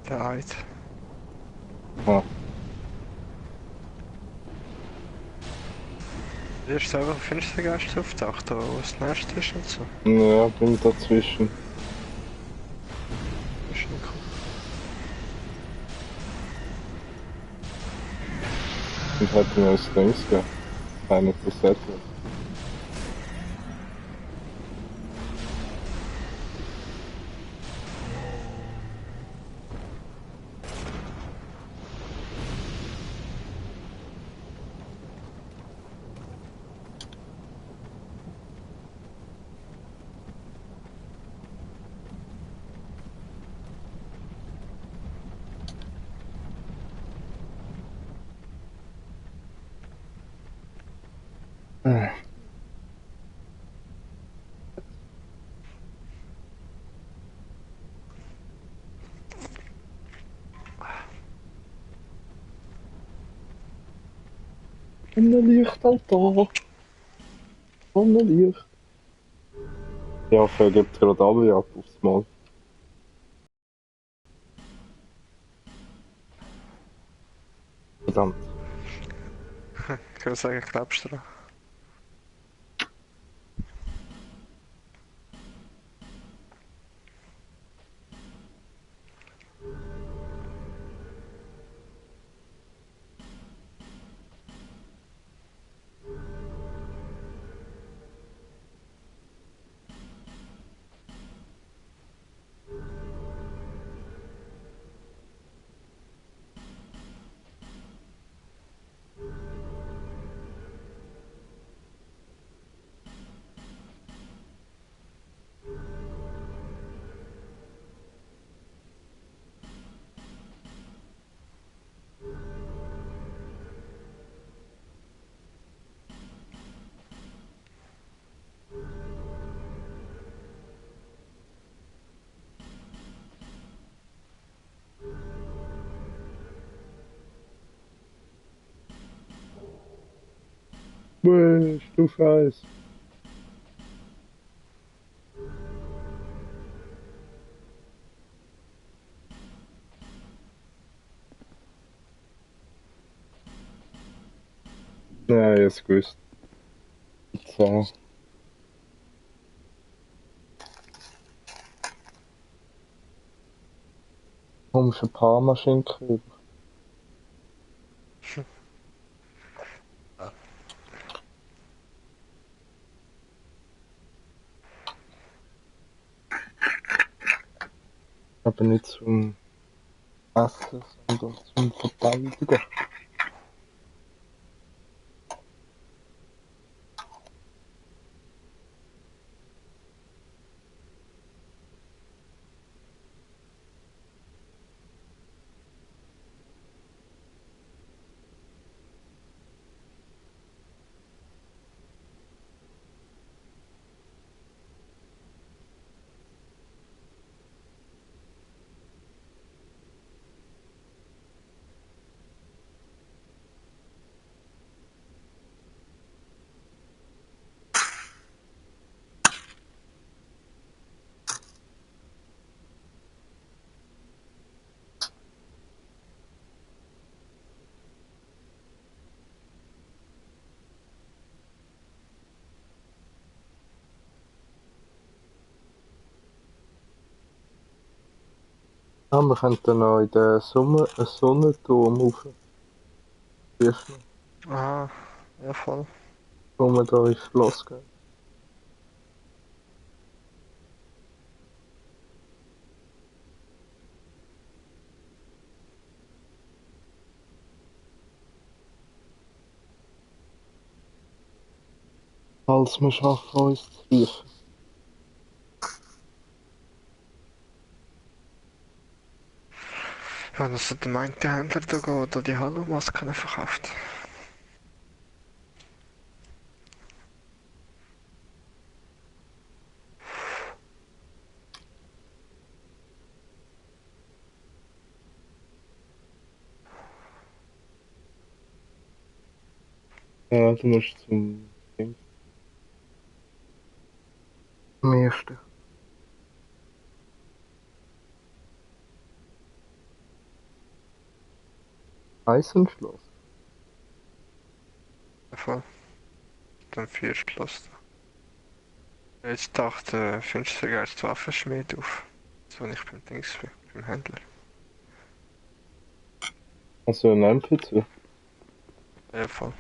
Der Eid. Ah. Erst einfach Finstergeist auftaucht, da wo das Nest ist und so. Ja, bin dazwischen. Das ist schon cool. Und hat mir das Dings gegeben. Keine Besetzung. Äh. Sonnenlicht, Alter. Sonnenlicht. Ich hoffe, er gibt gerade alle ab aufs Mal. Verdammt. Ich würde sagen, glaubst du dran? Stufe 1. Ja, jetzt gewusst. So. Kommst ein paar Maschinen kriegen. Aber nicht zum Essen, sondern zum Verteidigen. Ja, wir könnten noch in den Sonnenturm rauf. Siehst du, Aha, ja voll. wo wir da ins Schloss gehen. Falls wir schaffen, uns zu treffen. Ja, das hat der meinte Händler da gehen, der die Halo-Masken verkauft. Ja, du musst zum Ding. Am ersten. Eisenschloss. Ja voll. Dann 4 Schloss da. Jetzt dachte, findest du sogar als Waffenschmied auf. So nicht beim Dings bin, beim Händler. Also ein NPC. Ja voll.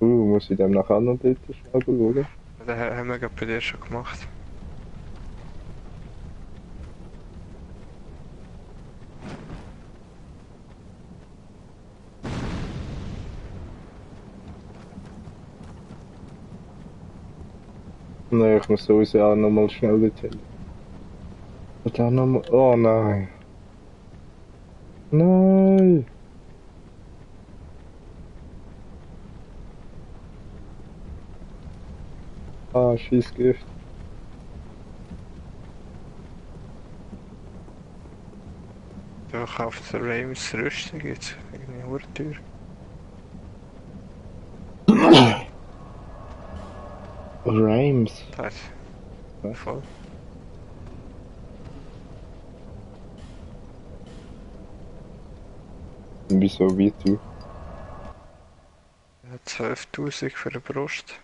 Muss ich dem nachher noch dort schnell schauen? Den haben wir gerade bei dir schon gemacht. Nein, ich muss sowieso auch nochmal schnell dorthin. Und dann nochmal. Oh nein. Nein! Ah, scheiß Gift. Da kauft der Rames Rüstung jetzt. Irgendwie Hurtür. Rhymes. Das Was? voll. Wieso wie du? Ja, 12.000 für die Brust.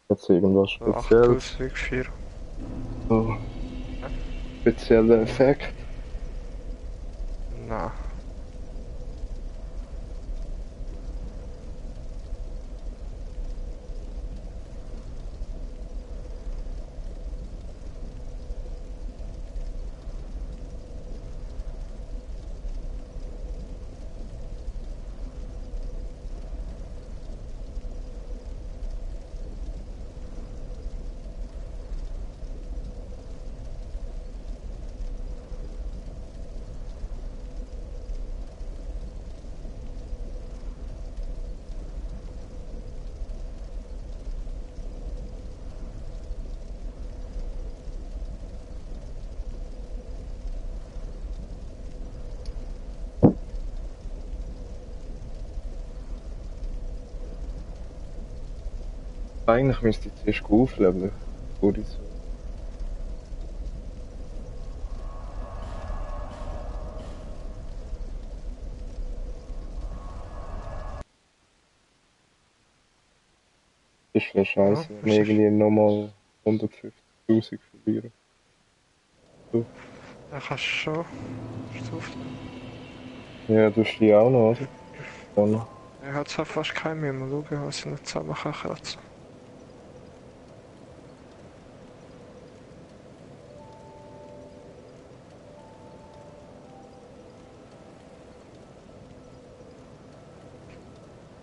Jetzt irgendwas Oder Spezielles? 8.000 für. So, spezieller Effekt? Nein. Eigentlich müsste ich zuerst aufleveln, bevor ich so. Ist ja scheiße, Ja, wenn ich was ist? irgendwie nochmal 150.000 verliere. So. Ja, kannst du schon. Stuft. Ja, du hast die auch noch, oder? Dann. Ich habe zwar fast keinen mehr. Mal schauen, was ich noch zusammen kann kratzen.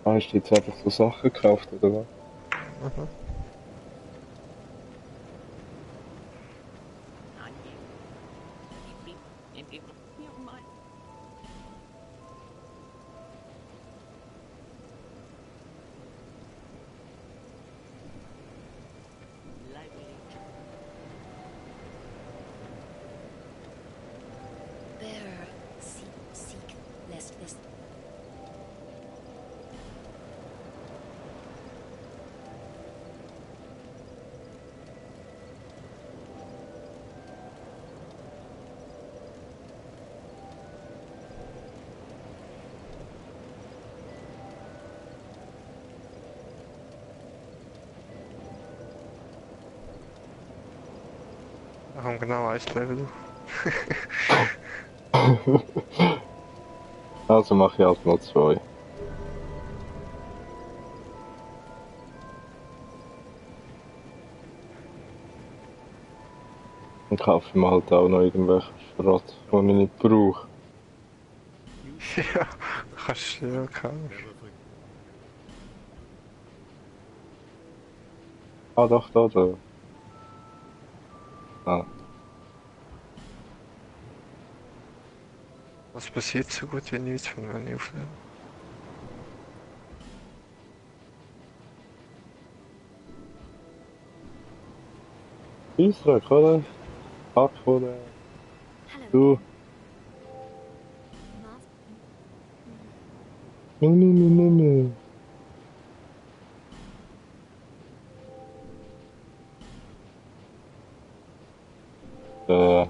Ah, hast du jetzt einfach so Sachen gekauft, oder was? Mhm. Bearer, seek, lest this. Da haben genau ein Level. Also mache ich halt mal 2. Dann kaufe ich mir halt auch noch irgendwelchen Schrott, den ich nicht brauche. Ja, kannst du ja kaufen. Ah, doch, da. Ah, Was passiert so gut wie nichts, wenn ich aufnehme? Scheissdreck, oder? Hart von der. Hello Du. again. Master. Nö. Äh,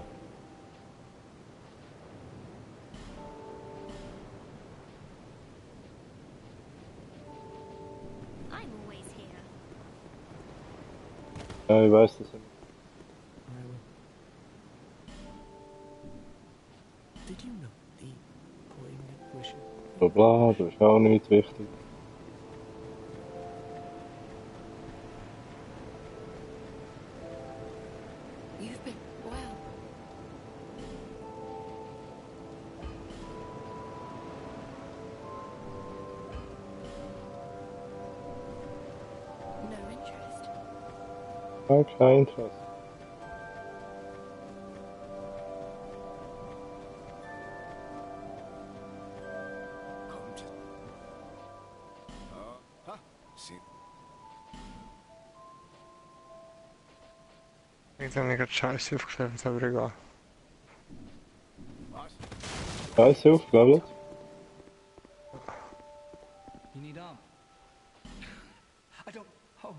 I'm always here. ja, ich weiß das nicht. Did you know the poignant wishes? Bla bla, das ist auch nicht wichtig. You've been well. No interest. Kein Interesse. Kommt. Ich habe gerade Scheiße aufgestellt, aber egal. Was? Scheiße aufgelevelt. You need arm? I don't. Oh.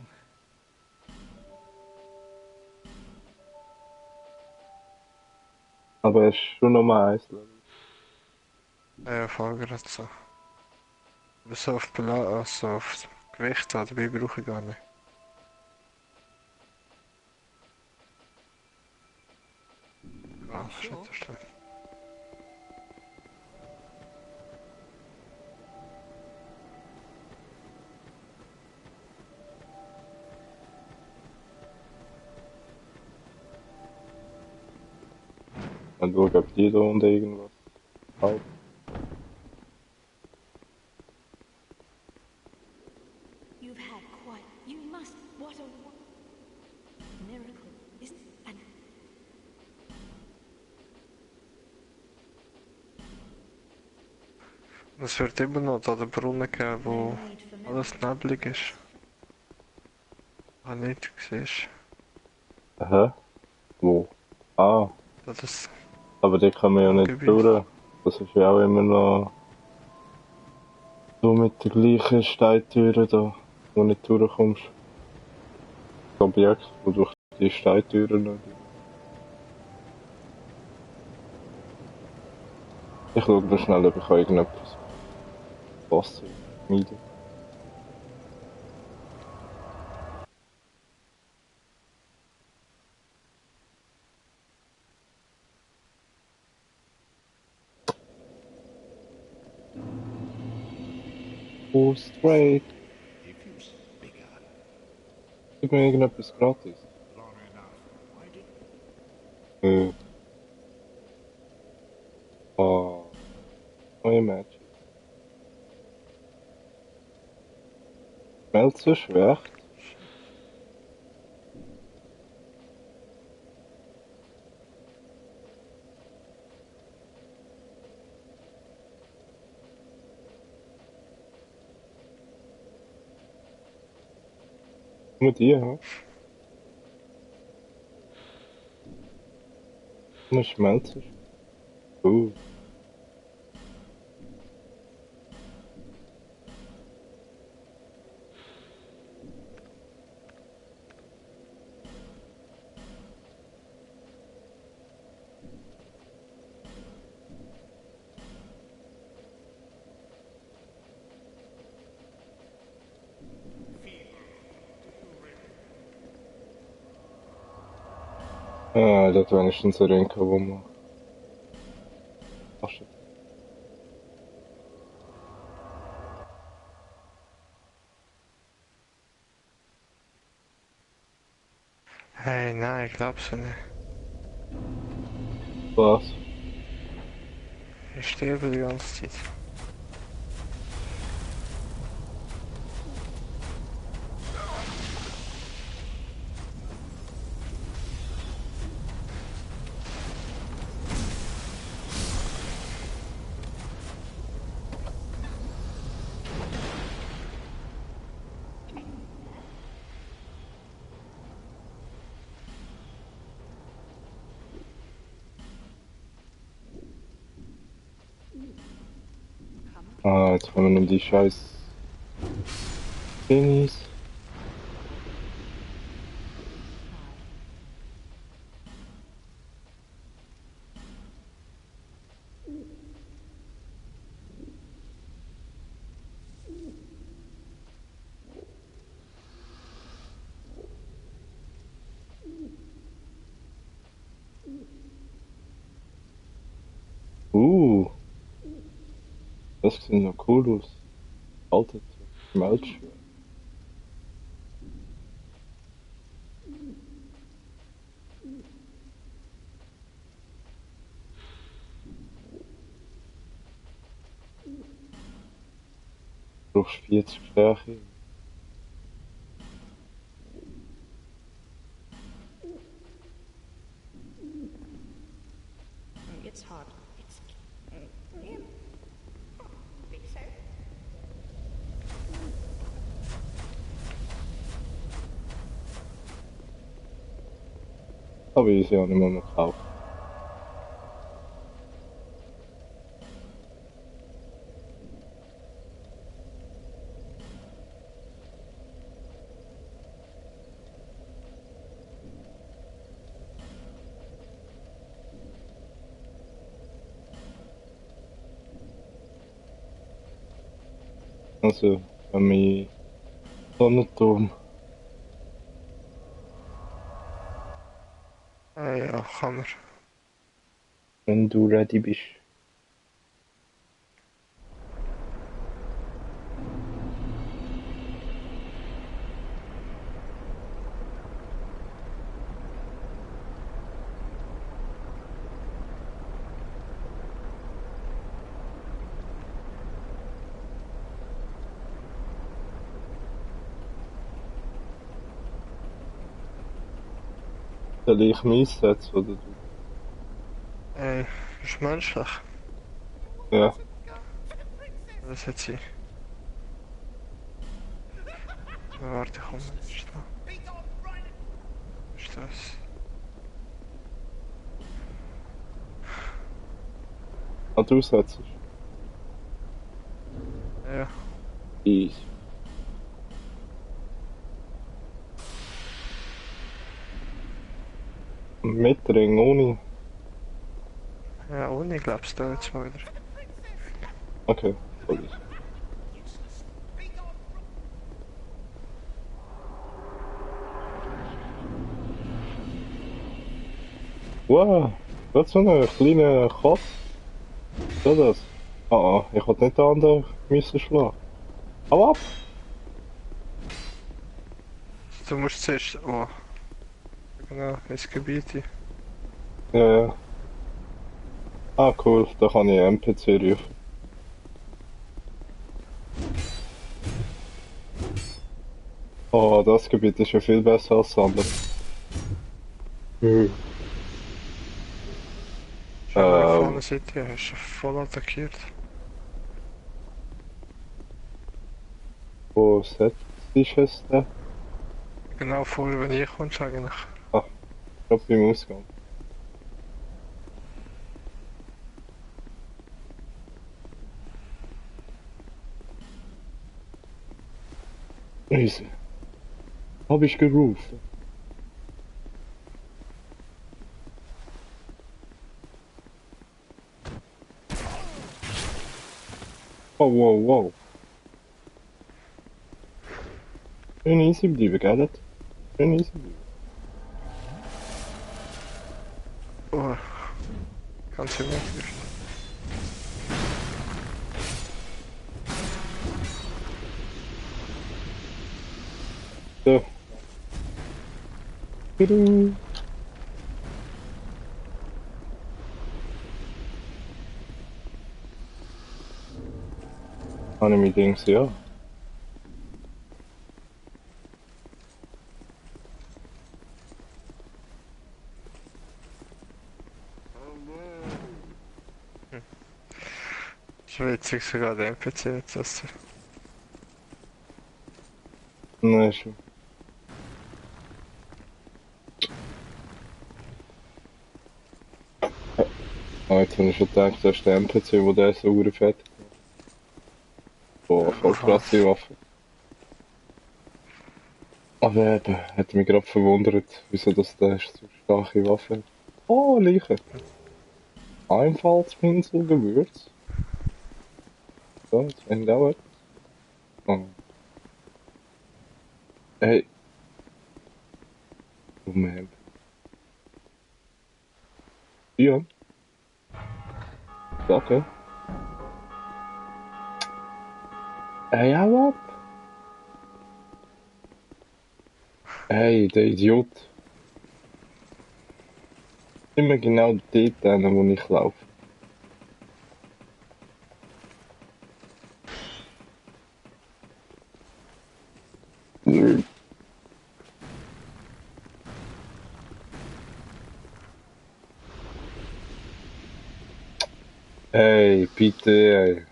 Aber er ist schon nochmal 1 Level. Ja, voll gerade so. Aber so auf, also auf Gewicht dabei brauche ich gar nicht. Ah, ist nicht so schlimm. Dann schauen, ob die da unten irgendwas hat. You've had quite. You must. What a miracle! Is and Es wird immer noch da den Brunnen geben, wo man-made for alles miracles. neblig ist. Ah, nicht siehst. Aha. Wo? Ah, Das aber die kann man ja nicht Gebiet. durch. Das ist ja auch immer noch so mit der gleichen Steintüre da, wo du nicht durchkommst. Das Objekt, wo durch die Steintüre noch. Ich schaue noch schnell, ob ich irgendetwas Wasser schmieden. Oh, straight. Diffuse bigger. Gib mir irgendetwas gratis. Long enough. Why did Ah, neue Match. Schmelzer schwächt. Nur die, hä? Nur Schmelzer. Ah, das hat wenigstens ein Ring, wo man... Ach shit. Hey, nein, ich glaub's ja nicht. Was? Ich sterbe die ganze Zeit. Ah, jetzt kommen wir um die scheiß... Dingies. Das sieht noch cool aus. Alter, Schmelzschwert. Du brauchst 40 Stärke. It's hard. It's. Aber ich ja nicht mehr gekauft. Also, wenn mich Sonnenturm. Ja, kann man. Wenn du ready bist. Soll ich mich einsetzen oder du? Ist menschlich. Ja. Das hat sie. Warte, komm, ist da. Ist das? Ah, du setzt. Ja. Ich. Mit Ring, ohne. Ja, ohne glaubst du jetzt mal wieder. Okay, voll ist. Wow, was so ein kleiner Katz. So das. Ah, ich hätte nicht den anderen müssen schlagen. Hau ab! Du musst zuerst. Oh, genau, ins Gebiet. Ja, ja. Ah, cool, da kann ich NPC rufen. Oh, das Gebiet ist ja viel besser als das andere. Schau, auf einer Seite hast du voll attackiert. Wo setzt sich es denn? Genau vor, wenn ich kommst eigentlich. Ah, ich glaube beim Ausgang. Riese. Hab ich gerufen. Wow, wow, wow. Schön easy bleiben, gell? Schön easy bleiben. Oh, ganz immer. So. Tudu. Habe ich mir gedacht, ja. Ist witzig, sogar der NPC jetzt das. Nein, schon. Ah, jetzt habe ich schon gedacht, das ist der NPC, der so fett gemacht. Boah, voll krasse Waffe. Aber eben, hat mich gerade verwundert, wieso das der so starke Waffe hat. Oh, Leiche. Einfallspinsel, Gewürz. So, jetzt wenn ich auch etwas. Oh. Hey. Oh man. Ja. Danke. Hey, hau ab. Hey, der Idiot. Immer genau dort hin, wo ich laufe. Hey, bitte, ey.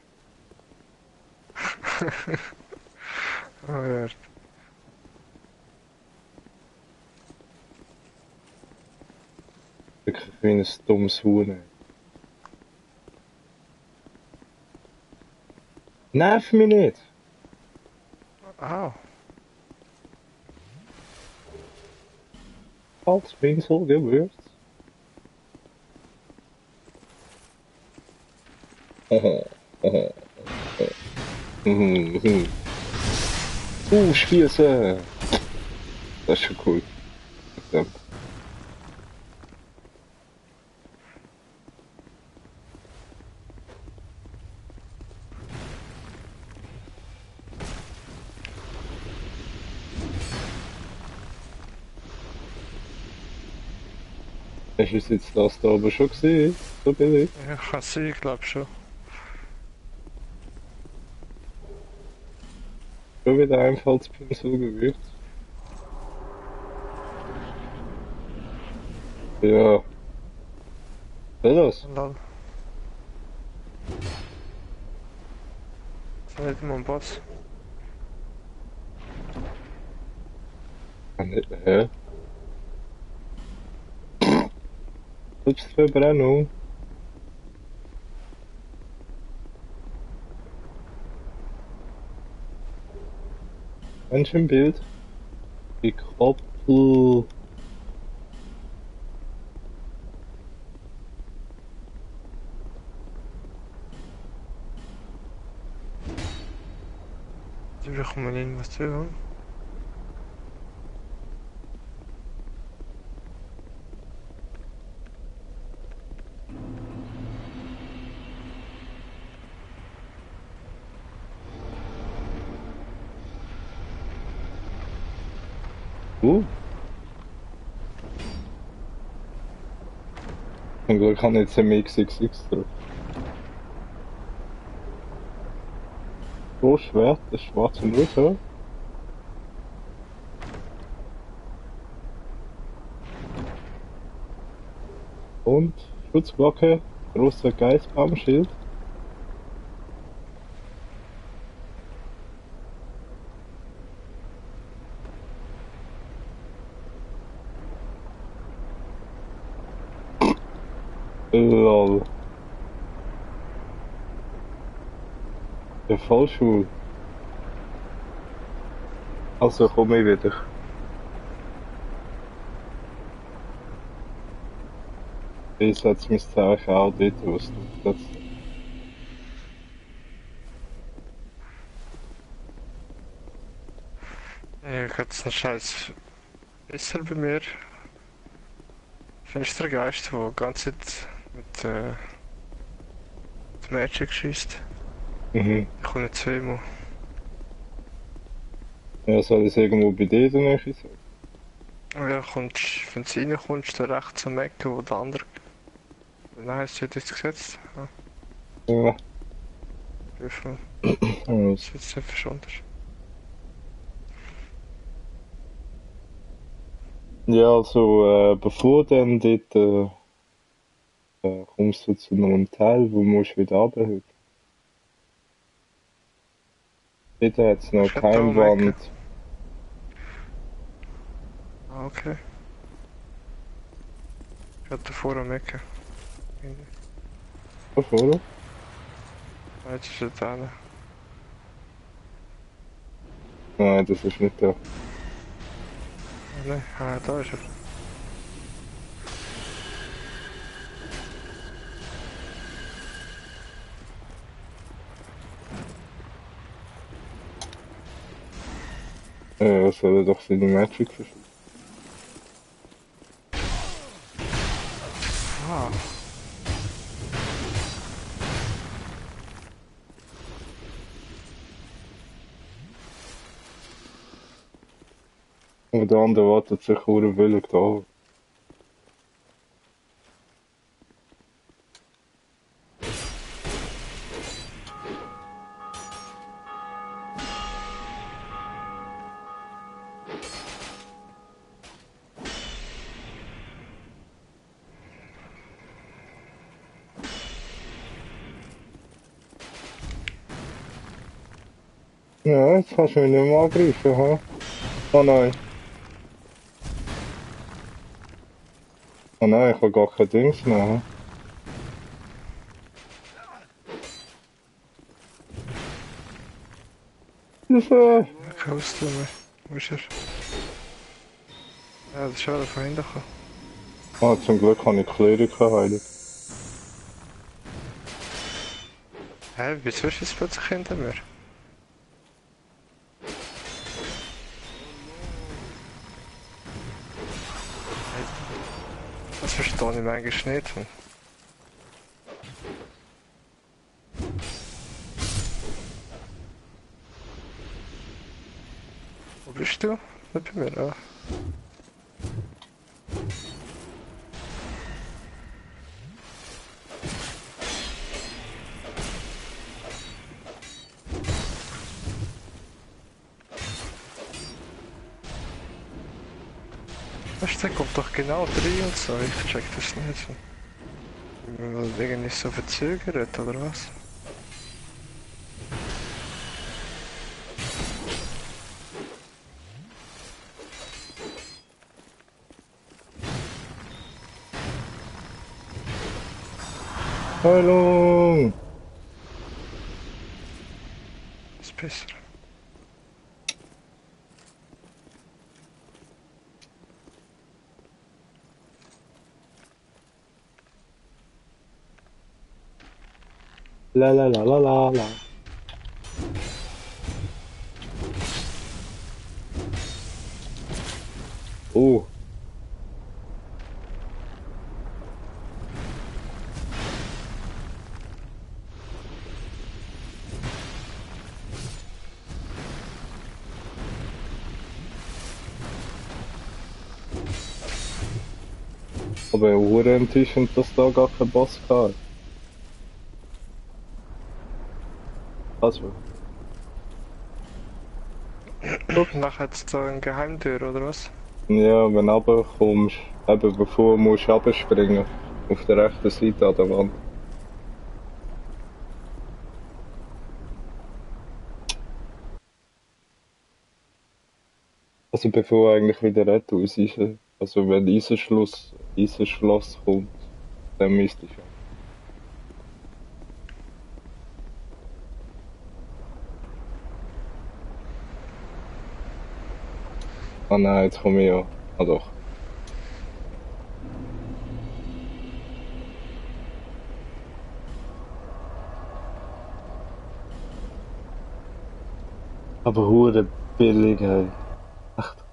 Oh ja. Wirklich wie ein dummes Huhn. Nerv mich nicht! Au. Als Pinsel gewürzt. Haha, haha, haha. Schießen! Das ist schon cool. Verdammt. Hast du jetzt das da oben schon gesehen? So billig? Ja, kann sein, ich glaube schon. Schon wieder Einfallspinsel gewürzt. Ja. Was ist das? Lol. Das ist nicht mal ein Boss. Hä? Selbstverbrennung. Mensch im Bild. Die Koppel. Die bekommen irgendwas zu tun. Zum Glück habe ich jetzt MXXX drauf. So Schwert, das schwarze Mutter. Und Schutzglocke, großer Geistbaumschild. Lol. Der Fallschuh. Also komm ich wieder. Ich setze mein Zeichen auch dort aus. Ja, ich hatte einen scheiß Messer bei mir. Finstergeist, der die ganze Zeit mit Magic schießt. Mhm. Ich komme nicht zweimal. Ja, soll ich es irgendwo bei dir in der Nähe sein? Ja, kommst, wenn du reinkommst, da rechts am Ecke, wo der andere... Nein, es wird jetzt gesetzt. Ja, Ja. Prüfung. Also, Das ist jetzt etwas anders. ja, also bevor dann dort kommst du zu einem Teil, wo musst du wieder runterhüpfen. Dort hat es noch Ich hab da keine am Wand. Ecke. Ah, okay. Ich hatte davor am Ecke. Davor? Ah, jetzt ist er da. Nein, das ist nicht da. Ah, nein, ah, da ist er. Soll er doch seine Magic verschieben. Ah, Und der andere wartet sich willig da. Ja, jetzt kannst du mich nicht mehr angreifen, ha? Oh nein. Oh nein, ich habe gar kein Dings mehr. Hilfe! Kommst du mir? Wo ist er? Ja, das ist schon wieder von hinten gekommen. Ah, zum Glück habe ich Kleriker heilen. Hä, wieso ist es plötzlich hinter mir? Das verstehe ich manchmal nicht. Wo bist du? Nicht bei mir, ah. Weißt du, der kommt doch genau rein und so. Ich check das nicht. Weil irgendwie so verzögert, oder was? Heilung! Ist besser. La la la la la la. Oh. Aber hure enttäuschend, dass da gar kein Boss kam. Also. Nachher hat's da eine Geheimtür, oder was? Ja, wenn du runterkommst, eben bevor du musst runterspringen. Auf der rechten Seite an der Wand. Also bevor eigentlich wieder raus ist. Also wenn Eisenschloss kommt, dann müsste ich. Ah nein, jetzt komme ich ja. Ah doch. Aber hure billig, hey. Echt.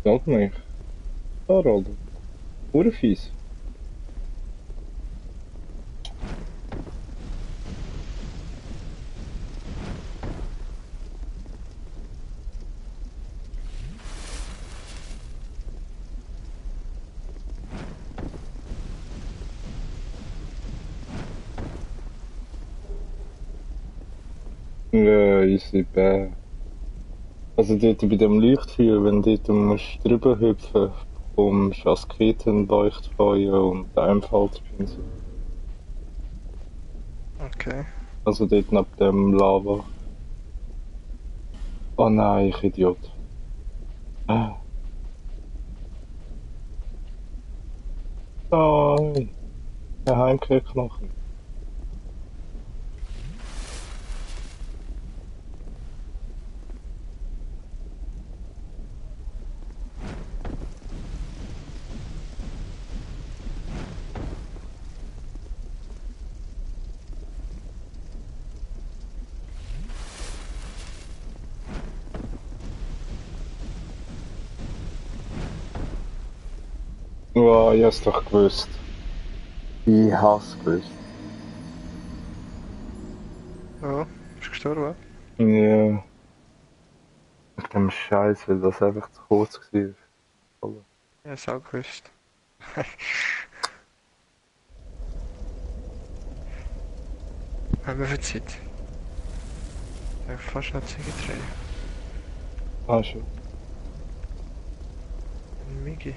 Glaubt mich. Da, Rollo. Hure fies. Ja, easy bäh. Also dort bei dem Leuchtfeuer, wenn dort du musst drüber hüpfen, kommst du Asketenleuchtfeuer und Einfallspinsel. Okay. Also dort neben dem Lava. Oh nein, ich Idiot. Ah. Nein, der Heimkehrknochen. Oh, ich hab's doch gewusst. Ich hab's gewusst. Ja, bist du gestorben? Ja. Mit dem Scheiß, weil das einfach zu kurz war. Ja, ist auch gewusst. Haben wir viel Zeit? Ich habe fast noch Züge drehen. Ah, schon. Migi.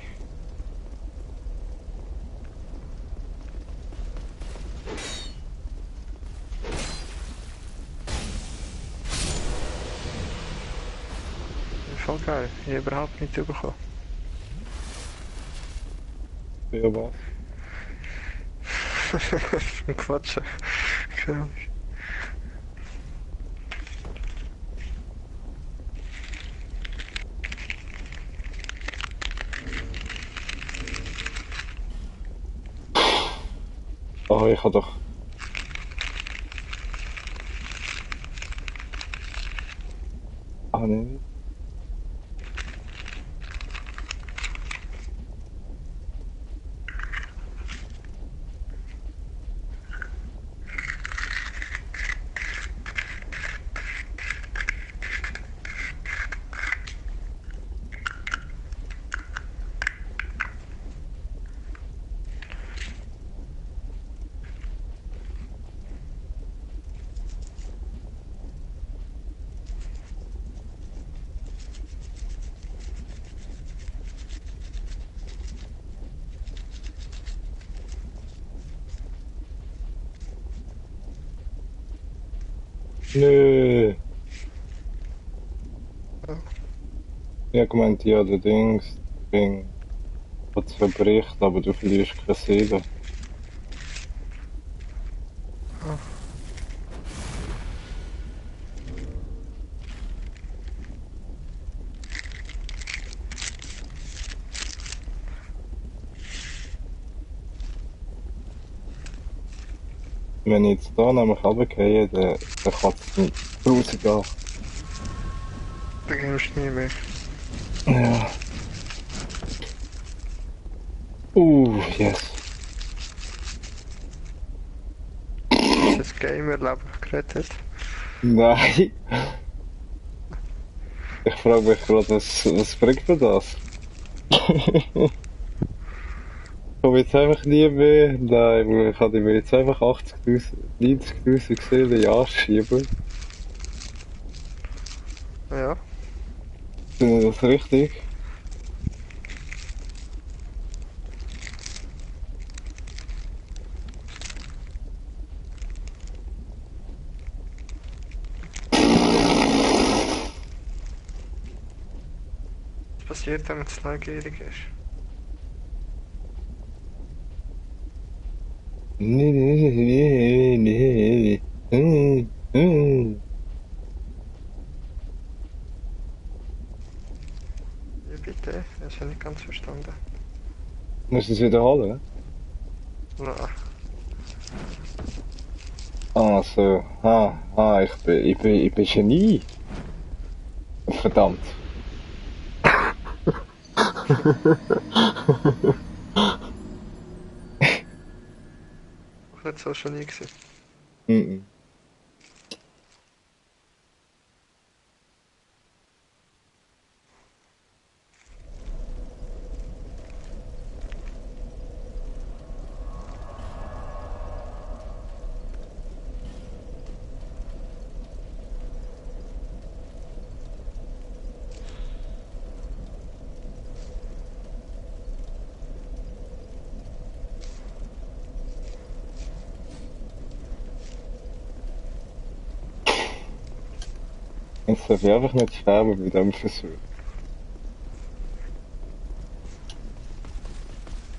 Voll geil. Ich habe überhaupt nicht bekommen. Ja, was? Ein Quatschen. Keine Ahnung. Oh, ich hab doch... Ah, nee. Nö. Ich hab gemeint, ja, der Ding hat zerbricht, aber du verlierst keine Seele. Wenn ich jetzt da nämlich runtergehe, dann kann es nicht rausgehen. Da gehst du nie mehr. Ja. Yes. Ist das Gamerleben gerettet? Nein. Ich frage mich gerade, was bringt mir das? Komm jetzt einfach nie mehr. Nein, ich kann mir jetzt einfach 80.000, 90.000 Seelen in den Arsch schieben. Ja. Finde ich das richtig? Was passiert, wenn man zu neugierig ist? Nee, nee, nee, nee, nee. Ja, bitte? Das habe ich nicht ganz verstanden. Musst du es wiederholen? Na, Ah, so. Ich bin Genie. Verdammt. auch nicht so schon nie gewesen. Mhm. Jetzt darf ich einfach nicht sterben bei diesem Versuch.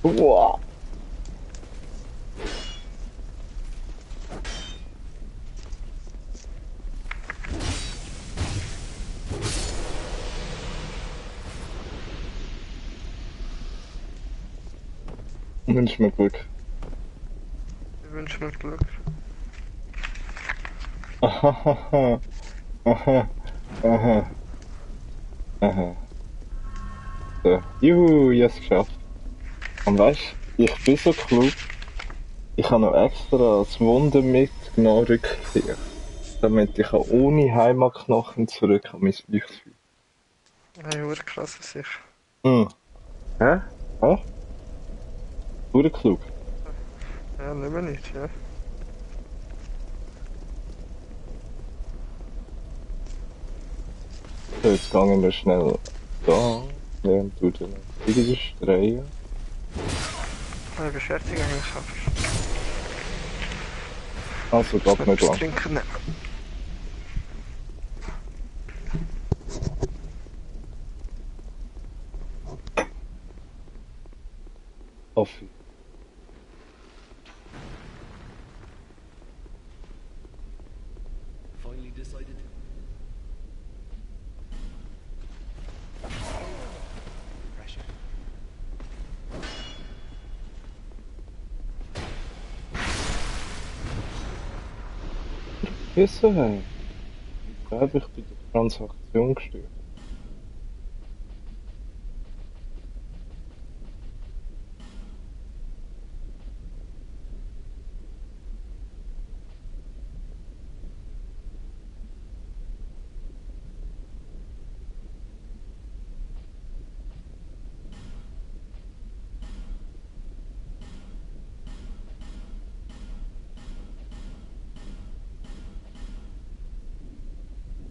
Wow. Wünsch mir Glück. Ich wünsche mir Glück. Ahahaha. Aha. Aha. Aha. So. Juhu, ich hab's geschafft. Und weißt du, ich bin so klug. Ich habe noch extra als Wunder mitgenommen Rückkehr. Damit ich auch ohne Heimatknochen zurück an mein Licht fühle. Hey, hure krass an sich. Hm. Hä? Hä? Hure klug. Ja, nicht mehr nicht, ja. So, jetzt gehen wir schnell da, während du den wieder drehen. Ich beschäftige eigentlich aber. Also, Ich geht muss nicht etwas lang. trinken nehmen. Kaffee. Finally decided. Pressure. Wissen wir. Da habe ich bei der Transaktion gestört.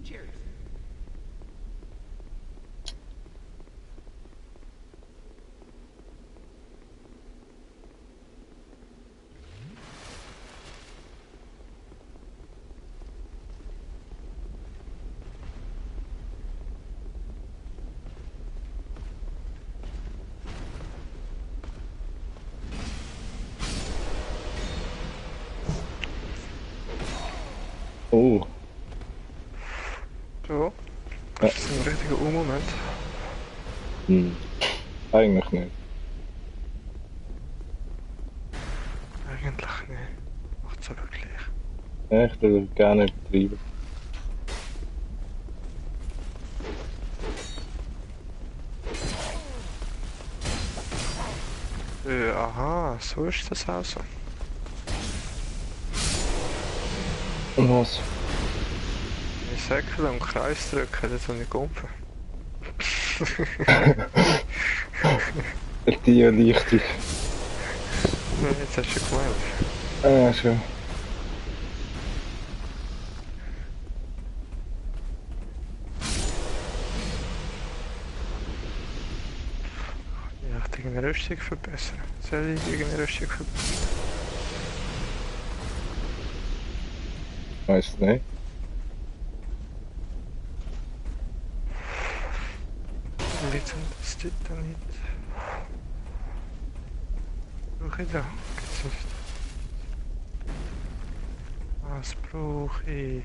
Cheers. Oh. So. Ja. Das ist ein richtiger U-Moment. Hm. Eigentlich nicht. Eigentlich nicht. Macht's ja wirklich. Ja, ich würde gerne übertreiben. Aha, so ist das also. Und was? Ich Säckel und Kreis drücken, das soll ich gumpen. Die Erleichterung. Jetzt hast du gemeint. Ah, schon. Ja, ich irgendeine Rüstung verbessern. Soll ich irgendeine Rüstung verbessern? Weiss nicht. Wieso das tut da nicht? Brauche ich da? Gibt's nicht. Was brauche ich?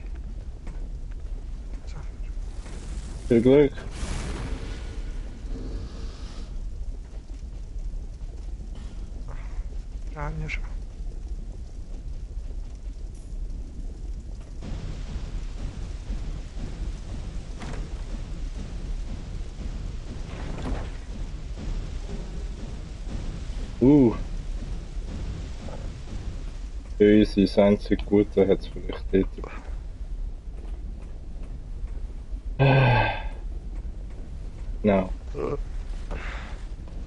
So, Viel Glück. dran ja schon. Easy, das einzige Gute hat es vielleicht dort. No.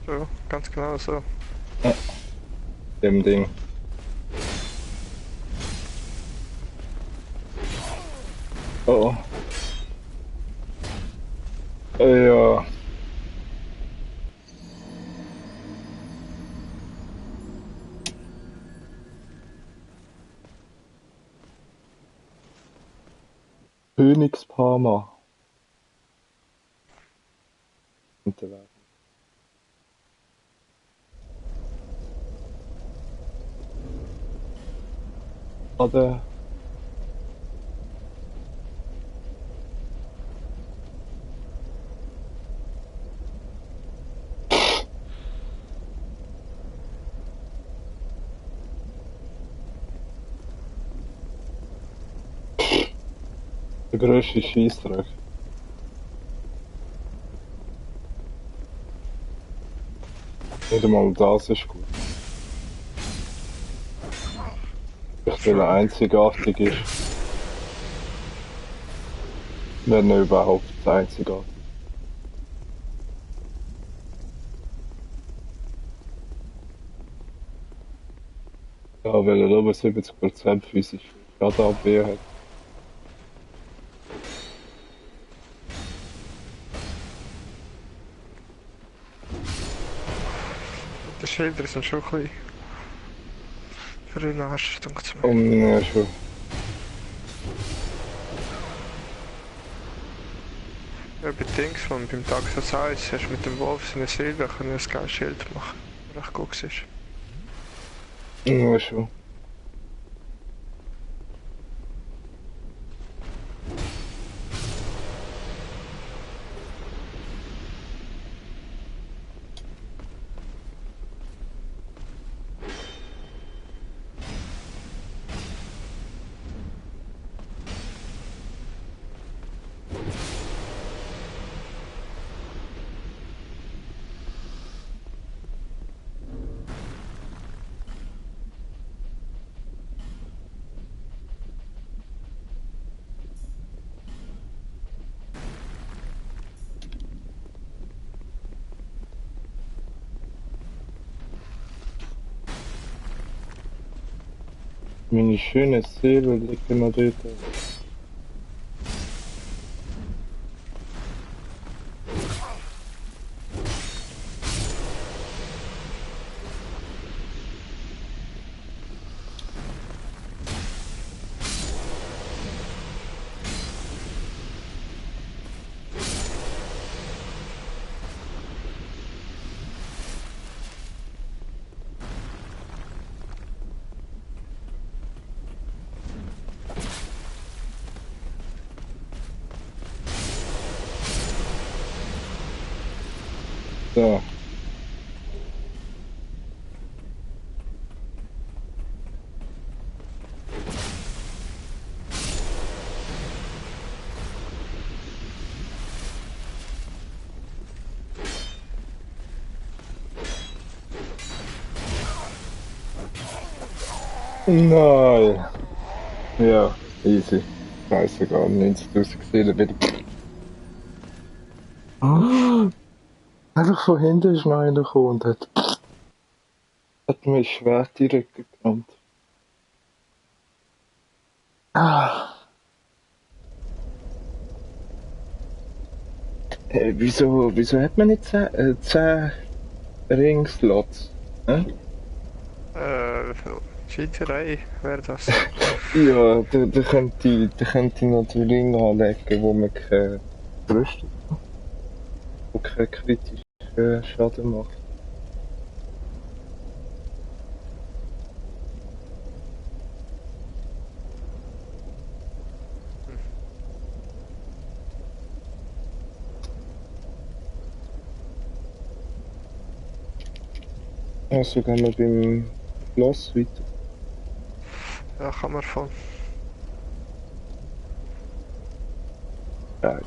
So, ganz genau so. Dem Ding. Oh. Ja. Königsparma. Unterwegs. Oder? Der grösste Scheissdreck. Nicht einmal das ist gut. Vielleicht weil er einzigartig ist. Wenn er überhaupt einzigartig. Ja, weil er über 70% physisch Schadenabwehr hat. Die Schilder sind schon ein bisschen für den Arsch, denke ich mir. Ja, schon. Ja, bei Dings, wenn beim Tag so heißt, hast du mit dem Wolf seine Silber, kann er ein geiles Schild machen. Recht gut ist. Ja, schon. Meine schöne Seele liegt noch dort. So. Nein. Ja, easy. Scheißegal, 90.000 Seelen wieder. Ah, einfach von hinten ist noch einer gekommen und hat mir schwer die Rücken gerammt. Ah. Wieso hat man nicht 10 Ringslots? Cheaterei wäre das. Ja, da könnte ich noch den Ring anlegen, wo man keine Rüstung hat. Wo keinen kritischen Schaden macht. Also gehen wir beim Schloss weiter. Ja, kann man voll. Scheiße.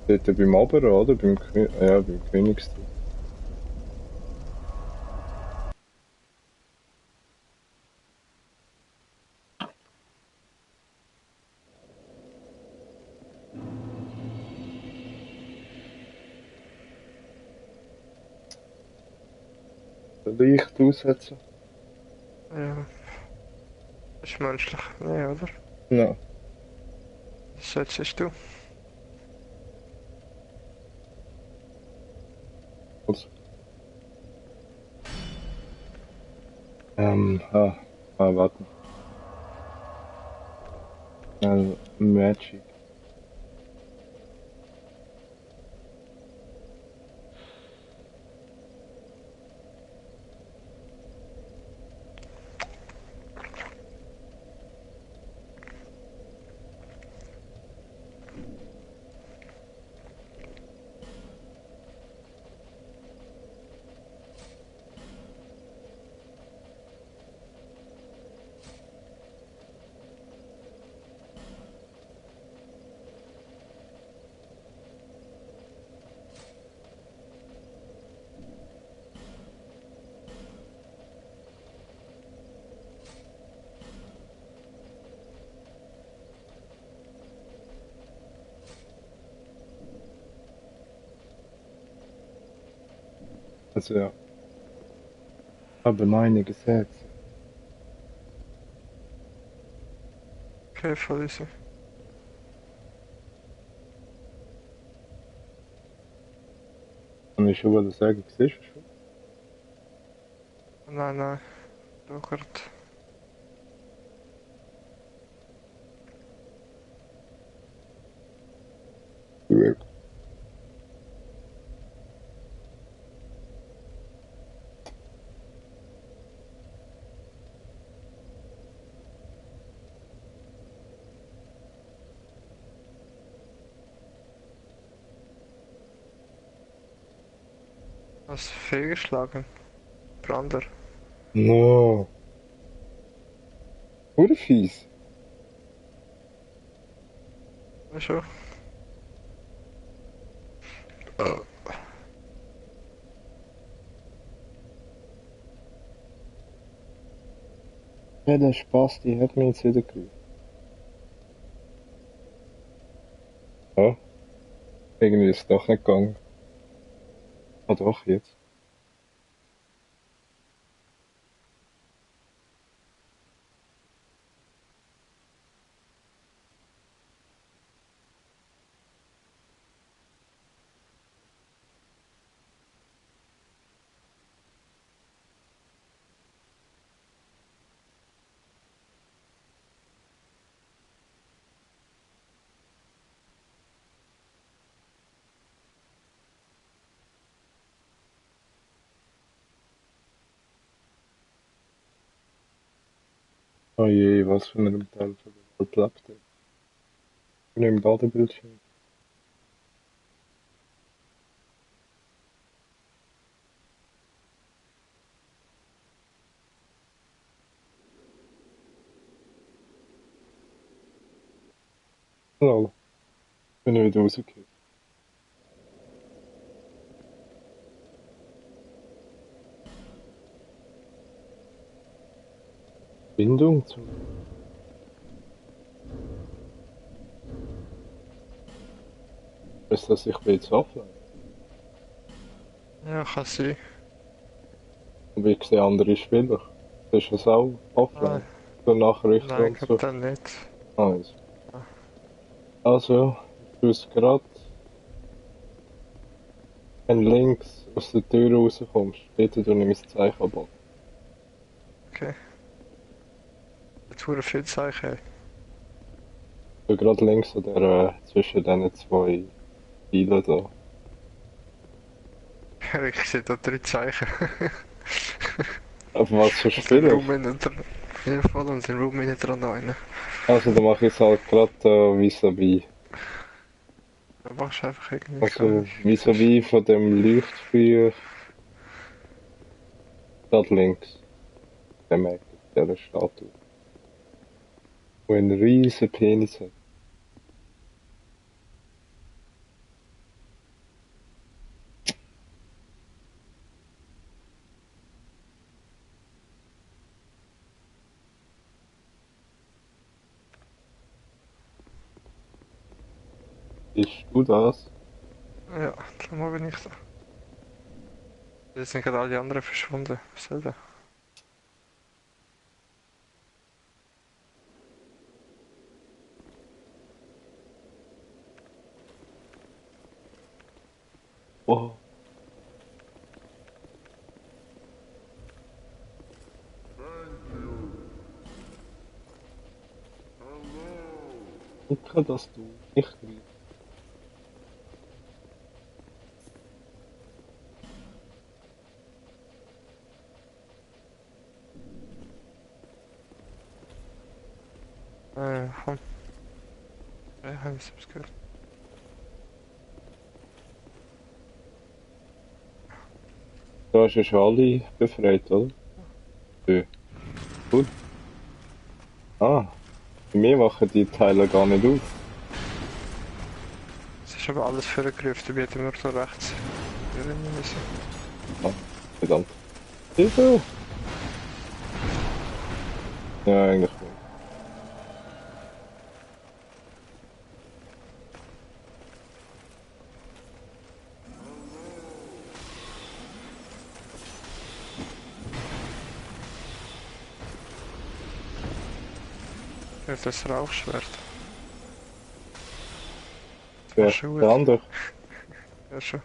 Dort beim Oberen, oder? Beim Königstor. Licht aussetzen? Ja. Ist menschlich. Nee, oder? Nein. Das solltest du. Also. Warte. Magic. Also ja, habe meine Gesetze. Okay, voll easy. Und ich würde sagen, siehst du schon? Nein, nein. Du gerade. Ja. Hast du fehlgeschlagen? Brander. No. Oder fies. Ja, schon. Ja, der Spaß, die hat mich jetzt wieder gerufen. Ja, irgendwie ist es doch nicht gegangen. Ah doch, jetzt. Oh je, was für ein Teil von der Welt lebt er? Ich bin im Ladebildschirm. Lol, bin ich wieder rausgekommen. Bindung zum... Ist das, ich bin jetzt offline? Ja, kann sein. Aber ich sehe andere Spieler. Das ist es auch offline. Nein, So Nachrichten nein, ich und glaube so. dann nicht. Also, also ich tue gerade, wenn links aus der Tür rauskommst, dort tue ich mein Zeichen ab. Okay. Jetzt wurde viel Zeichen. Ich bin gerade links an zwischen diesen zwei Pfeilen da. Ich sehe da 3 Zeichen. Auf was für Und den Spieler? Room innen dran. Ja, voll, und den Room innen dran noch einen. Also, dann mache ich es halt gerade vis-à-vis. Da machst du einfach irgendwie Also, keine. vis-à-vis von dem Leuchtfeuer, gerade links. Der merkt dieser Statue. Wo ein riesen Penis hat. Ist du das? Ja, dann bin ich da. Jetzt sind gerade alle anderen verschwunden. Was soll das? Oh. Danke, dass du mich grüßt. Komm. Ja, hab ich selbst gehört. Du hast ja schon alle befreit, oder? Ja. Gut. Ah, bei mir machen die Teile gar nicht auf. Es ist aber alles vorgerufen, wir hätten nur so rechts. Rennen müssen. Ah, verdammt. Hilfe! Ja, eigentlich nicht. Mit das Rauchschwert. Wer schon gut. der andere? Ja, schon.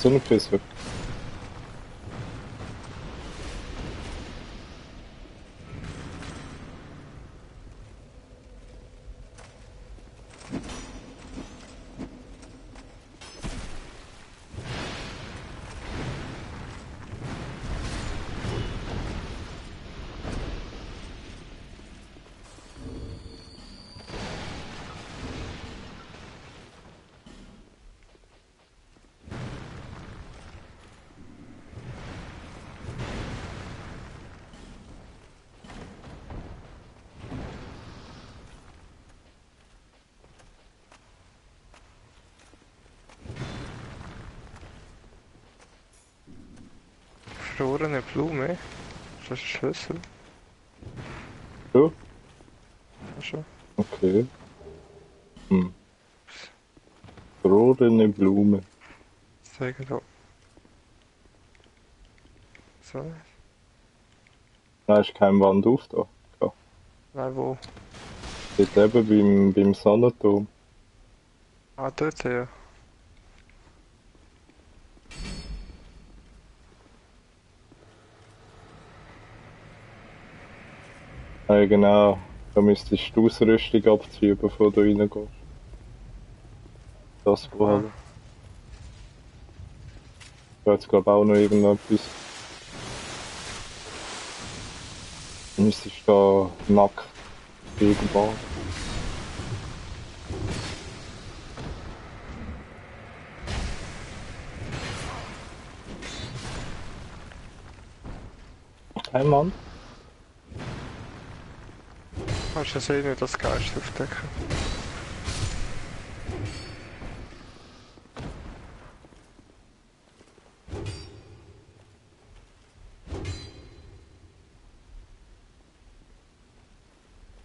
Sonnenpisse. Verlorene Blume. Ist das ein Schlüssel? So, Ja, schon. okay. Verlorene Blume. Zeigen da. So. Da ist kein Wand auf da. Ja. Nein, wo? Dort eben beim Sonnenturm. Ah, dort, ja. Ja, genau. Da müsstest du die Ausrüstung abziehen, bevor du reingehst. Das war. Da hat's glaub auch noch irgendetwas. Du müsstest da nackt irgendwann. Hey Mann. Kannst du sehen, wie das Geist aufdecken?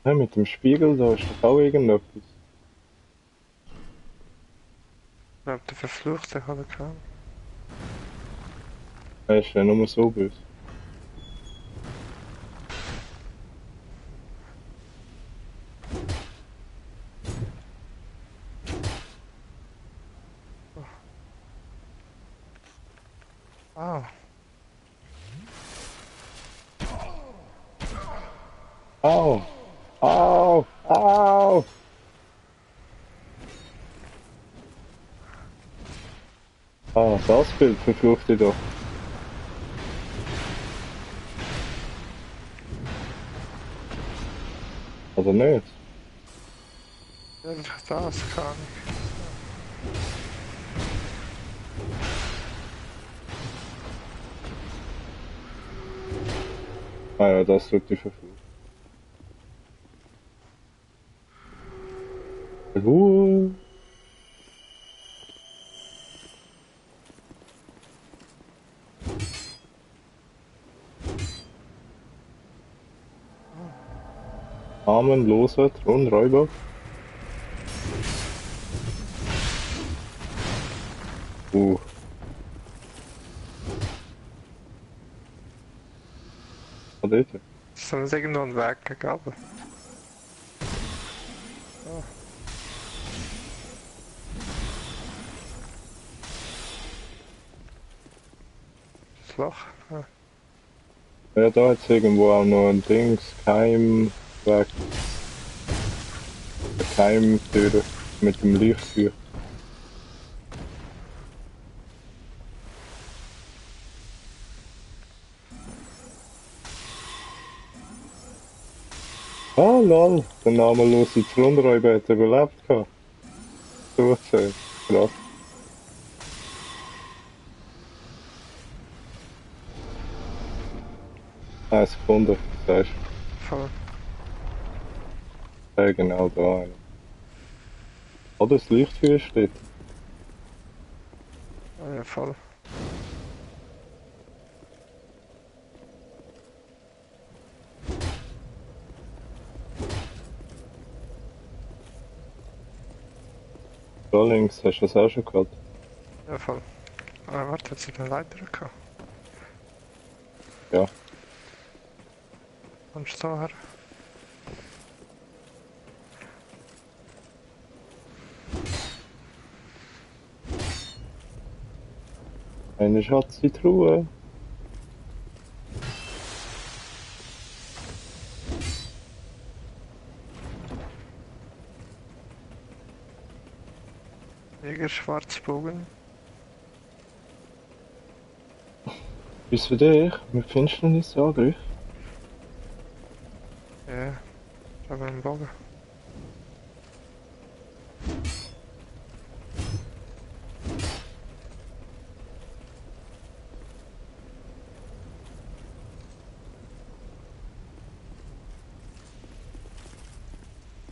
Ja, mit dem Spiegel, da ist doch auch irgendetwas. Ich glaube, der Verfluchte hat er gehabt. Er ist ja nur so böse. Ah, Au! Au! Au! Ah, das Bild verflucht dich doch. Oder nicht? ja, das kann ich. Ah ja, das tut dich verflucht. Ruhe! Armen, loser, Thronräuber. Was ist das? Ist dann irgendwo ein Weg gegeben? Ah. Das Loch? Ah. Ja, da hat's irgendwo auch noch ein Dings, Keimwerk. Eine Keimtür mit dem Lichtfeuer. Ah, lol, der namenlose Thronräuber hat überlebt gehabt. So erzählt. Krass. Eine Sekunde, sagst Voll. du. Ja, genau da. Ja. Oh, das Lichtfeuer steht. Ah, ja, voll. Da links, hast du das auch schon gehabt? Ja, voll. Ah, warte, hat sie den Leiter gehabt? Ja. Kommst du da her? Eine Schatz in die Truhe. Jäger Schwarzbogen. Bis für dich, mit Finsternisangriff. Ja, aber einen Bogen.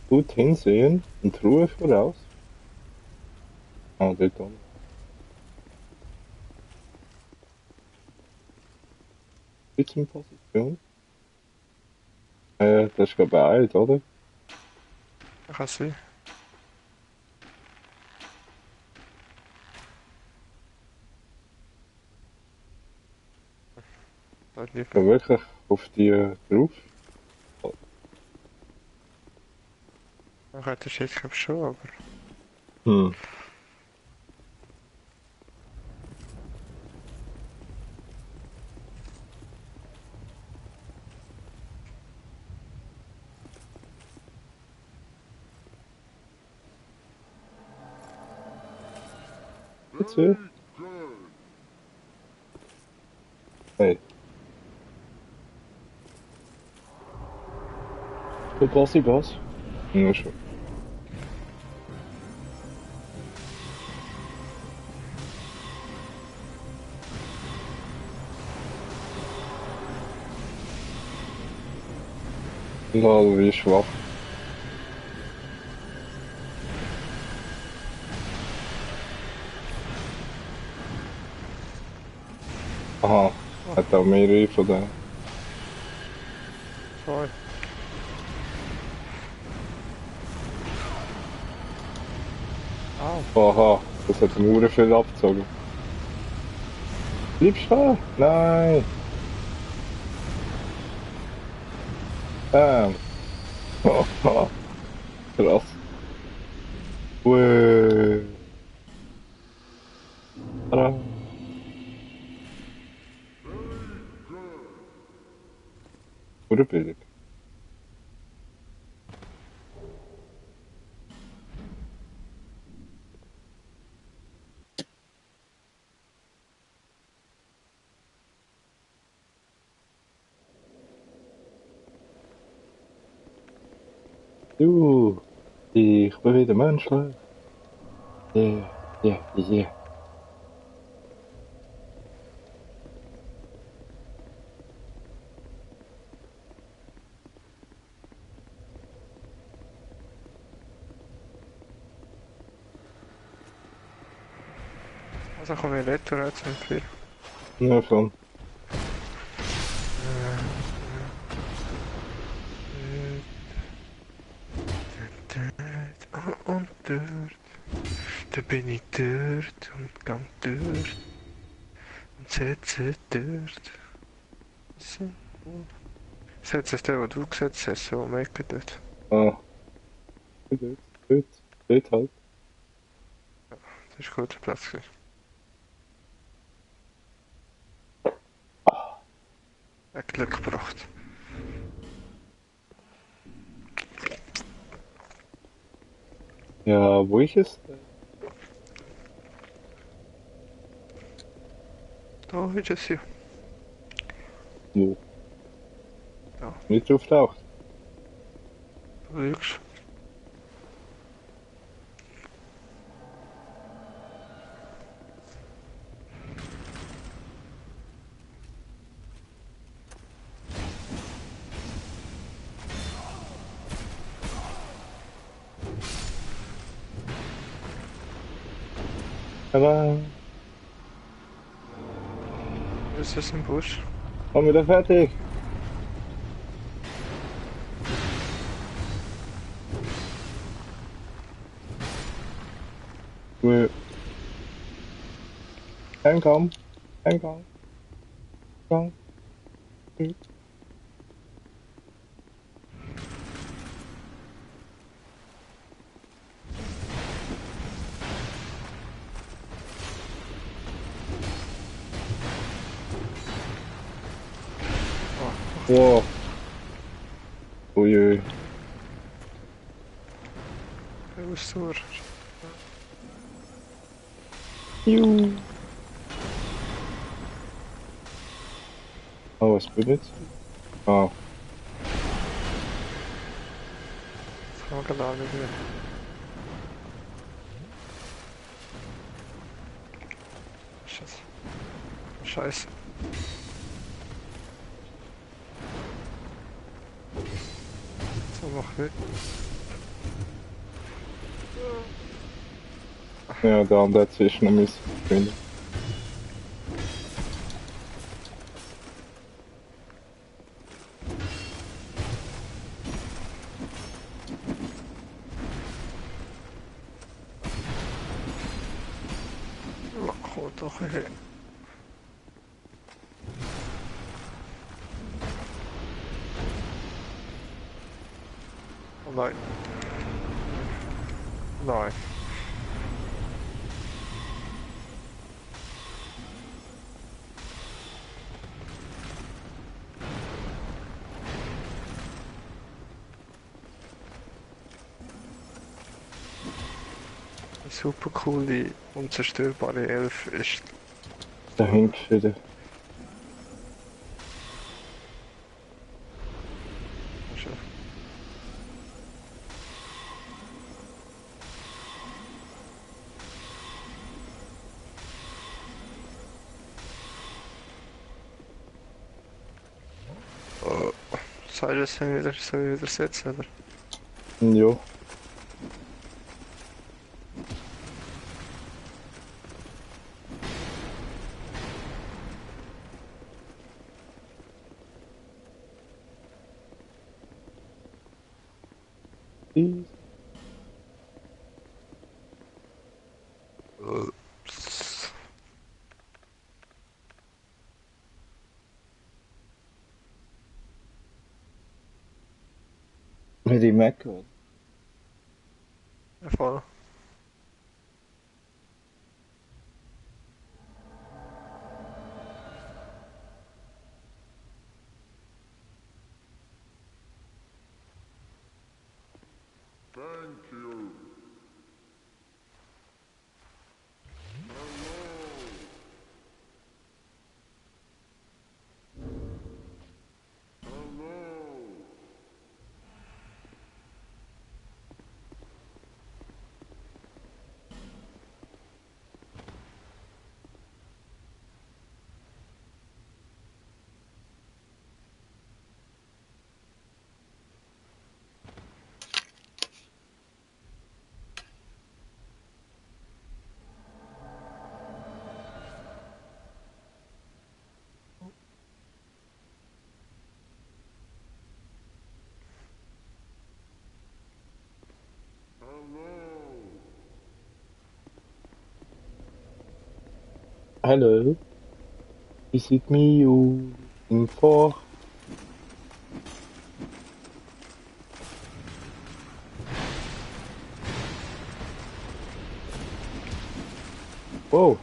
Gut hinsehen und Ruhe voraus. Ah, dort unten. Spitzenposition. Das ist glaube ich alt, oder? Kann sein. Da liegt Ja, wirklich auf die drauf. man hat das jetzt glaub ich schon, aber Hm. Jetzt hier? Hey. Wo passe ich was? Ja, schon. Lol, wie schwach. Aha, hat auch mehrere von denen. voll. Au, Aha, das hat dem Uhren viel abgezogen. Bleib stehen! Nein! Bam! Haha, krass. Ui. Tada. Uhrenbildung. Du, ich bin wieder menschlich. Yeah, yeah, yeah. also komm ich retour jetzt mit viel. Ja, schon. Und dort, da bin ich dort und gang dort und setze dort. So. Setze es der, wo du gesetzt hast, so um die Ecke dort. Ah, dort halt. Das ist ein guter Platz gewesen. Hat Glück gebracht. Ja, wo ist es? Da ist es ja. Wo? Ja. Nicht drauf taucht. Du lügst. Tada! Wo ist das im Busch? Haben wir da fertig? We hang on, hang on, hang on. Wow. Uiui. Hij was door. Juhu. Oh, was bin jetzt? Ah, Das gaan we gedaan weer. Shit. Scheiße. So, noch nicht. ja, der andere dazwischen müssen finden. Kom toch weer. Oh, nee. Nee. Super cool, die unzerstörbare Elf ist. Da hängt wieder. Also, soll ich das dann wieder setzen, oder? Jo. Easy. Mit dem Mac gehört. Ja, voll. Hello. Is it me you in for? Wow.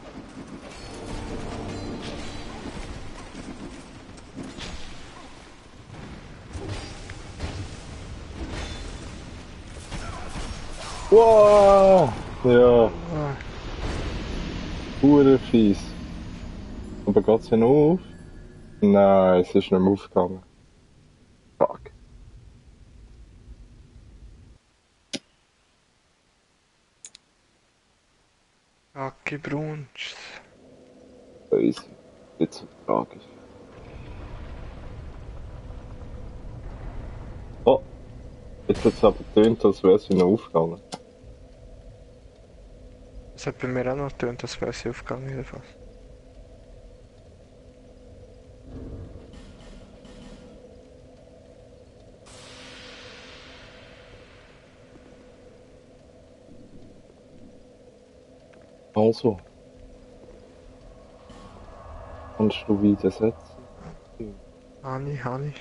Wow. Ja, Ah, hure fies. Aber geht's ja noch auf? Nein, es ist nicht mehr aufgegangen. Fuck. Hacke Brunst. Easy. Nicht so tragisch. Oh, jetzt hat es aber getönt, als wäre es wieder aufgegangen. Das hat bei mir auch noch getönt, das wäre sie aufgegangen jedenfalls. Also, kannst du widersetzen? Hani.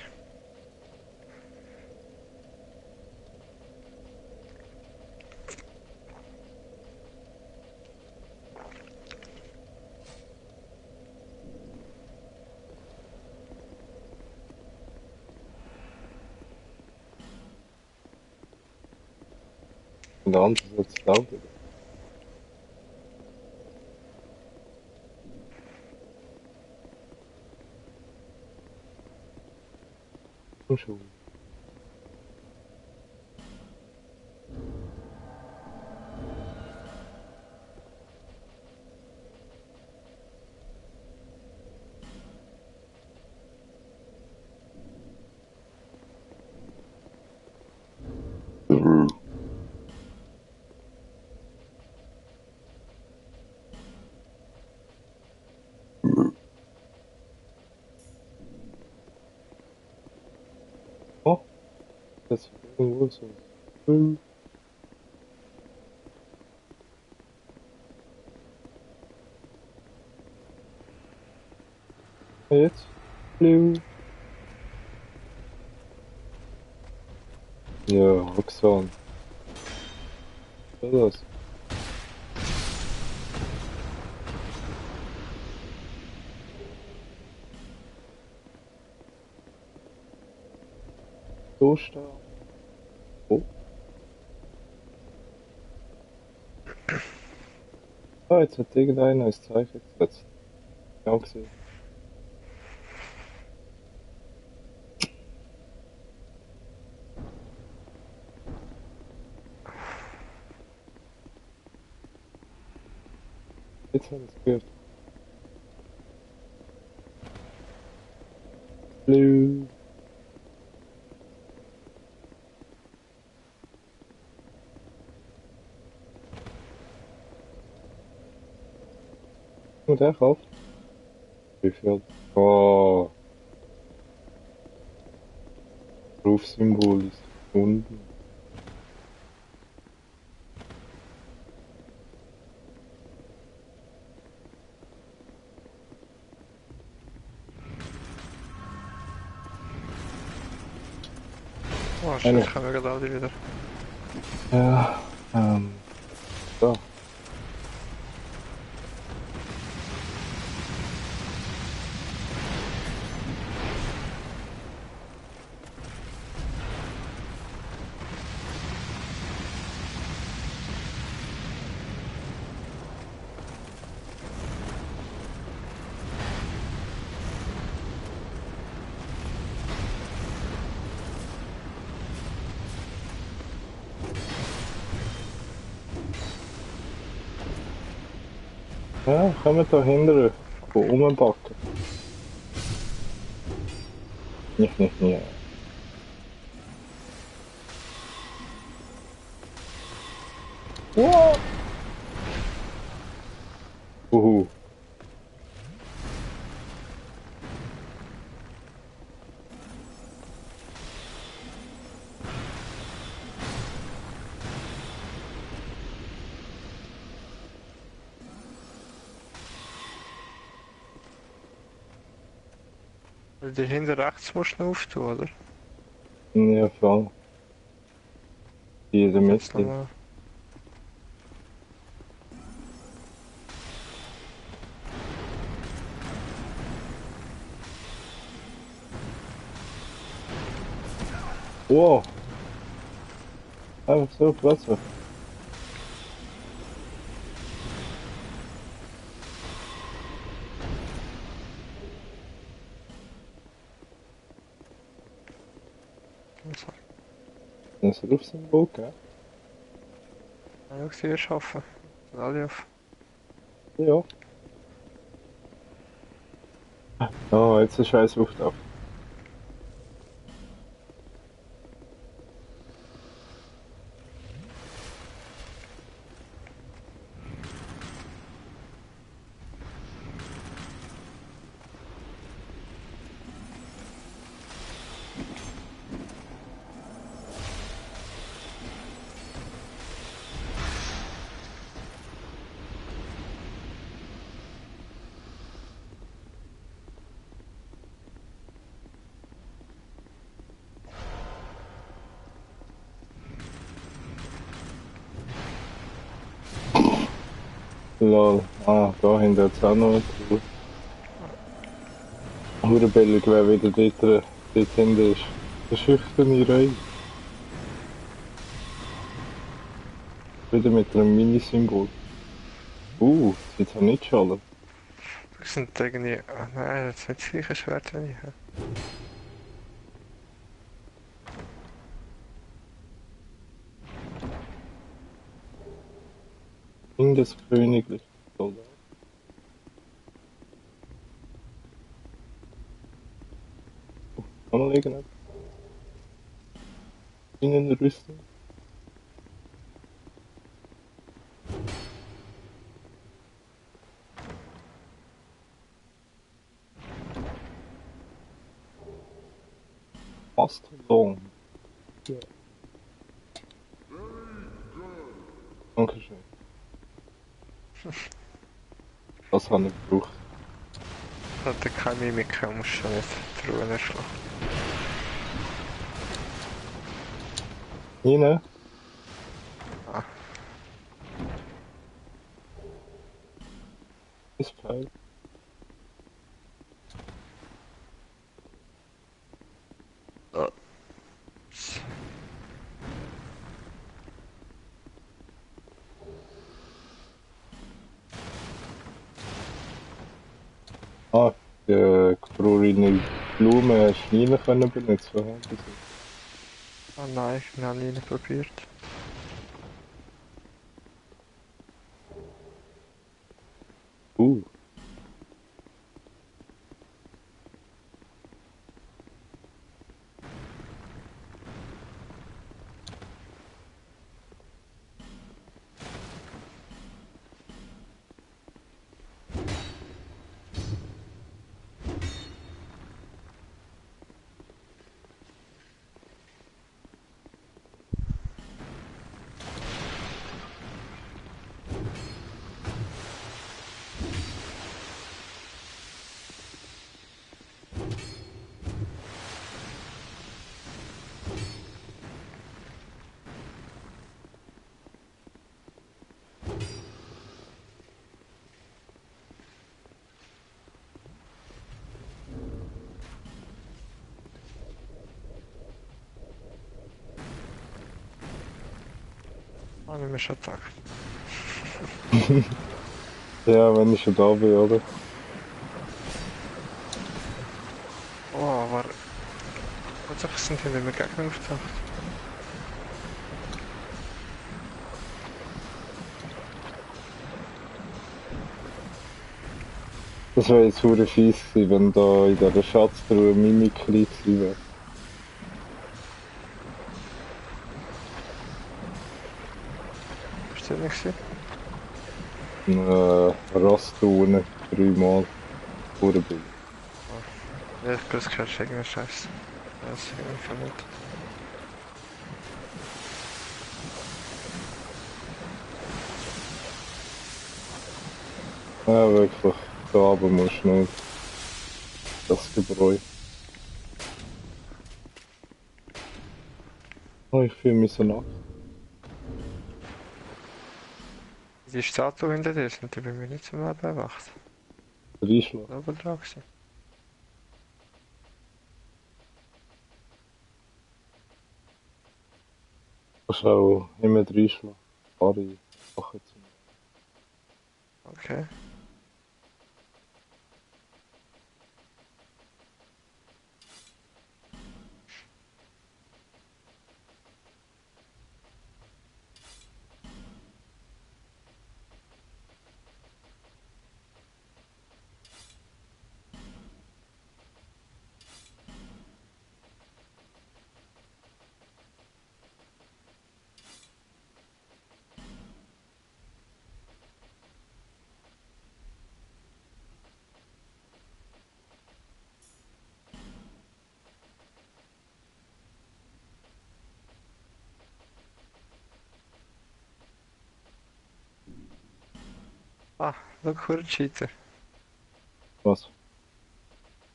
Und der andere sitzt da wieder. Und schon. Oh, das ist irgendwo so. Jetzt. Blue. Ja, Roxanne. Was ist das? So stark. Oh. Ah, jetzt hat irgendeiner ein Zeichen gesetzt. Ja, gesehen. Jetzt habe ich es gehört. Blue. Und der kauft. Wie viel? Oh, Rufsymbol ist gefunden. Oh Eine. shit, gaan we gerade wieder. Ja, so. Ja, können wir da hindern. Von rumbacken. Nicht. Wow. Uhu. Die hinten rechts musst du noch auftun, oder? Ja, voll. Die in der Jetzt Mitte. nochmal. Wow. Einfach so plötzlich. Das ist ein Rufsymbol, gell? Ja, ich sehe schaffen. Alle auf. Ja. Oh, jetzt ist scheiß Luft auf. Lol. Ah, da hinten hat's auch noch einen. Hurenbillig, wer wieder dort hinten ist. Der schüchterne Ray. Wieder mit einem Mini-Symbol. Jetzt habe ich nicht Schalen. Das sind irgendwie... Oh nein, das ist nicht das gleiche Schwert, wie ich habe. In das königliche Soldat. Kann man irgendetwas? Innenrüstung? Mastodon. Ja. Dankeschön. Das habe ich gebraucht. Hat er keine Mimik, muss schon nicht die Ruhe erschlagen. Hinein. Ah. Ist Pfeil. Oh. Ah, die gefrorene Blume hast du nie können benutzen können. Oh nein, ich habe nie probiert. Uh. Oh, nicht mehr schon Tag. Ja, wenn ich schon da bin, oder? Oh, aber... Tatsächlich sind hier nicht mehr Gegner auftaucht. Das wäre jetzt hure fies gewesen, wenn da in dieser Schatztruhe Mimikry gewesen wäre. Ist das nicht gewesen? Rastruhe, 3-mal. Hure billig. Ja, ich weiß keinen irgendeinen Scheiß. Das ist irgendwie vermutet. Ja, wirklich. Da oben musst du nicht. Das Gebräu. Oh, ich fühle mich so nach. Die Statue hinter dir sind die bei mir nicht zum Leben erwacht. Reinschlagen. Oben dran gewesen. Du kannst auch immer reinschlagen. Alle Sachen zu nehmen. Okay. Ah, look, hure Cheater. Was?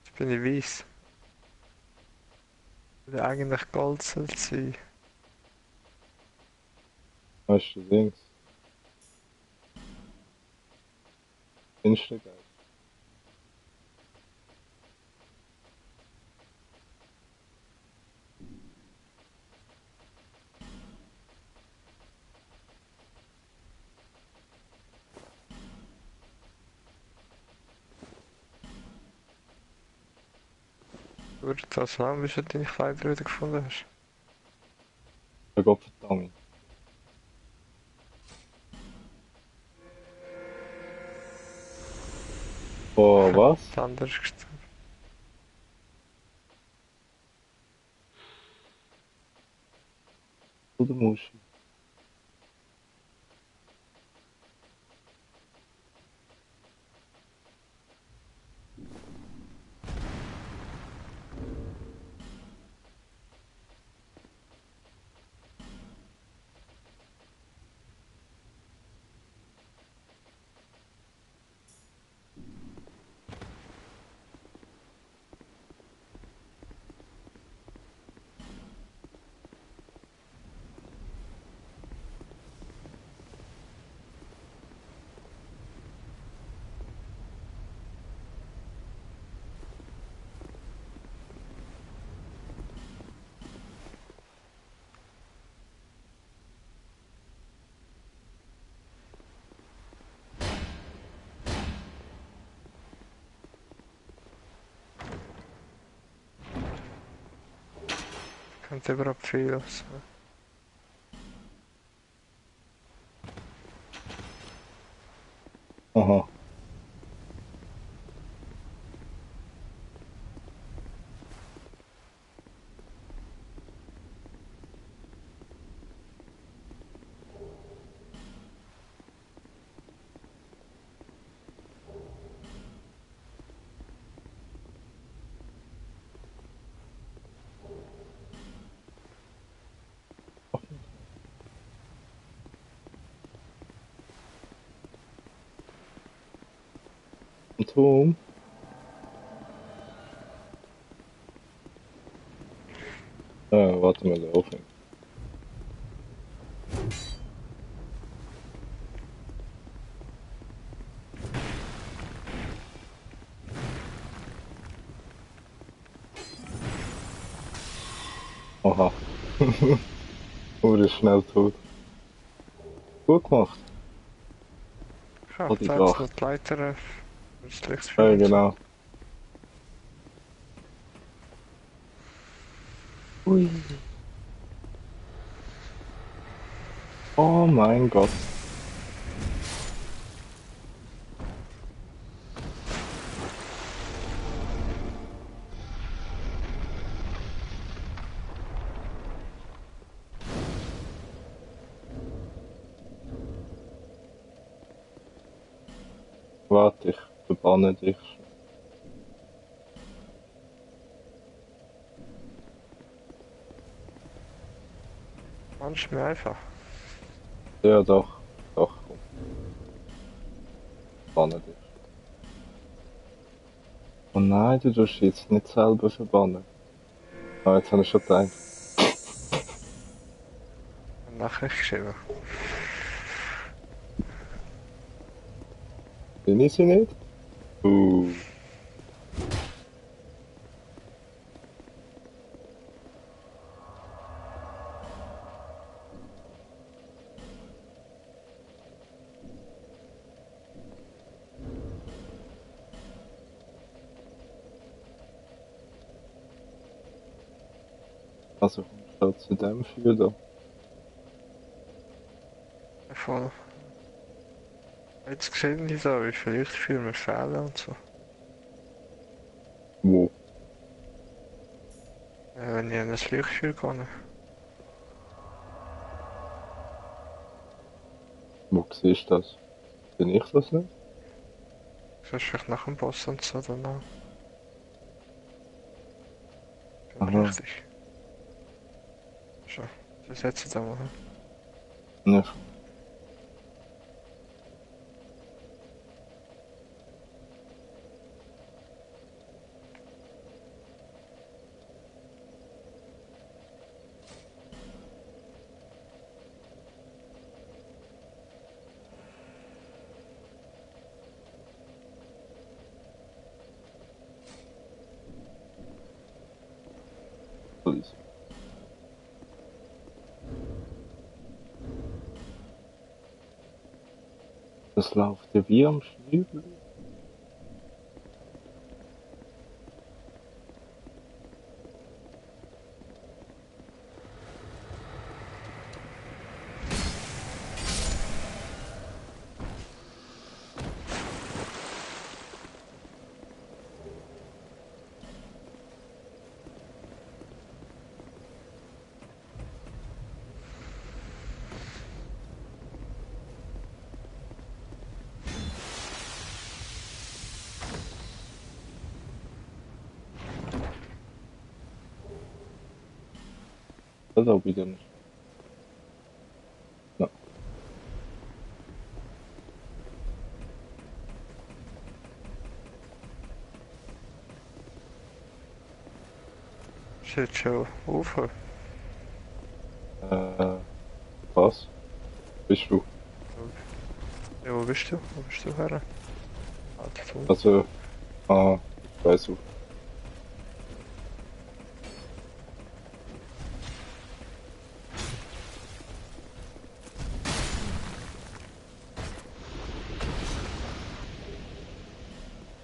Jetzt bin ich weiss. Weil eigentlich Gold sollte sein. Weißt du, Dings? Findest du geil? Würde das lang, bis du deine Kleider wieder gefunden hast. Ja, Gott verdammt. Oh, was? Das andere ist gestorben. Oder Muschi? Kommt überhaupt viel. Also. Aha. Ein Turm? Warte mal, laufen. Aha. Wurde schnell tot. Gut gemacht. Ich Oh, habe die da jetzt Dracht. noch die Leiter. Das Licht Ja, und so. genau. Ui. Oh mein Gott. Warte, ich verbanne dich. Manchmal einfach. Ja, doch. Doch, komm, verbanne dich. Oh nein, du tust jetzt nicht selber verbannen. Ah, jetzt habe ich schon gedacht. Nachher geschrieben. Bin ich sie nicht? Also kommst du zu dem Spiel da. Voll. Jetzt sehen die da, wie viele Lichtfilme fehlen und so. Wo? Wenn ich in das Lichtspiel gehe. Wo siehst du das? Bin ich das nicht? Sonst vielleicht nach dem Boss und so danach. Aha. Richtig. Schon. Das jetzt da mal. Ja. Alles. Das läuft ja wie am Schnübel. Das auch wieder nicht. Ja. Steht schon Ufer. Was? Bist du? Ja, wo bist du? Wo bist du her? Alter, du. Also, weißt du.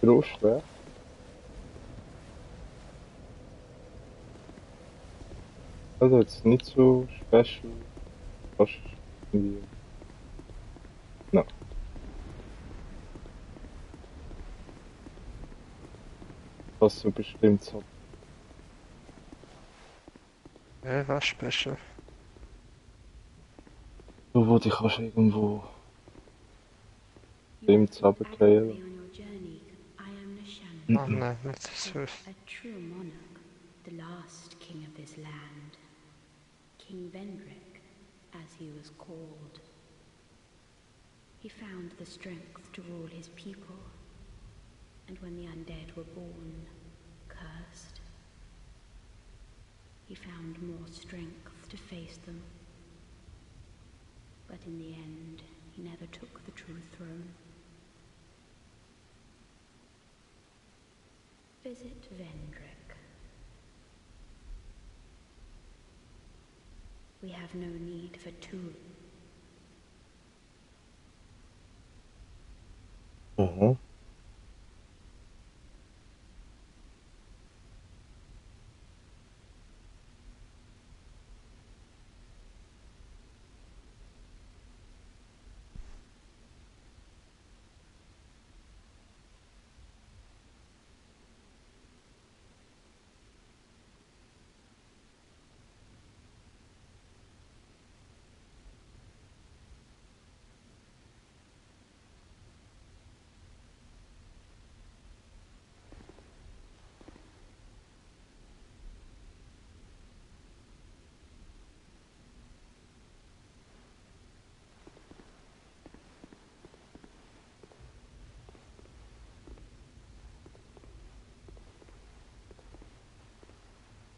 Groß schwer. Also jetzt nicht so special. Fast irgendwie. Na, was so bestimmt so. Was special? So, wo dich kannst irgendwo You dem have been runterfallen. admirably on your journey. I am Nishana, Oh nein, nicht so süß. a true monarch, the last king of this land. King Vendrick, as he was called. He found the strength to rule his people, and when the undead were born, cursed, he found more strength to face them. But in the end, he never took the true throne. Visit Vendrick. We have no need for two. Mhm.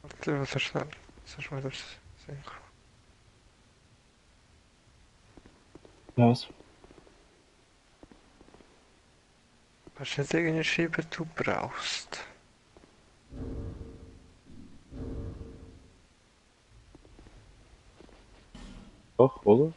Warte, warte schnell. Soll ich mal das sehen? Was? Kannst du nicht irgendwie schreiben, du brauchst? Doch, oder?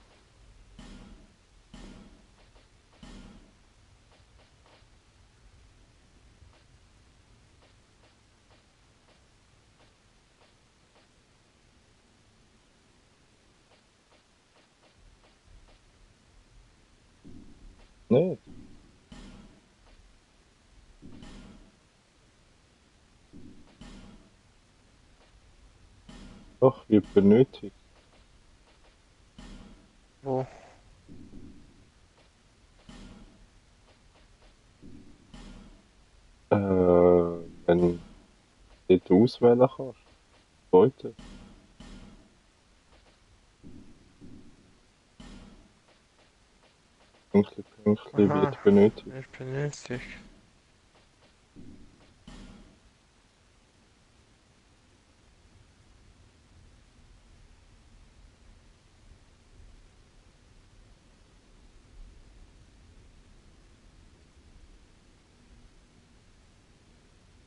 Nee. Doch, wird benötigt. Wo? Wenn du dort auswählen kannst. Heute. Pünktli Aha, wird benötigt. ich benötigt.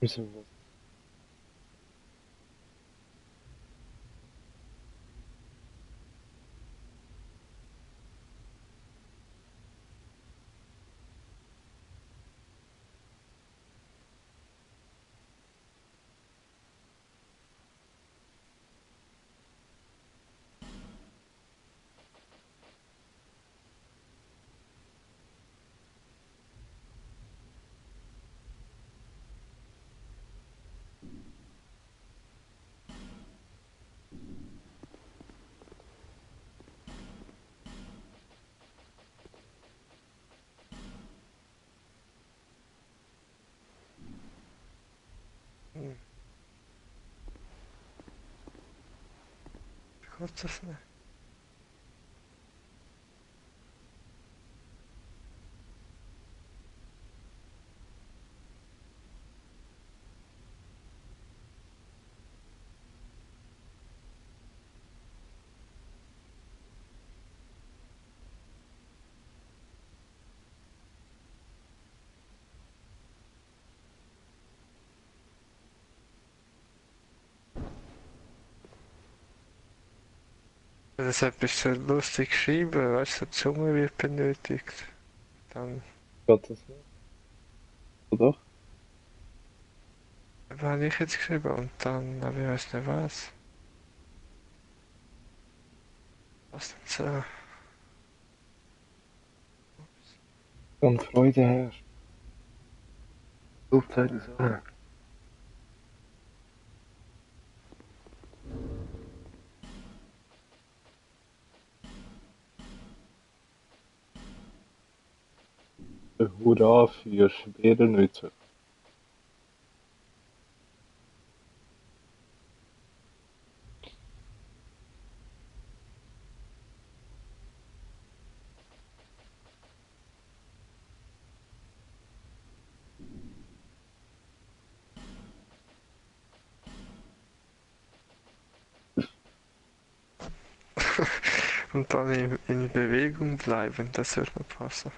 Wieso? Geht das nicht? Das ist etwas so lustig geschrieben, weißt du, die Zunge wird benötigt. Dann Geht das nicht? Oder? habe ich jetzt geschrieben und dann, aber ich weiß nicht was. Was denn so? Und Freude herrscht. Flugzeit ist alle. Hurra für schwere Nüsse. Und dann in Bewegung bleiben, das wird mir passen.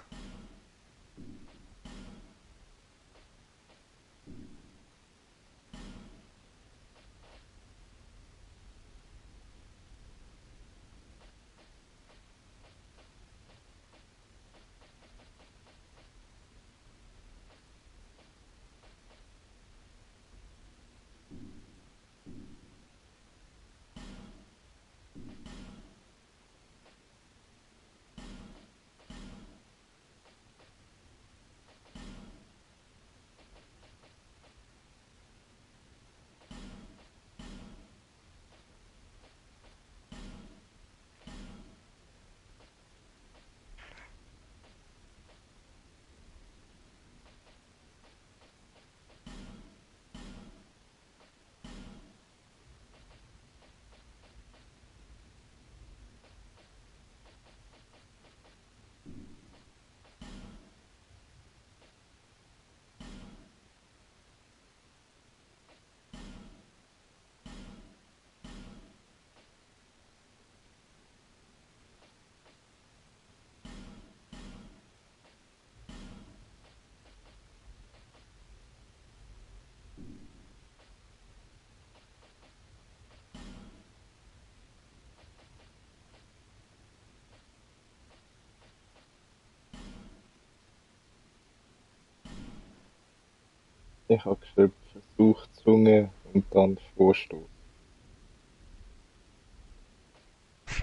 Ich habe geschrieben, Versuch, Zunge und dann Vorstoß.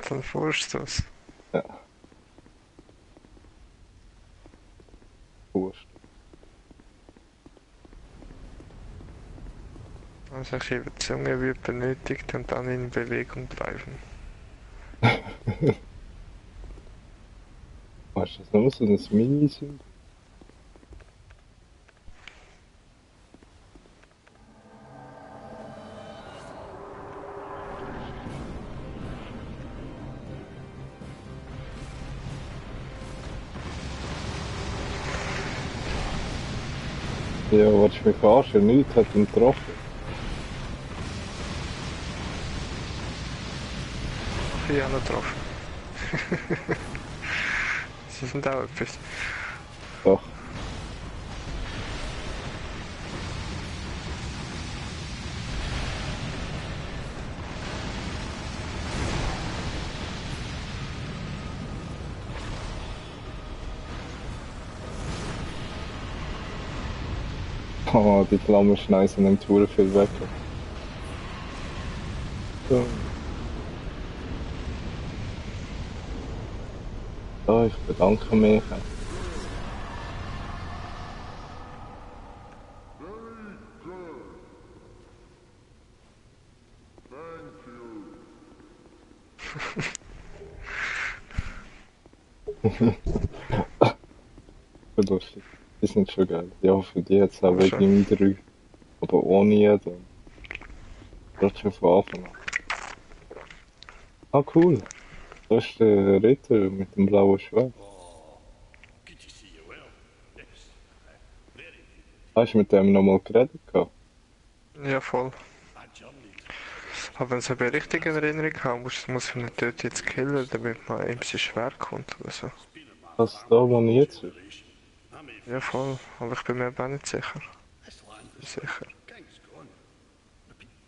Dann Vorstoß. Ja, Vorstoß. Also ich eben, die Zunge wird benötigt und dann in Bewegung bleiben. Weißt du, das nur so ein Mini-Symbol? Ja, willst du mich verarschen? Nichts hat ihn getroffen. Ich habe noch getroffen. Sie sind auch etwas. Doch. Oh, die Flammenschneise nimmt hure viel weg. So. Oh, ich bedanke mich. Lustig. Die sind schon geil. Ja, für die jetzt auch Ja, wegen im 3. Aber ohne jeden. Gerade schon von Anfang an. Ah, cool. Das ist der Ritter mit dem blauen Schwert. Good to see you well. Yes. Very good. Hast du mit dem nochmal geredet gehabt? Ja, voll. I journeyed. Aber wenn ich es richtig in Erinnerung habe, muss ich ihn dort jetzt killen, damit man ihm sein Schwert kommt oder so. It's been a Das ist da, wo ich jetzt bin. relation. I may Ja, voll. Aber ich bin mir eben auch nicht sicher. This land is Sicher. the king's gone.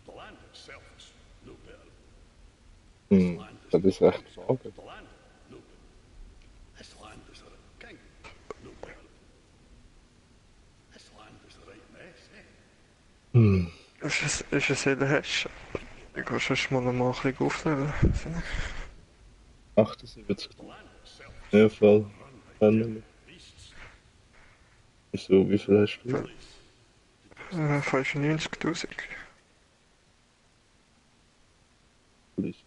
The land itself is no better. Das ist echt schade. The land, no better. This land is a king, no better. This land is a right mess, eh? Ist es in der Hesche? Ich gehe schon mal ein bisschen aufleveln. 78. The land itself Ja, voll. run by Dann beasts. wieso, wie viel hast du? 95.000. Vielleicht.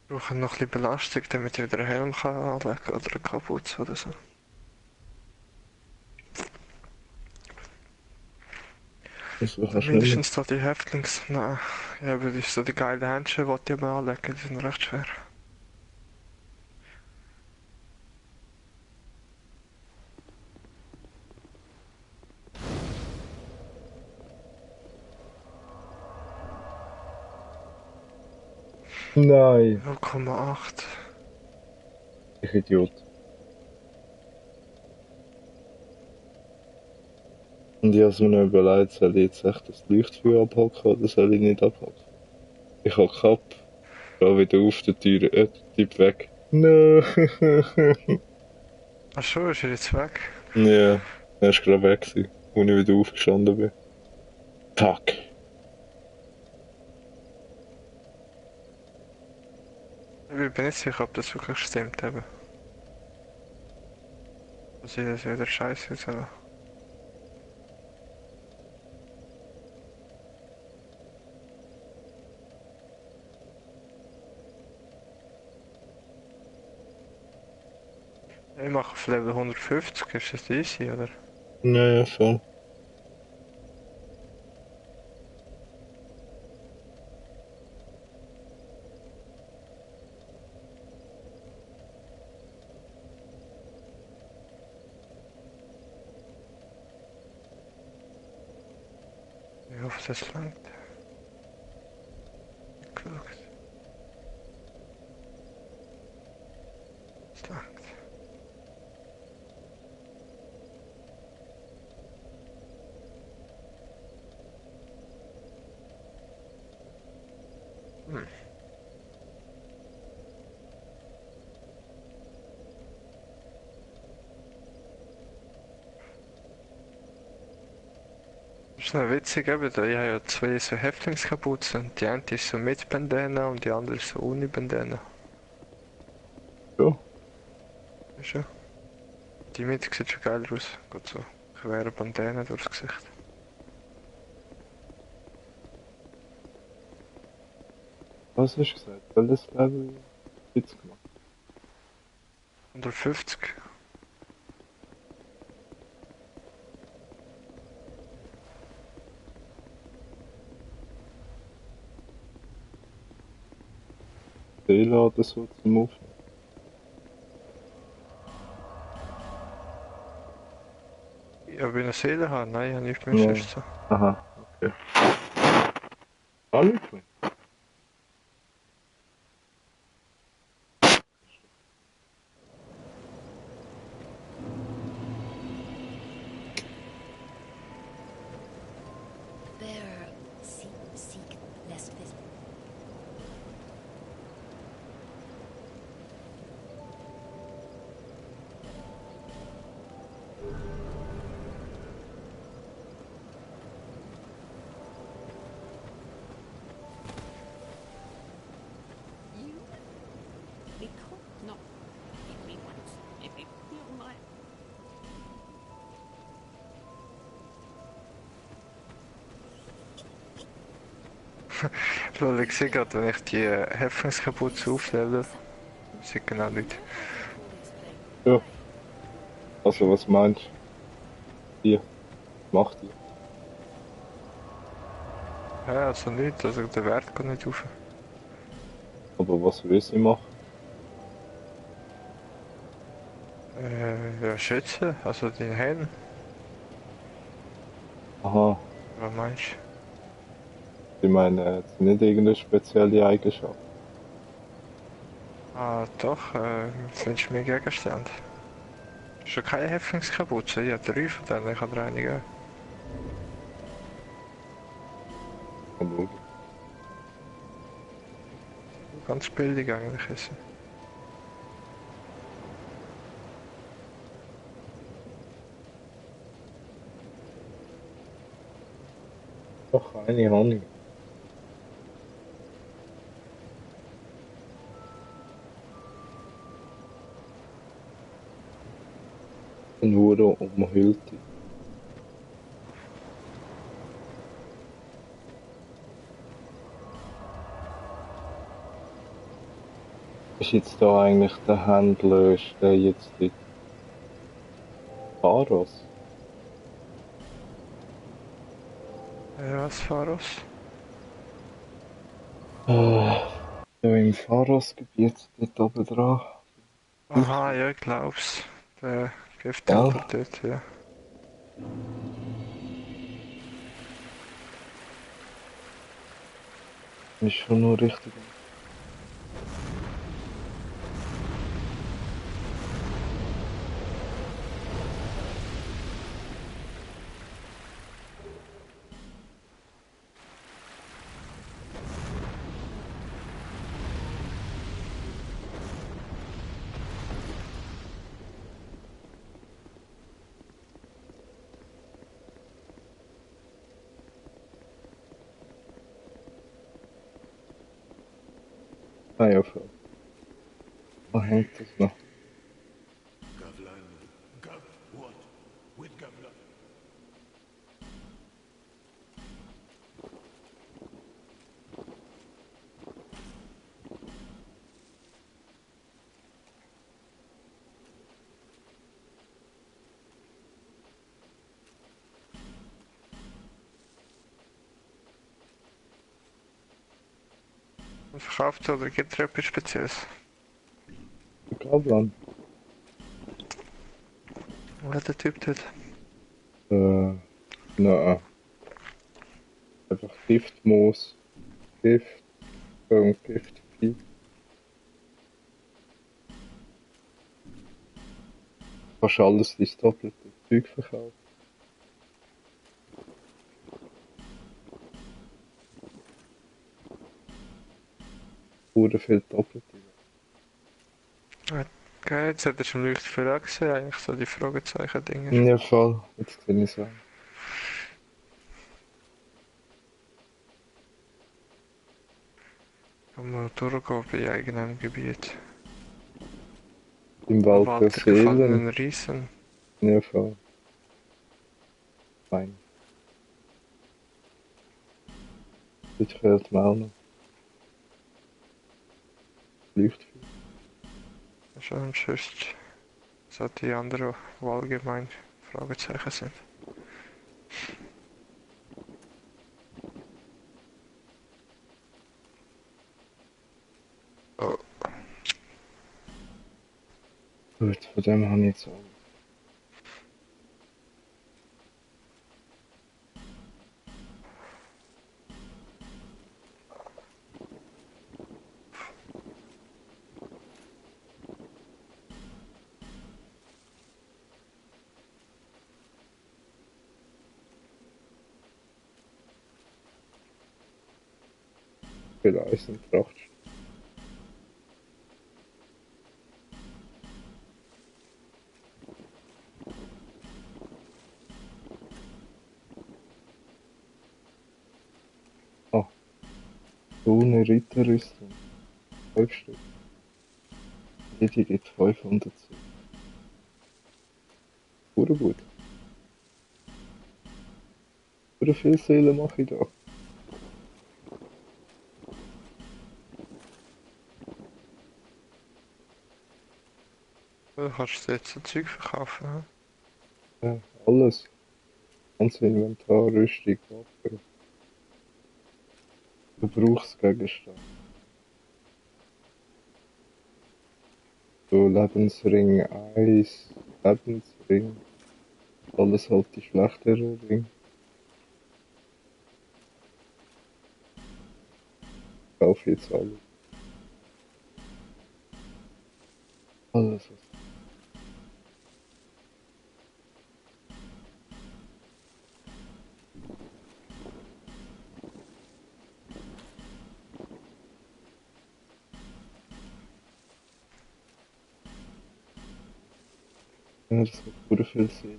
Ich brauche noch ein bisschen Belastung, damit ich wieder einen Helm kann anlegen kann oder eine Kapuze oder so. Also, kannst du nicht Mindestens da die Häftlings... Nein, ja, weil ich so die geilen Händchen, die ich mir anlegen, die sind recht schwer. Nein, 0,8. ich Idiot. Und ich habe mir noch überlegt, soll ich jetzt echt das Leuchtfeuer abhaken oder soll ich nicht abhaken? Ich hacke ab, gehe wieder auf die Tür, der Typ weg. No. Ach so, ist er jetzt weg? Ja, er war gerade weg, als ich wieder aufgestanden bin. Fuck. Ich bin nicht sicher, ob das wirklich stimmt eben. Dass ich das wieder scheiße soll. Ich mache auf Level 150, ist das easy, oder? Ja, voll. Ich hoffe, das langt. Geschaut. Es langt. Das ist noch witzig, eben, da ich habe ja zwei so Häftlingskapuzen. Die eine ist so mit Bandana und die andere ist so ohne Bandana. Ja. Ist ja. Die Mitte sieht schon geil aus. Geht so quere Bandana durchs Gesicht. Was hast du gesagt? Welches Level jetzt gemacht? 150. Einladen so zum Aufnehmen. Ja, wenn ich eine Seele habe, nein, ich habe nicht mehr Ja. sonst so. Aha, okay. Ah, nicht mehr. Bearer, seek, lest this. Lol, ich sehe gerade, wenn ich die Häftlingskapuze auflevel, sieht genau nicht. Ja, also was meinst du? Hier, macht die. Ja, also nicht, also der Wert geht nicht auf. Aber was will sie machen? Ja, schützen, also den Helm, Aha, was meinst ich meine, hat sie nicht irgendeine spezielle Eigenschaft? du? Ah, doch, findest du mir Gegenstand? Schon keine Häftlingskapuze, ich habe 3 von denen, ich habe dir eine geben. Kann schauen. Ganz billig eigentlich ist sie. Doch, eine habe ich. Nur umhüllte. Ist jetzt da eigentlich der Händler, ist der jetzt die Pharos? Was, Pharos? Da im Pharos-Gebiet, dort oben dran. Aha, ja, ich glaub's. Der Gell? Gifttempel dort, ja. Ist schon nur richtig. Ah ja, voll. Da hängt das noch. Gavlan. Gav, what? With Gavlan. Und verkauft oder gibt es etwas Spezielles? Gablan. Was hat der Typ dort? Nein. Einfach Giftmoos. Gift. Giftvieh. Kannst alles dein doppelte Zeug verkaufen. Pure viel doppelte. Okay, jetzt hat er schon leicht viel angesehen, eigentlich so die Fragezeichen-Dinger. Ja, voll. Jetzt sehe ich es an. Kann man durchgehen bei eigenem Gebiet. Im Wald der Wald der gefangenen Seelen. Riesen. Ja, voll. Fein. Das fehlt mir auch noch. Leuchtfeuer. Schon sonst so die anderen, die allgemein Fragezeichen sind. Oh. Gut, von dem habe ich jetzt alles. Viel Eis und Pracht. Ah, so eine Ritterrüstung. 12 Stück. Jede gibt 500 Silber. Pure gut. Pure viel Seelen mache ich da. Du kannst jetzt so Zeug verkaufen. Ja, alles. Ganze Inventar, Rüstung, Waffen. Gebrauchsgegenstände. So Lebensring 1, Lebensring. Alles halt die schlechtere Ring. Ich kaufe jetzt alles. Alles was. Ja, das hat pure viel Seele.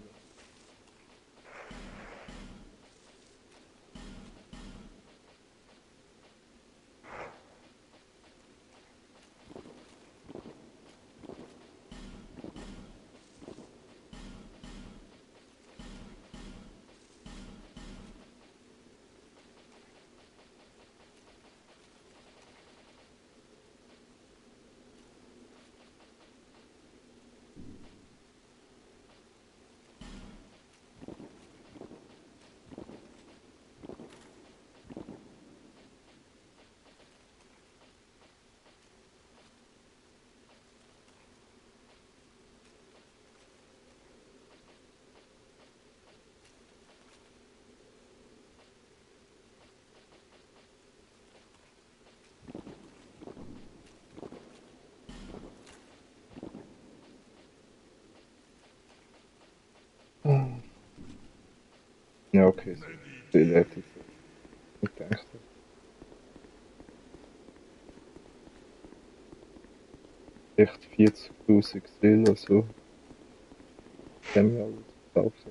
Ja, okay, so viel hätte ich nicht gedacht. Echt 40.000 Seelen oder so. Haben wir alles gekauft.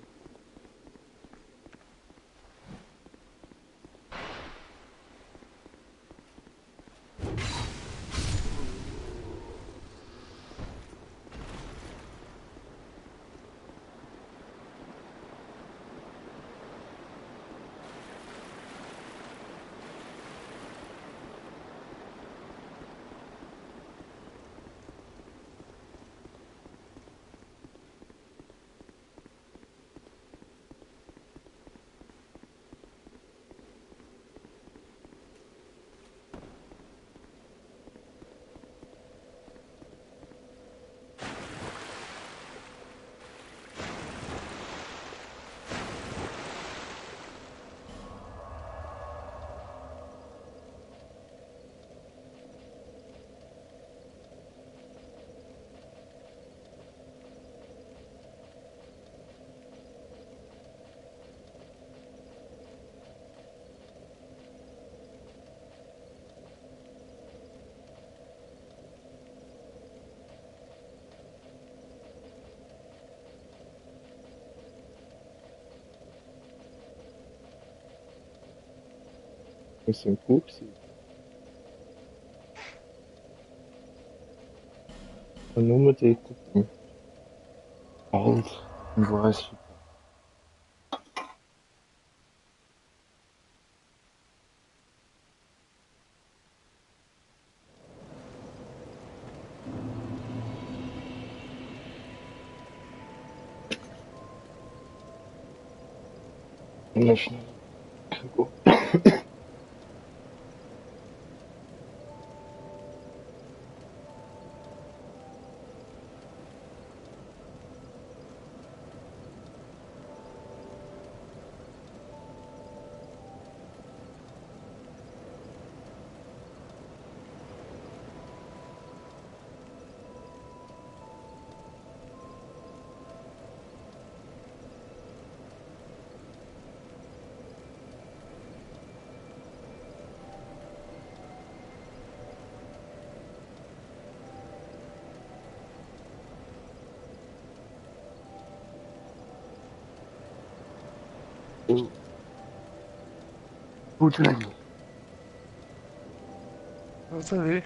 Wir sind gut gewesen. Und nur dort drin. Alt. Und weiss ich. Und schnell. Gut. Gut rein. Oder wie?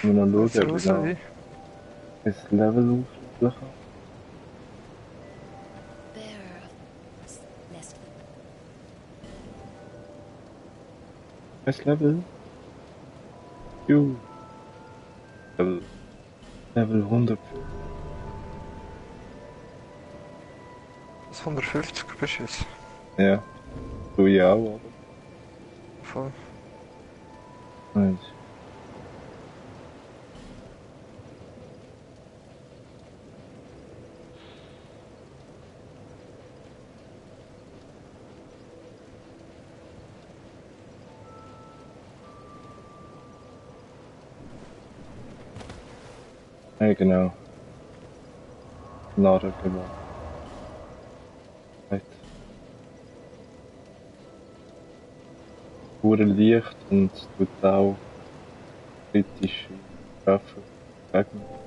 Und dann schauen, Also, ob ich oder wie? das Level aufschließen kann. Bearer of less than Was Level? Level 100. Platz 150 bist du jetzt. Ja. Du ja auch, oder? Voll. Nice. Ja, genau. Narren gewonnen. Halt. Pure Licht und tut auch kritische Treffen. Gegner.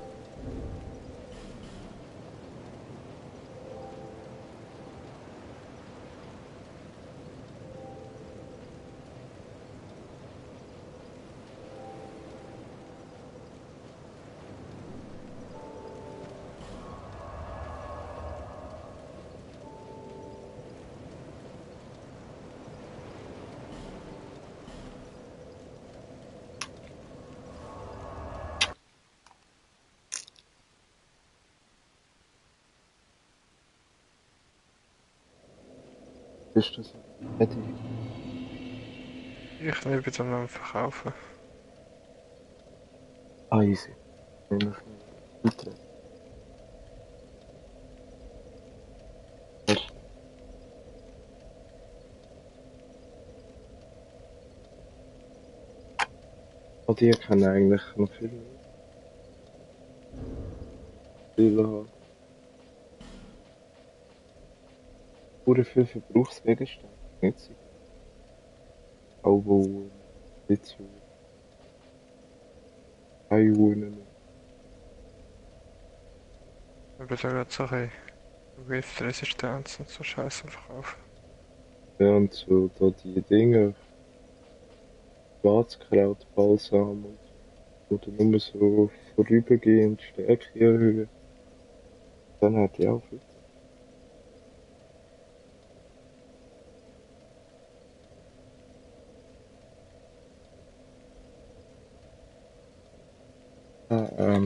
Bist du so? Hätte ich. Ich nicht dann am Verkaufen. Ah, easy. Wenn wir schnell eintreten. Auch die können eigentlich noch viele haben. Pure viel Verbrauchsgegenstände. Nicht so. Augen, Lithium, Ionen. Ich bin da gerade so ein Resistenz und so Scheiße am Verkaufen. Ja, und so da die Dinge, Schwarzkraut, Balsam und so, oder nur so vorübergehend Stärke erhöhen. Dann hat die auch viel. Ah,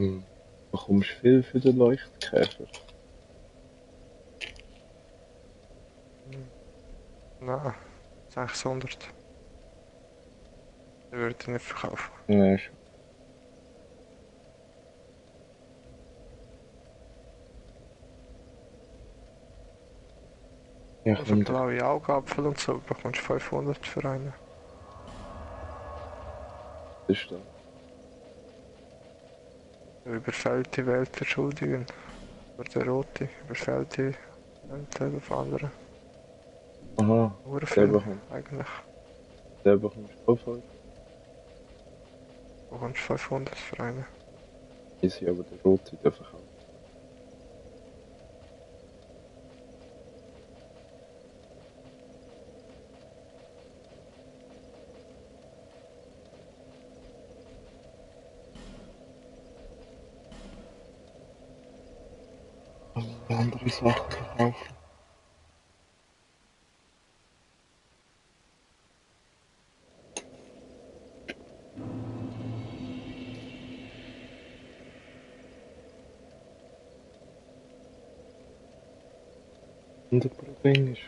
bekommst du viel für den Leuchtkäfer? Nein, 600. Den würde ich nicht verkaufen. Ja, schon. Ja, Also komm, blaue Augapfel und so bekommst du 500 für einen. das ist da. Überfällte Welt entschuldigen. Oder der rote, überfällte Welt auf andere. Aha, Nur der viel bekommt, eigentlich. der bekommst du auch voll. Du bekommst 500 für einen. Easy, aber der rote darf ich auch. Andere Sachen verkaufen. Und der Problem ist,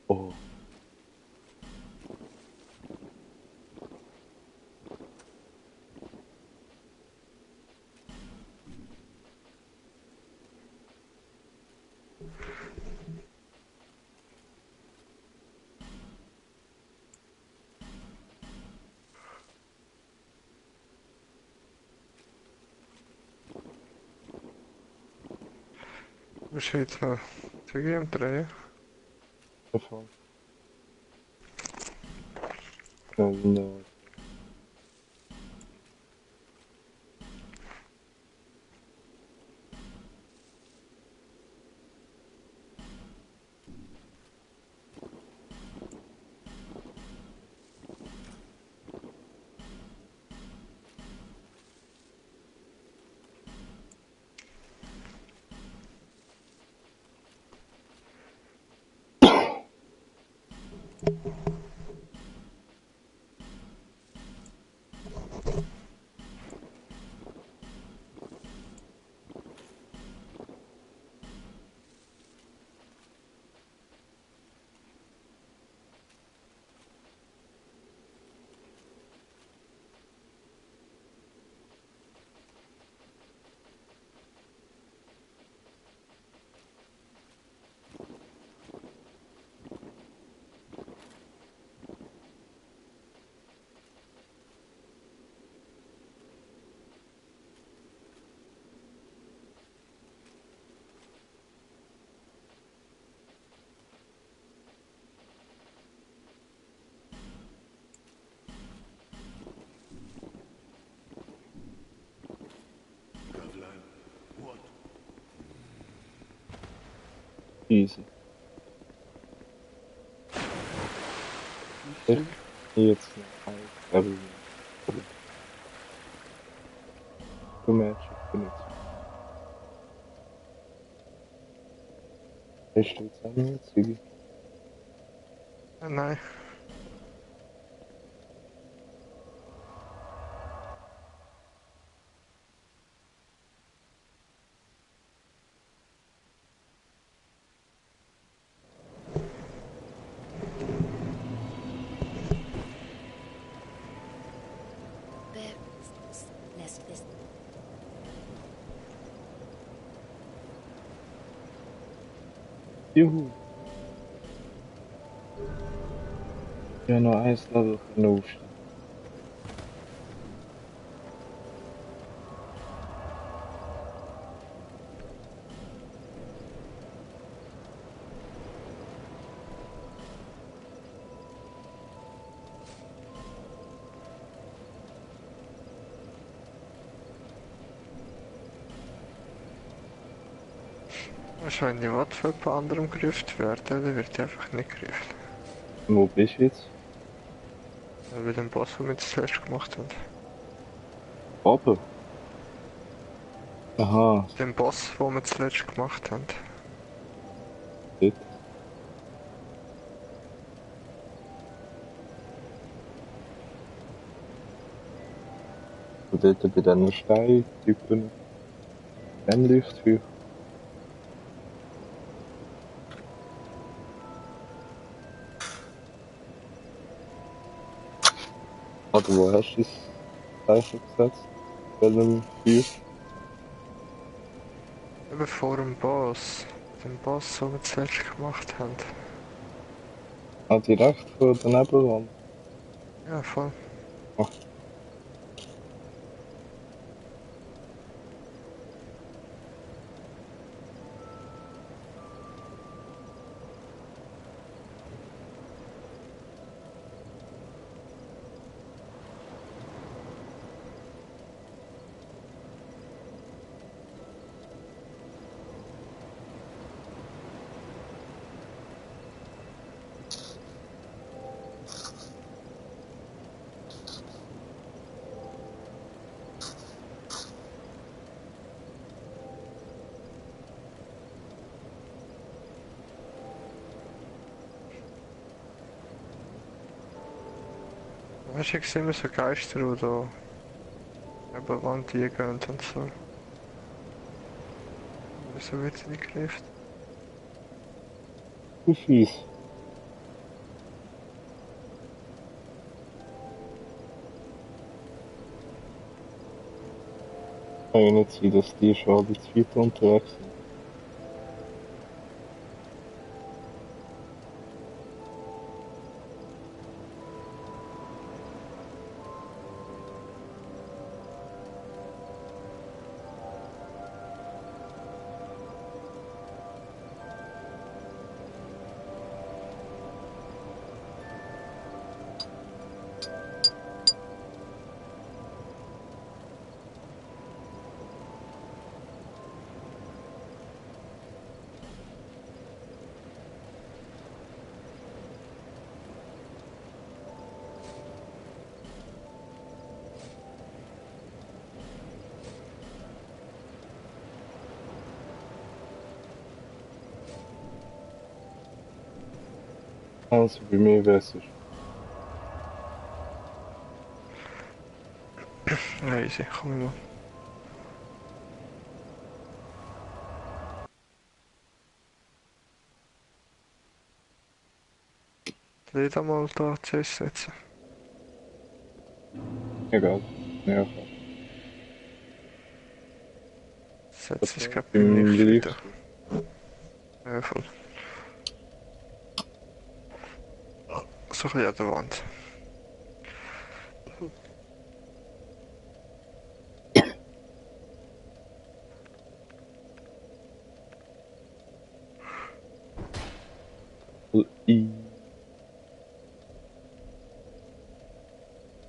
oh, bist du jetzt noch Züge am Drehen? Davon. Dann, Gavlan, what? easy. Ich jetzt noch ein Du Magic benutzt. Ich stehe jetzt auch noch Züge. Nein. Lässt es. Juhu. Ja, noch ein Level können aufstehen. Wahrscheinlich was für jemand anderem gerufen werden, der wird einfach nicht gerufen. Wo bist du jetzt? Weil wir den Boss, den wir zuerst gemacht haben. Oben? Aha, Den Boss, den wir zuletzt gemacht haben. dort. Und dort bei diesen Steintypen. Dann läuft für. Oder wo hast du das Zeichen gesetzt? Bei dem Feuer? Eben vor dem Boss. Den Boss, den wir zuletzt gemacht haben. Ah, direkt vor der Nebelwand. Ja, voll. Ach, Weißt du, ich sehe immer so Geister, die da über die Wand gehen und so. Wieso wird sie nicht gerufen? wie fies. Kann ja nicht sein, dass die schon alle zu weit unterwegs sind. Also bei mir wär's es. Ja, easy, komm ich mal. Nicht einmal da CS setzen. Egal. Ja, Setz ist gerade beim im nächsten wieder. Licht. Ja, voll. So ein bisschen an der Wand. I.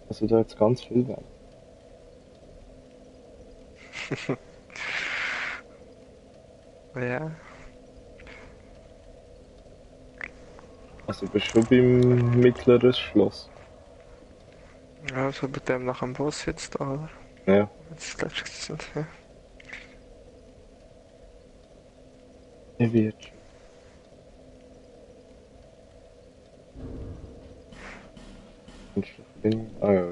Also da jetzt ganz viel werden. Ja, Also du bist schon beim mittleren Schloss. ja, so bei dem nach dem Boss jetzt da, oder? Ja. Jetzt letztes sind, ja. Er wird schon. Ah ja.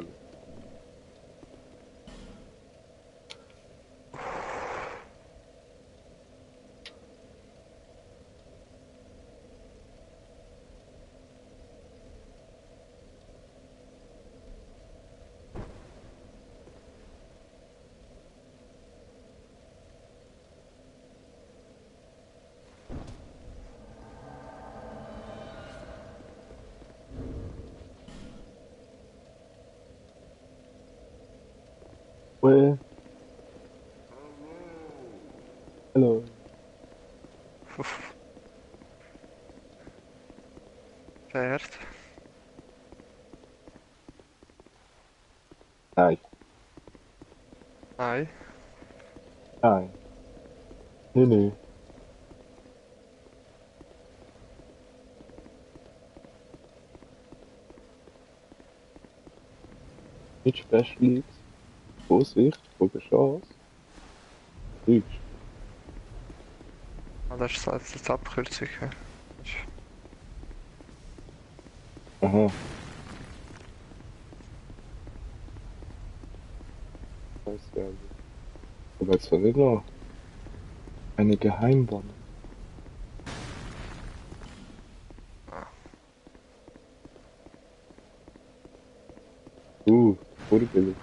Well. Hallo. Pferd. Nein. Nein. Nein. Nee, nee. Nicht Special X. Vorsicht, vor der Chance. Lügst. Ah, das ist jetzt die Abkürzung. Ja. Aha. Weiß ja nicht. Aber jetzt war nicht noch eine Geheimwand. Vorbillig.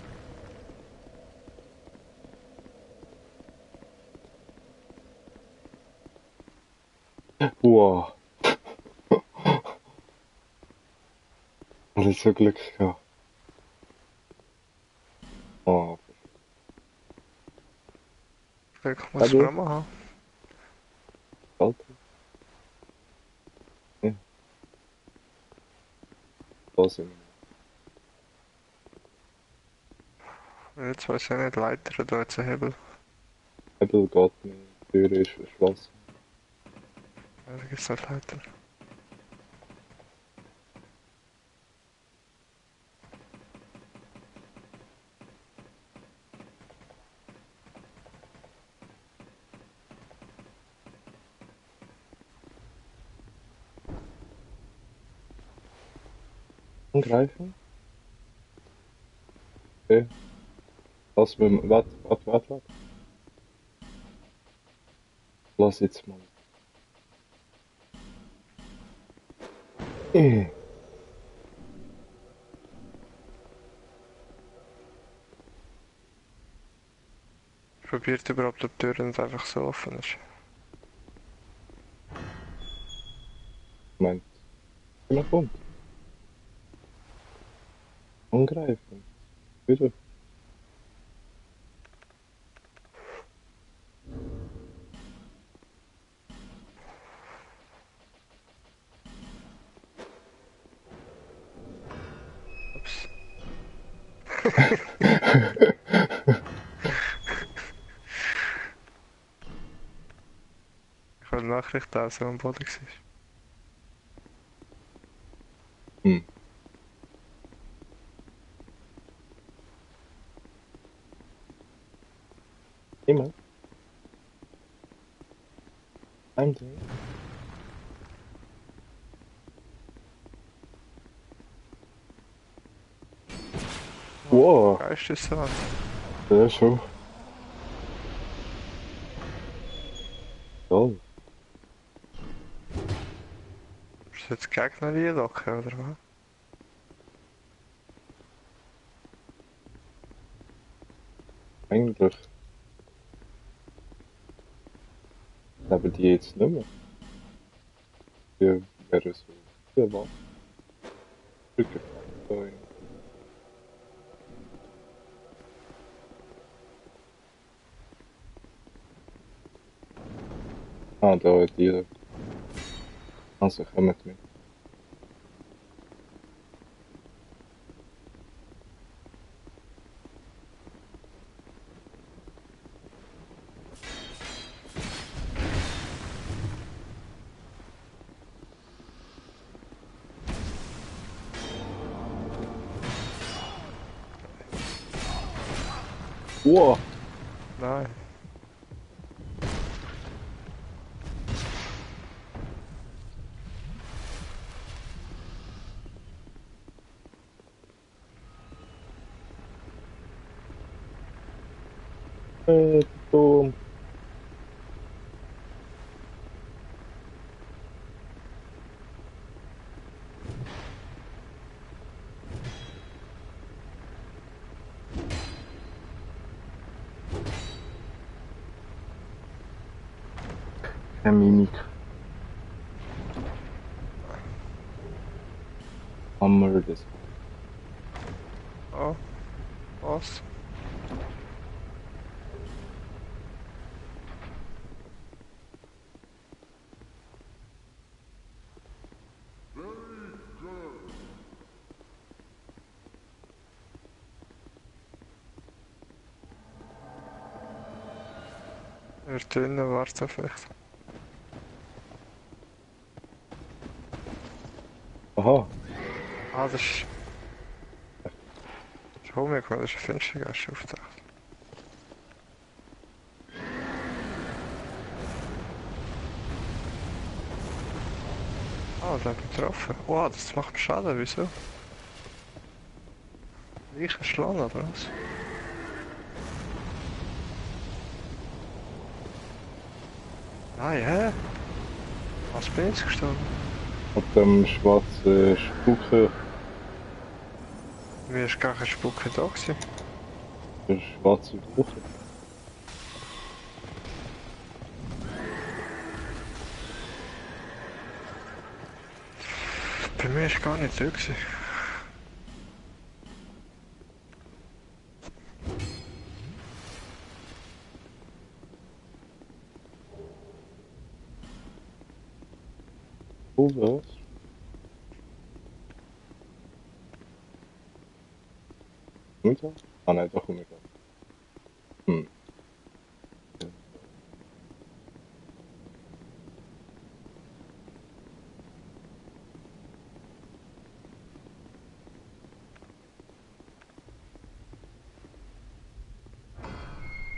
Wow. Alles so Glück gehabt. Oh, Vielleicht muss man auch machen. Alter. Ja. Da sind Jetzt weiß ich nicht, Leiter oder jetzt ein Hebel. wir. Hebel geht nicht. Die Tür ist verschlossen. Ja, da gibt's nicht Leiter. Angreifen? Okay. Lass mir. Warte. Lass jetzt mal. Äh. Probiert überhaupt, ob die Tür nicht einfach so offen ist. Meint. Genau kommt. Angreifen. Bitte. Ups. Ich habe eine Nachricht da, so am Boden war. Hm. Immer. Ein Ding. Wow, Geistesrad. der ist schon. Toll. Ist jetzt Gegner einlocken, oder was? Eigentlich leben die jetzt nicht mehr. Die wären so. Ja, was? Rückgefallen. Ah, da hat die. Also kommt mit. Wow! Nein. Boom! Keine Mimik. Hammer das. Oh. Was? Wir drinnen warten vielleicht. Aha! Ah, das ist... Schau mir, das ist ein Finstergeist aufgetaucht. Ah, der hat mich getroffen. Wow, das macht Schaden, wieso? Ich geschlagen, oder was? Nein, hä? Was bin ich jetzt gestorben? Ab dem schwarzen Spucke, Mir ist gar kein Spucke da gewesen. der schwarze Buche. Bei mir ist gar nicht da gewesen. Oh, was? Runter? Ah nein, doch Omega. Hm.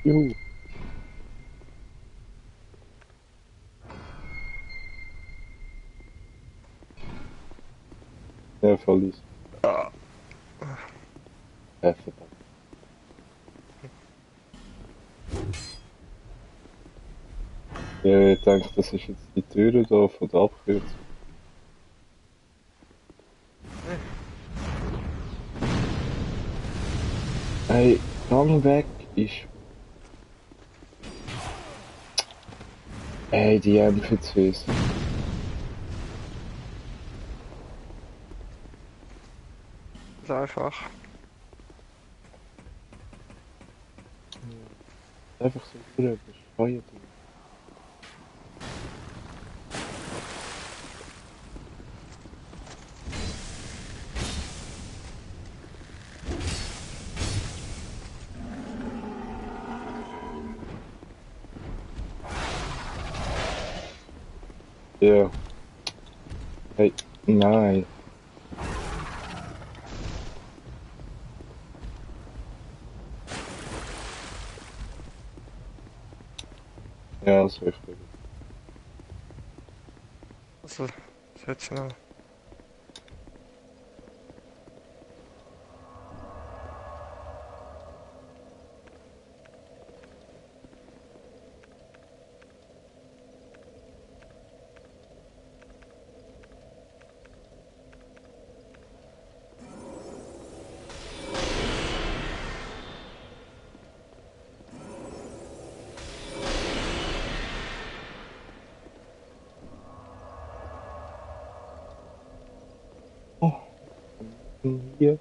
Juhu. Ja, verließ. Ah, Verdammt. Ja, ich denke, das ist jetzt die Türe da von der Abkürzung. Hey, Gang weg ist. Hey, die NPCs. das ist einfach. Einfach so drüber, bescheuert. Ja. Hey, nein. Ja, das ist richtig. Also, das hat sie noch. hier.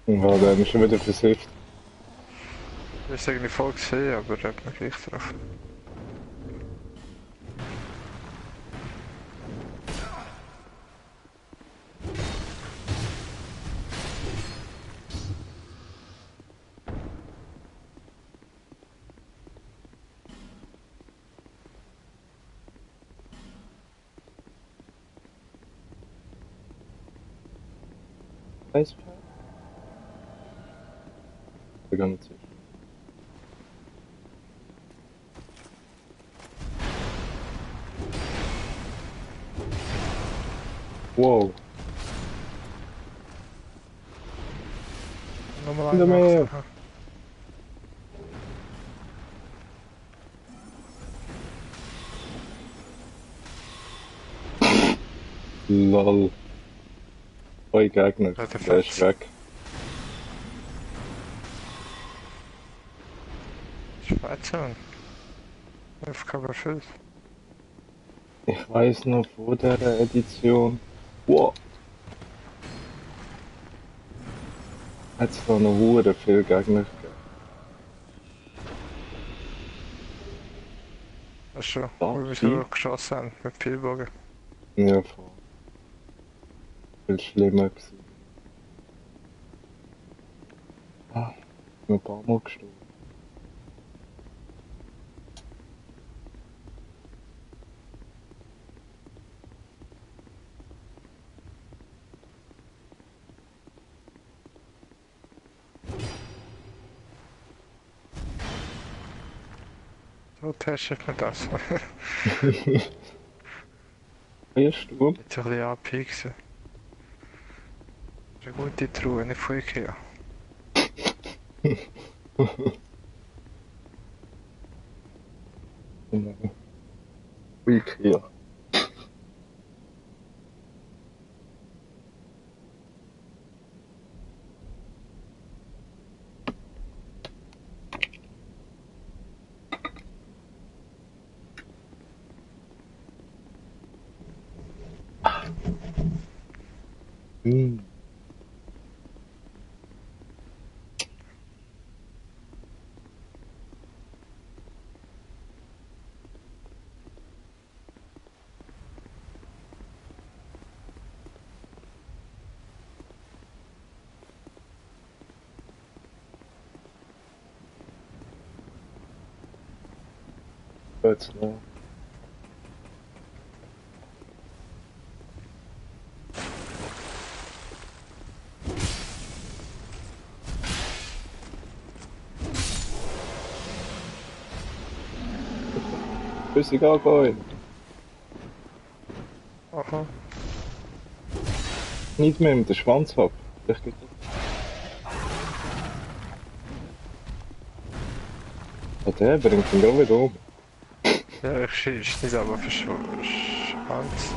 Ja, der hat mich schon wieder versifft. Ich hab's irgendwie voll gesehen, aber ich hab mich gleich drauf. Eispad? Bin gar nicht sicher. Wow. Nochmal Hinter einen mir. machen. Lol. Zwei Gegner. Ja, der Der ist fetzt. weg. Schweizer. Aufgabe erfüllt. Ich weiß noch vor der Edition. Wow. Hat es da noch hure viel Gegner gegeben. Ach schon, Da, wo wir Vieh. so geschossen haben mit Pfeilbogen. Ja, voll. Viel schlimmer gewesen. Ah, ich bin ein paar Mal gestorben. So testet man das. Ein Sturm? Jetzt ein bisschen anpieksen. Das ist eine gute Truhe, nicht von Ikea. Ikea. Hm. Jetzt noch. Flüssig angehen. Aha. Nicht mehr mit dem Schwanz ab. Vielleicht geht das. Ah, der bringt ihn auch wieder um. Ja, ich schieße nicht aber für Schwanz.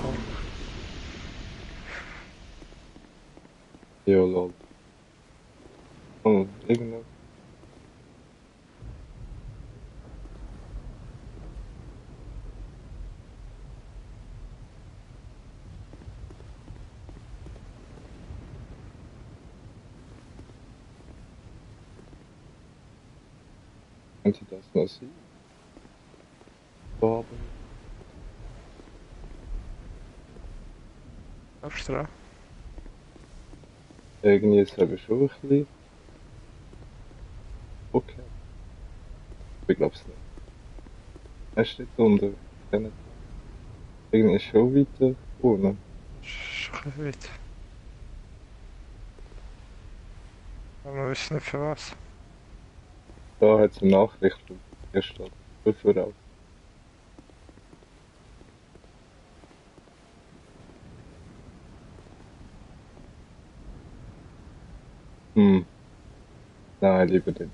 Ja, lol. Oh, irgendwas. Könnte das noch sein? Aber Darfst du dran? irgendwie ist es eben schon ein bisschen. Okay. Ich glaub's nicht. Er steht unten. Kennt ihr? Irgendwie ist schon weiter vorne. Schon ein bisschen weit. Aber wir wissen nicht für was. Da hat es eine Nachricht von gestern. Bevor auch. Hm. Nein, lieber nicht.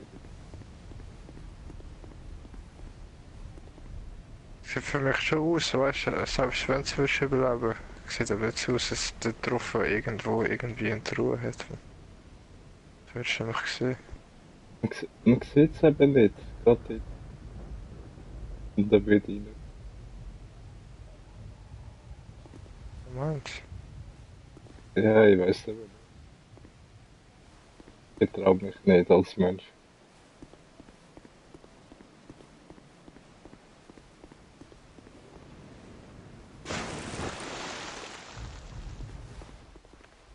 Sieht für mich schon aus, weißt du, selbst wenn es willst überleben, sieht aber nicht so aus, dass der drauf irgendwo irgendwie in der Ruhe hat. Das willst du einfach sehen. Man sieht es eben nicht. Gerade dort. Und da wird rein. Moment. Ja, ich weiß nicht. Ich traue mich nicht als Mensch.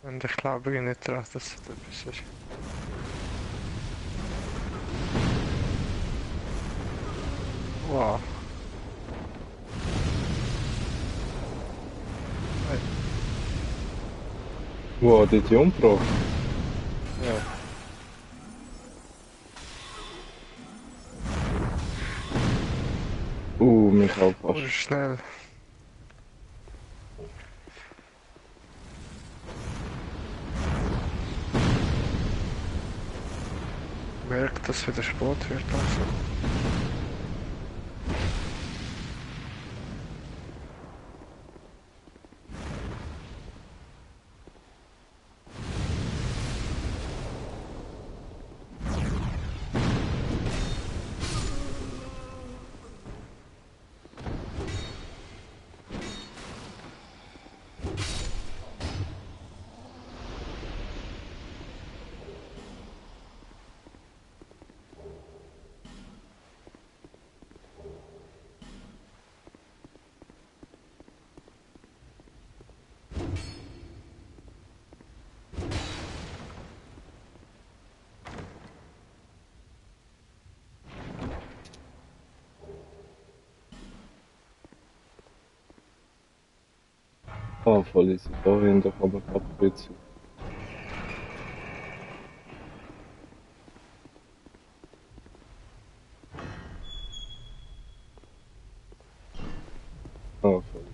Und ich glaube nicht daran, dass es etwas ist. Wow. Wow, die Jungfrau. Ja. Mich auch Oh, fast. schnell. Merkt, dass es wieder spät wird. Also. Ah, voll easy. Da hinten kann man abkürzen. Ah, voll.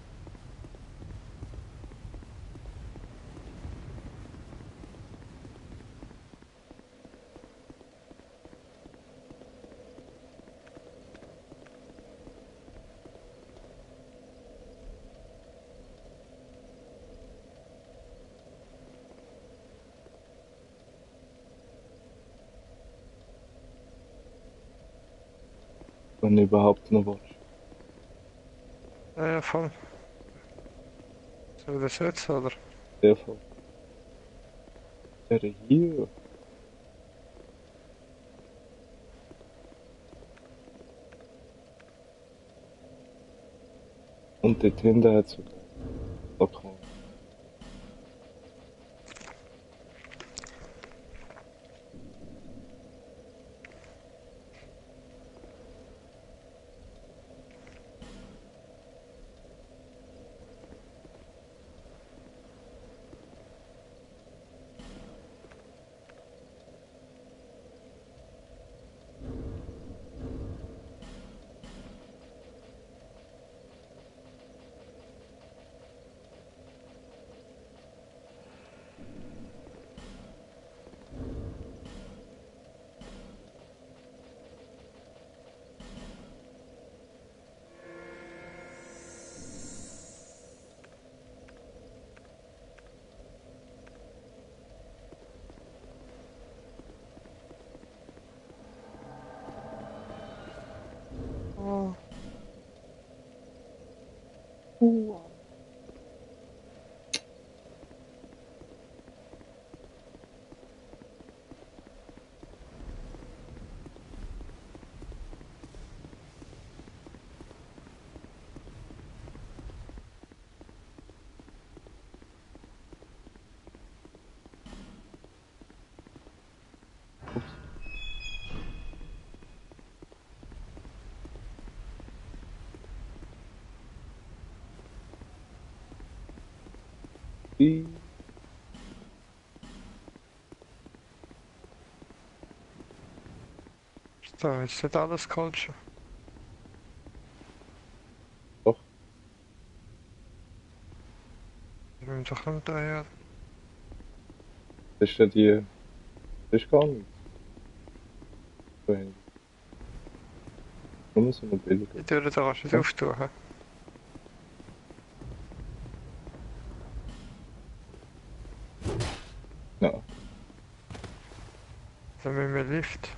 Wenn überhaupt noch was. Ja, voll. Sollen wir das jetzt, oder? Der Fall. Der hier. Und dort hinten hat es einen Balkon. Oh. Die. So, jetzt nicht alles kalt schon. Doch. Wir müssen doch noch daher. Das ist ja die. Das ist gar nicht. So hin. Nur so eine Bilder. Die Tür da kannst du nicht Ja. auftun. Hä? Ja. Dann müssen wir Lift.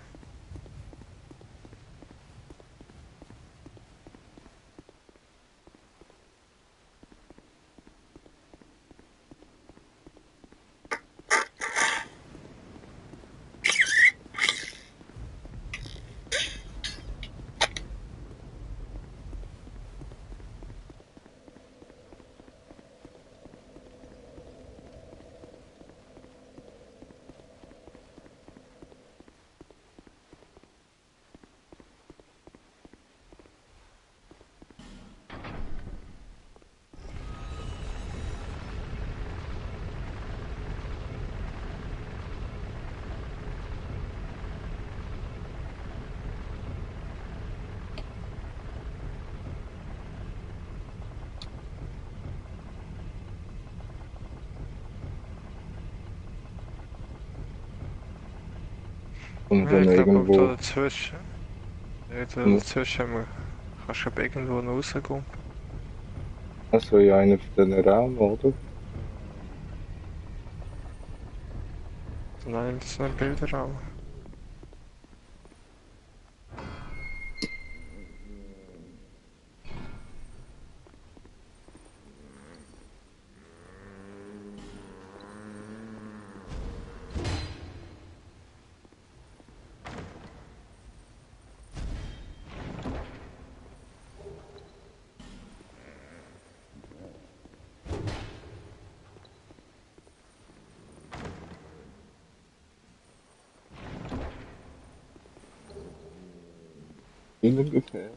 Und Ja, wenn ich glaube, irgendwo. da dazwischen. Ja, da Hm. dazwischen kannst du aber irgendwo noch rauskommen. Also in einer von diesen Räumen, oder? Nein, das ist ein Bilderraum. Ihnen gefällt.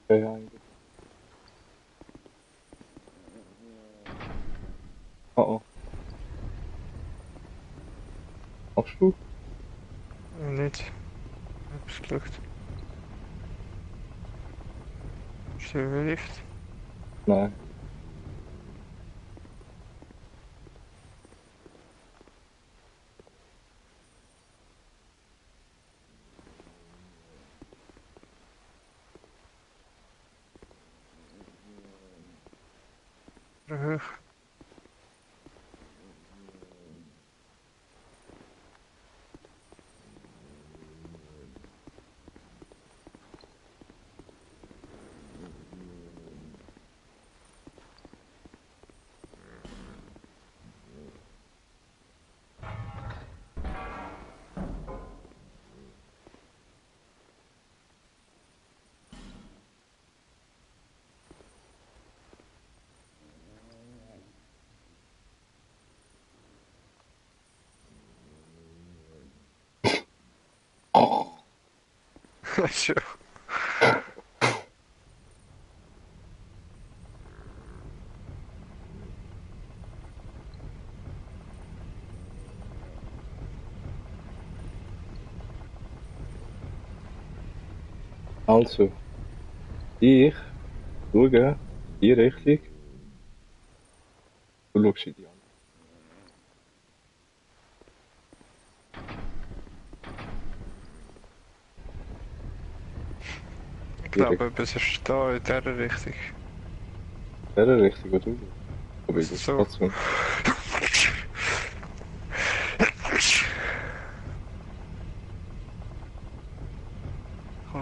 Ja, eigentlich. Oh oh. Machst du? Nicht. Hab's geschaut. Ist der Lift? Nein. Oder hoch? Schon. Also, ich schaue die Richtung. Du schaust in die andere. Ich glaube, es ist da in dieser Richtung. In der Richtung, wo du schaust. Aber ich das So. trotzdem.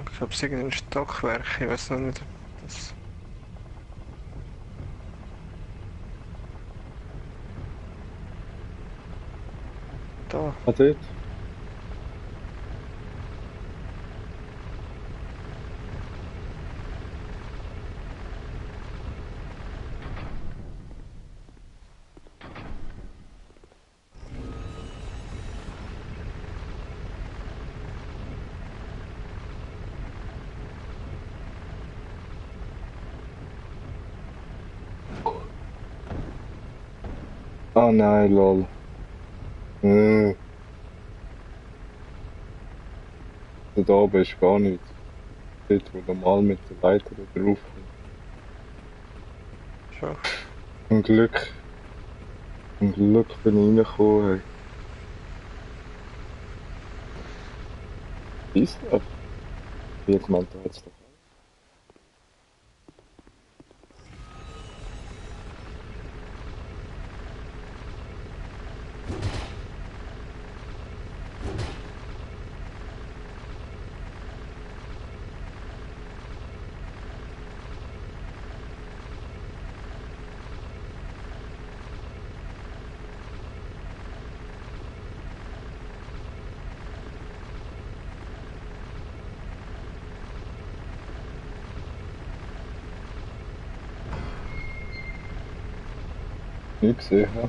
Ich glaube, es ist irgendein Stockwerk, ich weiß noch nicht. Das... Da. Ah, dort. Ah nein, lol. Äh, da oben ist gar nichts. Dort, wo normal mit der Leiter da drauf kommt. Schon. Zum Glück. Zum Glück bin ich reingekommen. Hey. Ist das? Wie gemeint, da hat's doch. Nie gesehen, ja.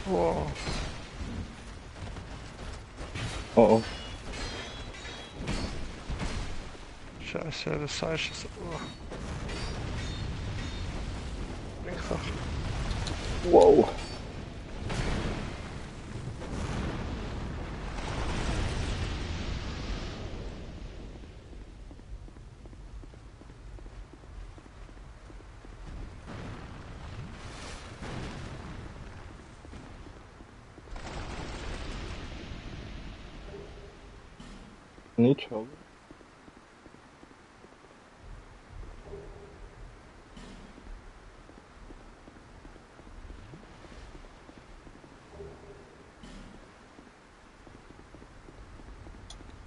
Wow. Oh oh. Scheiße, das heißt es. Oh. Denk doch. Wow. Nicht schon.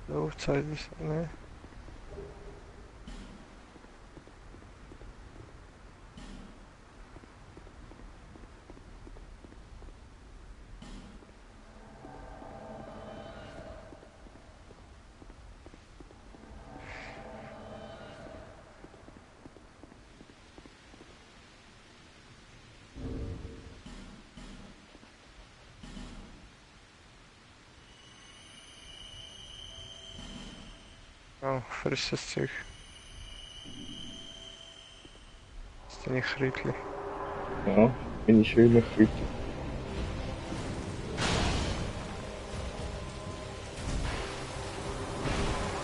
Laufzeit ist. Ne. Oh, frisches Zeug. Das ist nicht Kräutchen. Ja, meine schöne Kräuter.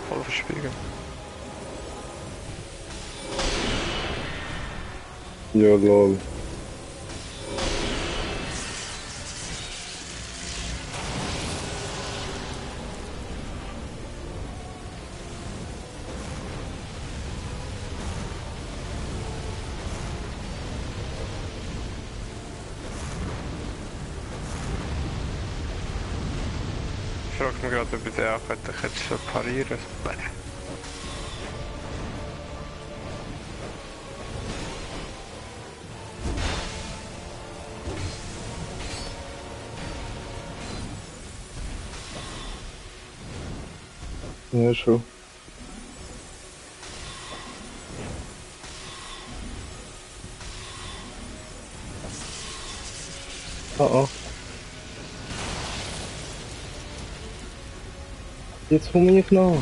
Voll verspiegelt. Ja, lol. Ich frage mich gerade, ob ich den auch hätte jetzt parieren. Ja, schon. Oh oh. Jetzt hol mich noch.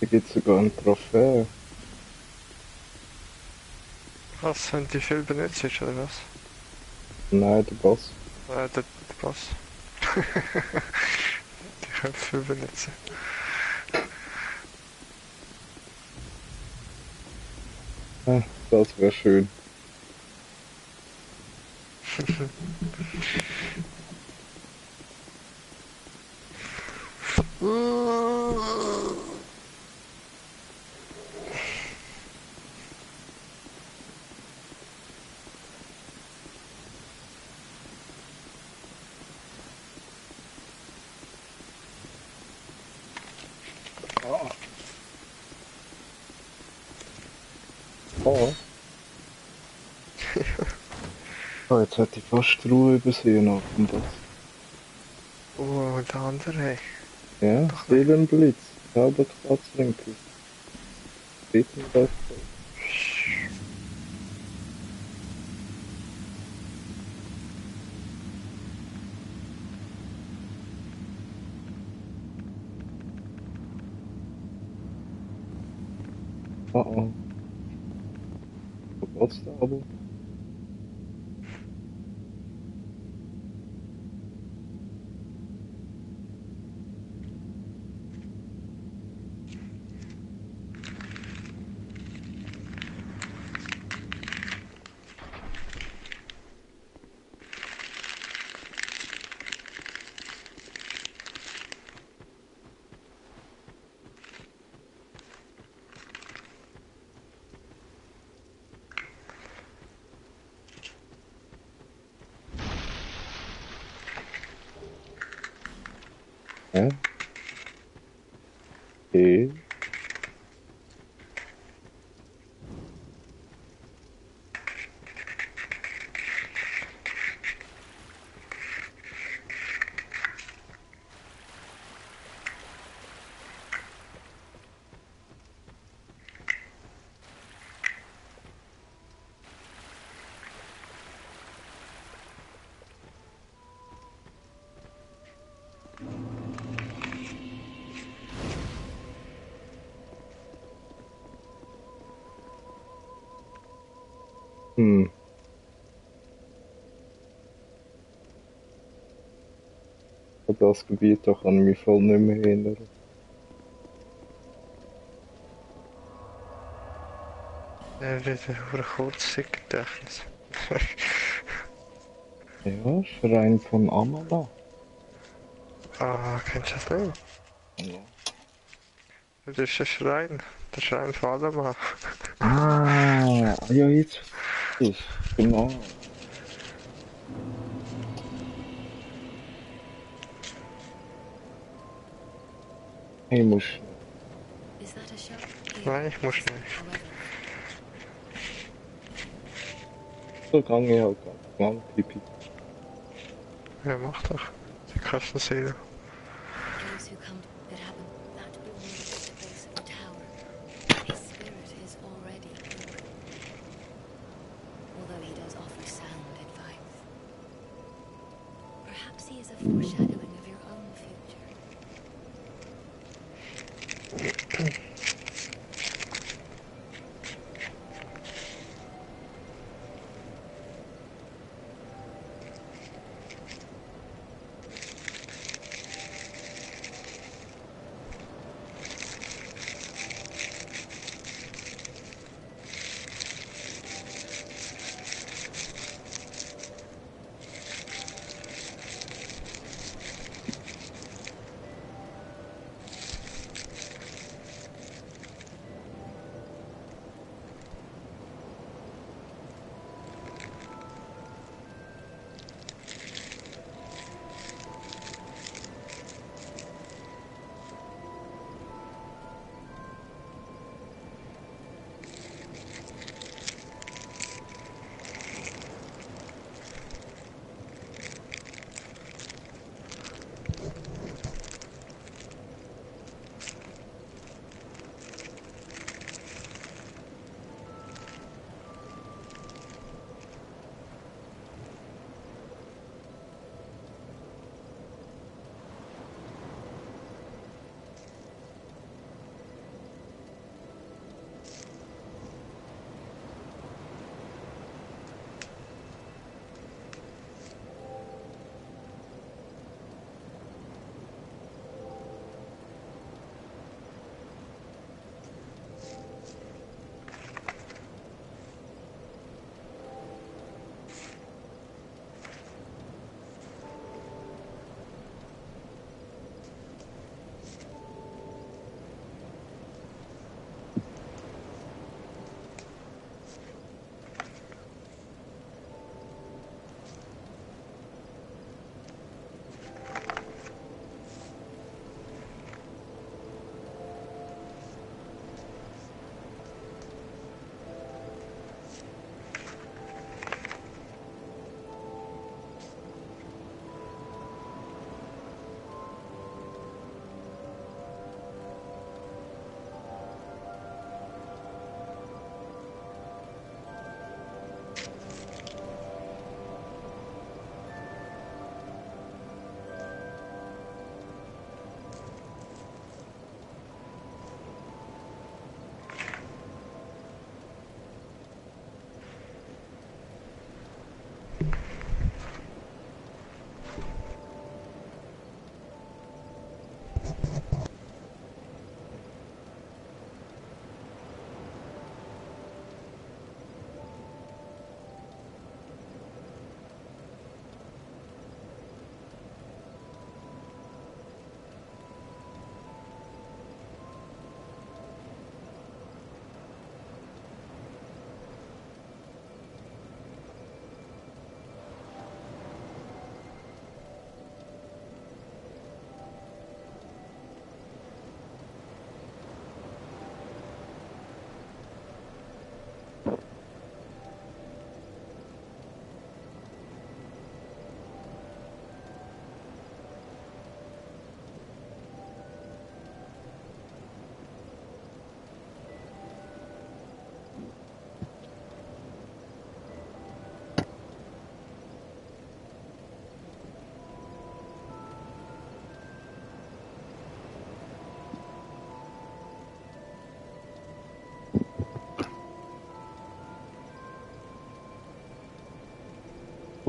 Da gibt's sogar ein Trophäe. Was, wenn die viel benutzt ist, oder was? Nein, der Boss. Der Boss. Die können viel benutzen. Ah, das wäre schön. Oh. Oh, jetzt hätte ich fast die Ruhe übersehen auf dem Bus. Oh, und der andere. Ja, Doch nicht. Seelenblitz, Zauberplatzwinkel. Riepenberg. Oh oh. Geburtstag. Hä? Okay. Hm. Das Gebiet da kann ich mich voll nicht mehr erinnern. Wieder hure kurzes Gedächtnis. Ja, Schrein von Amala. Ah, kennst du das nicht? Ja. Das ist ein Schrein. Der Schrein von Adama. Ah, ja, jetzt ich. Genau. Ich muss Is that a shop? Nein, ich muss nicht. However, so gegangen, ja, mal Pipi. Ja, mach doch. Die Kassenseele. those who come that happen that being at the base of the tower, his spirit is already here. Although he does offer sound advice. Perhaps he is a foreshadowing of your own future.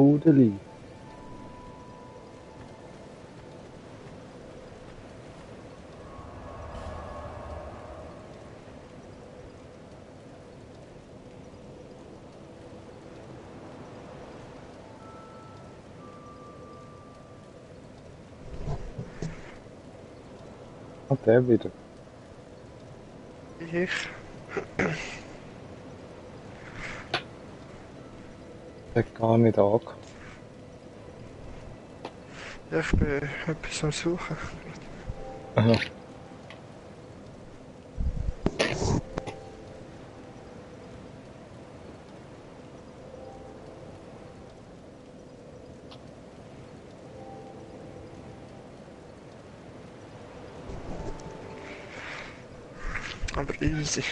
Rudeli. Ah, der wieder. Ich. Der hat gar nicht angekommen. Ja, ich bin etwas am Suchen. Aha. Aber easy.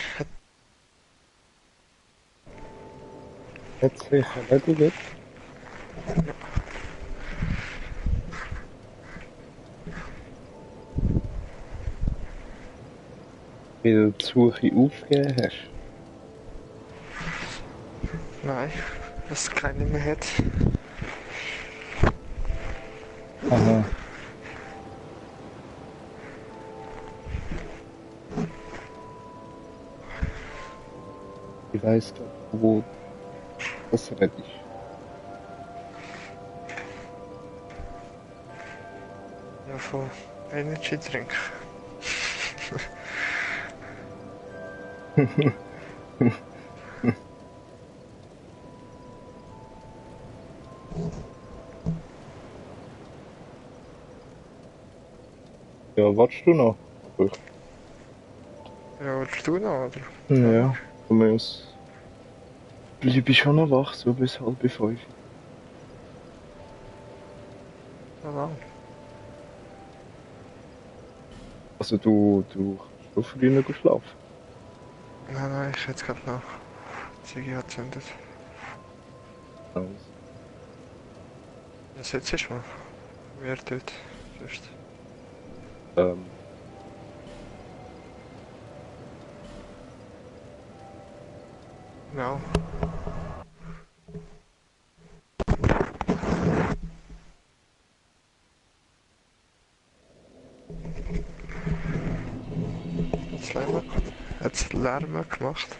Jetzt sich erledigt. Wie du die Suche aufgegeben hast. Nein, dass es keine mehr hat. Aha. Ich weiss doch, wo das red ich. Ja, von Energy Drink. Ja, wartest du noch? Ja, willst du noch, oder? Ja, von mir aus. Bleib ich schon noch wach, so bis 4:30. Ja, lang. Also du kannst schon früher schlafen. Nein, ich hätte gerade noch Ziege angezündet. Also, Ja, sitzt ist mal. Wer tut? Sonst. ähm, Genau. Hat's Lärm gemacht?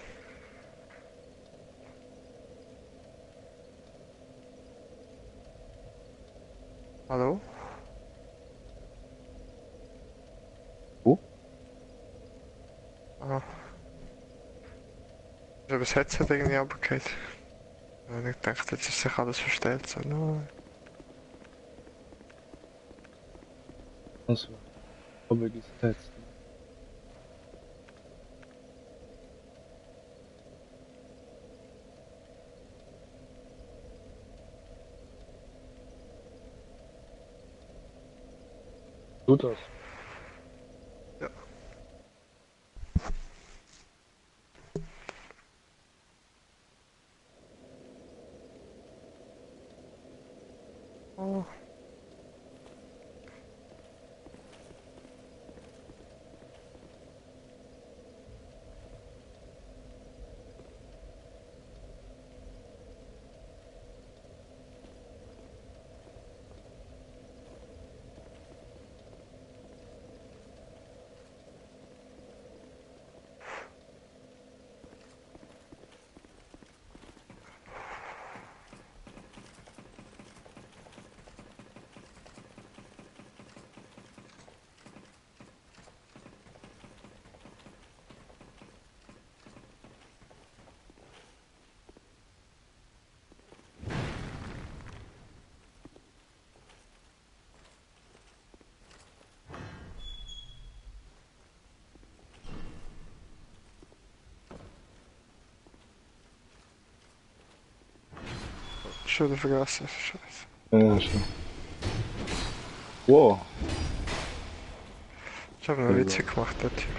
Hallo? wo? Ah. Ich habe das Headset irgendwie abgekehrt. Und ich dachte, jetzt ist sich alles verstellt. So, no. Also, habe ich gesetzt. Du das? Ja. Oh. Schon wieder vergessen. Scheiße. Ja, schon. Wow, Ich habe noch Witze gemacht, der Typ.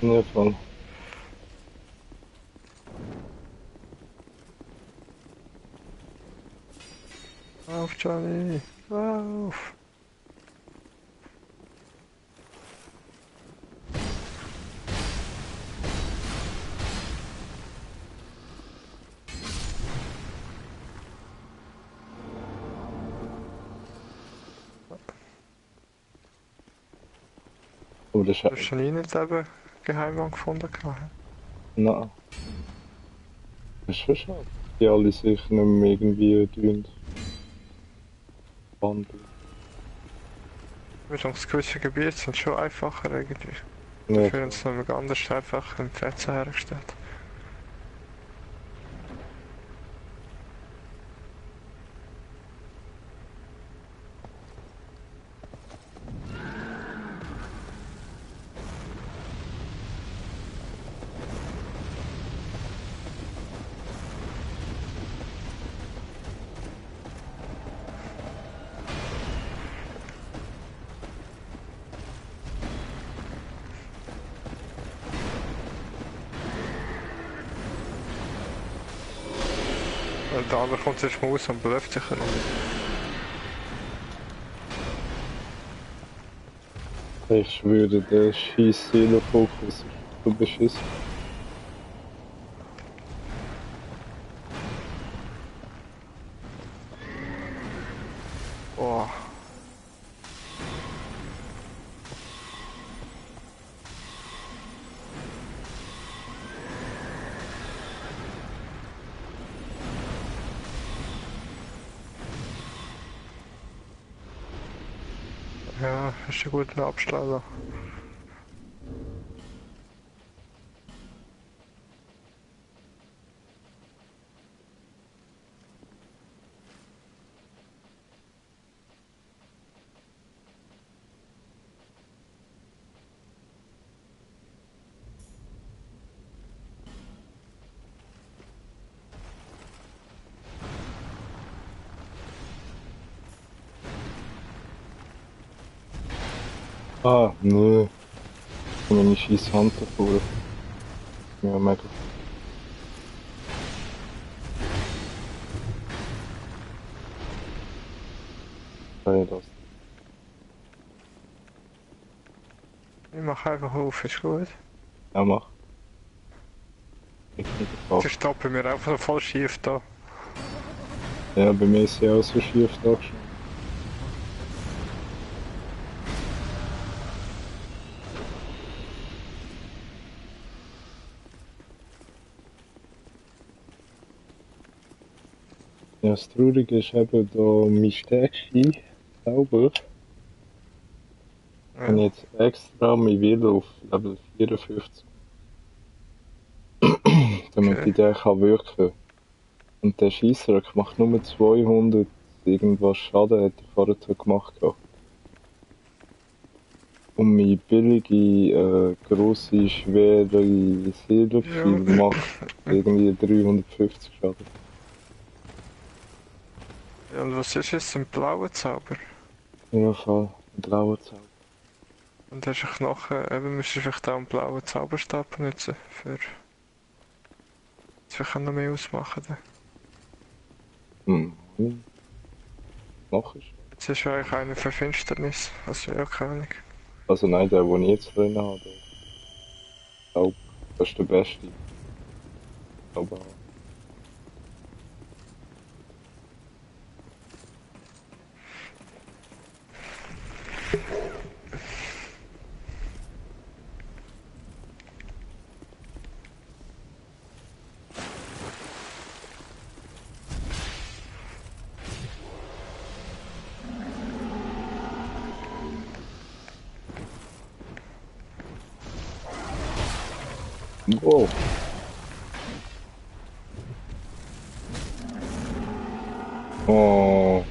ja voll. Auf, Johnny! Auf! Aber das Du hast ist... schon nie nicht eben geheim angefunden gehabt. Nein. Das ist schon schade. Die alle sich nicht mehr irgendwie wandeln. Wir haben das gewisse Gebiete sind schon einfacher irgendwie. Ja, Dafür haben sie noch anders einfach im Fressen hergestellt. Der andere kommt jetzt mal raus und beläuft sich noch. Ich schwöre, der Scheiß-Seelenfokus ist so beschissen. Oh. Ja, ist ein guter Abschlag. Ah, nee. Meine scheiß Hand davor. Ja, mega. Ja, das. Ich mache einfach auf, ist gut. Ja, mach. Ich bin Sie gefragt. steht bei mir einfach so voll schief da. Ja, bei mir ist ja auch so schief da schon. Ja, das Traurige ist eben da mein Städtchen selber. Ich habe Ja, jetzt extra mein Velo auf Level 54, damit okay. ich den kann wirken. Und der Scheissdreck macht nur 200 irgendwas Schaden, hat er vorher so gemacht. Gehabt. Und meine billige, grosse, schwere Silberpfeil Ja. macht irgendwie 350 Schaden. Ja, und was ist jetzt ein blauer Zauber? Ja, voll. Ein blauer Zauber. Und hast du Knochen, eben müsstest du vielleicht auch einen blauen Zauberstab benutzen, für... Das kann noch mehr ausmachen dann. Noch ist. Jetzt ist ja eigentlich eine für Finsternis, also ja, keine Ahnung. Also nein, der, den ich jetzt drin habe, der Zauber. Das ist der beste. Aber wow. Oh.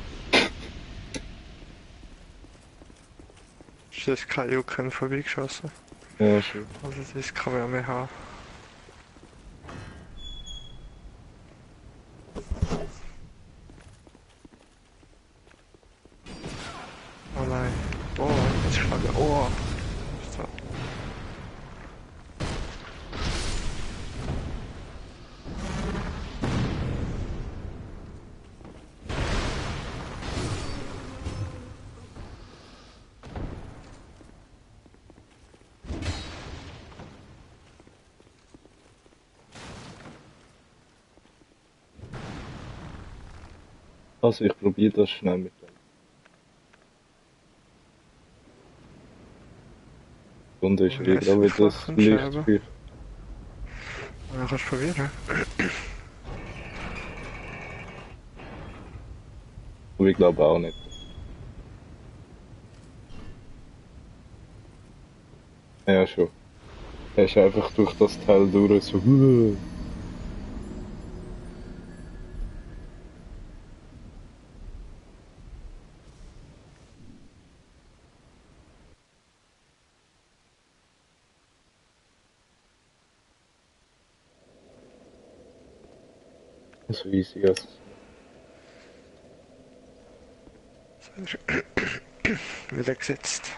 Ist das kein Jucken vorbeigeschossen? Ja, schön. Also das kann man ja mehr haben. Oh nein. Oh, jetzt schlagen. Oh. So. Also ich probiere das schnell mit dem. Stunde ist Ja, wieder ist wieder einfach das ein Licht Scherbe. für. Ja, kannst du probieren. Aber ich glaube auch nicht. Ja, schon. Er ist einfach durch das Teil durch so. So easy als. Wieder gesetzt.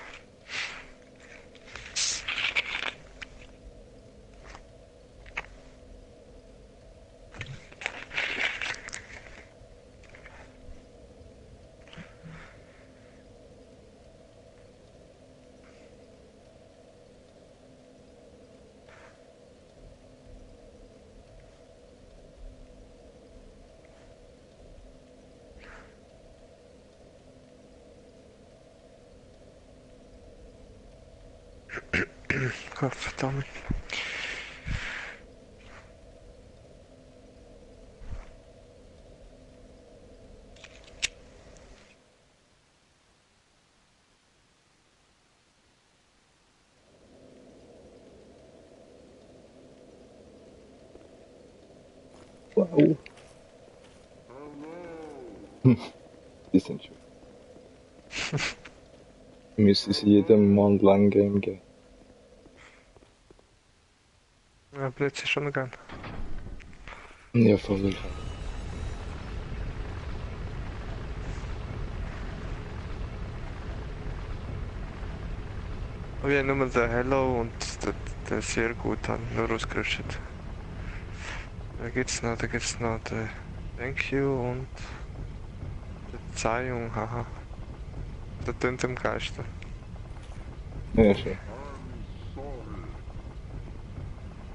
Gott verdammt. Wow. Die sind schon. Müssen sie jedem mal ein Lang-Game geben. Ja, Blitz ist schon gern. Ja, voll. Aber ich habe nur den Hello und den sehr gut haben nur ausgerüstet. Da gibt's noch, den Thank you und die Zeihung, haha. Der tönt am geilsten. Ja, schon.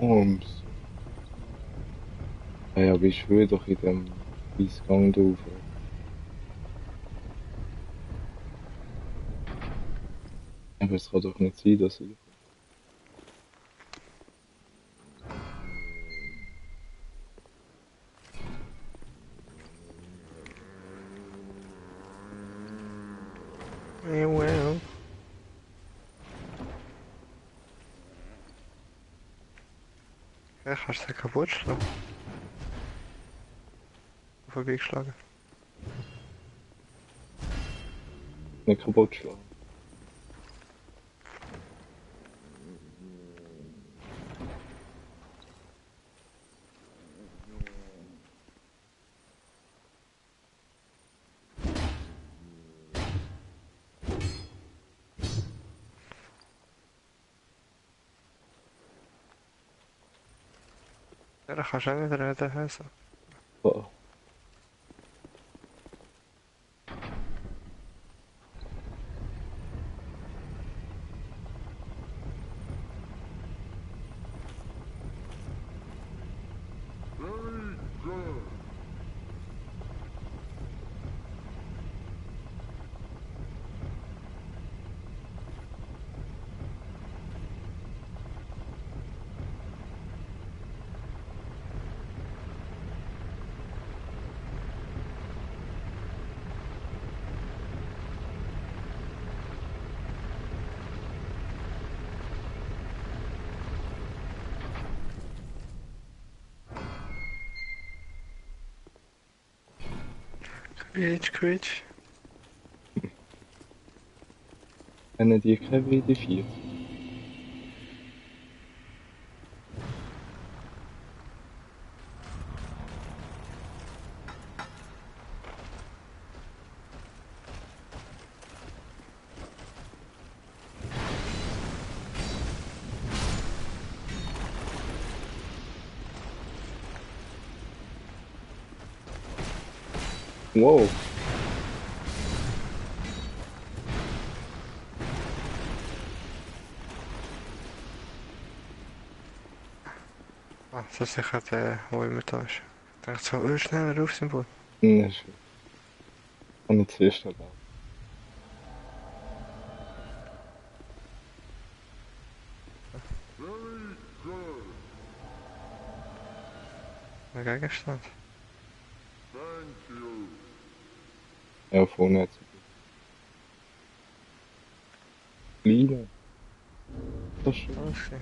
Ums. Hey, aber ich schwöre doch in dem Eisgang drauf. Aber es kann doch nicht sein, dass ich. Ja, well. Ja, kannst du den kaputt schlagen? Vorbeigeschlagen. Nicht kaputt schlagen. Ja, da kannst du auch nicht reden, also. Oh. Quietsch. Kennen die keine WD4? Wow. Ah, das ist sicher der, der immer da ist. Ich dachte so, schneller auf Symbol. Ja, schön. Und jetzt zuerst noch da. Gegenstand. Ja, vorne hat sie kleine. Das ist schön. Okay.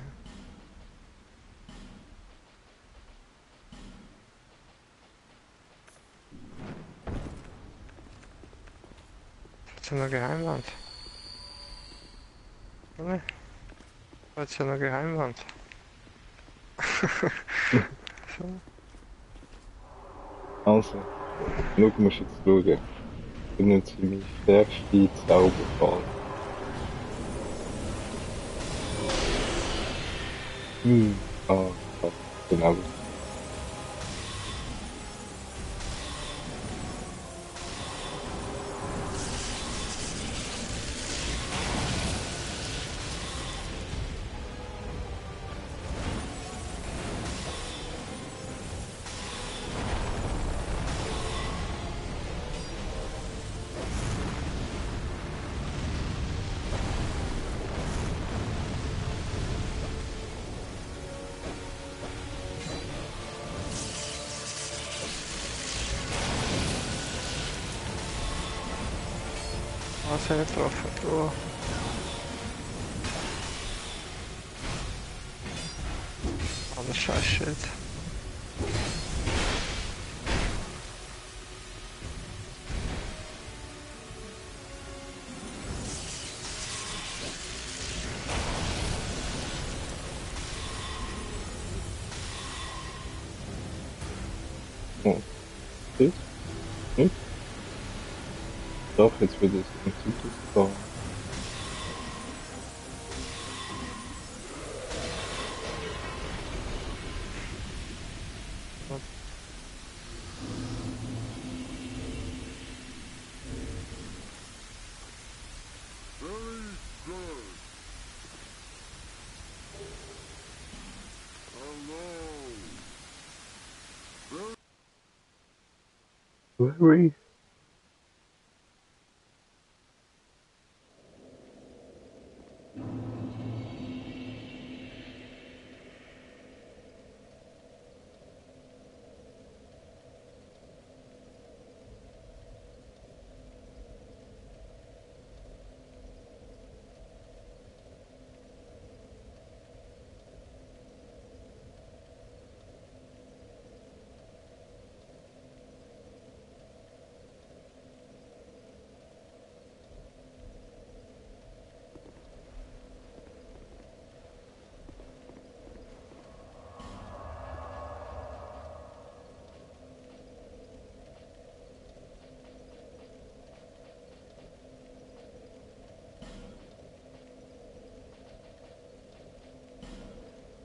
Das ist ja noch Geheimwand. Oder? Das ist ja noch Geheimwand. So. Also, schau, musst jetzt schauen. Ich benutze meine stärkste Zauberfall. Ah, fuck, genau. Was hat er getroffen? Oh. Alles scheiß Shit. Oh, das? Hm? Doch, jetzt wird es ein Zyklus fahren. Very.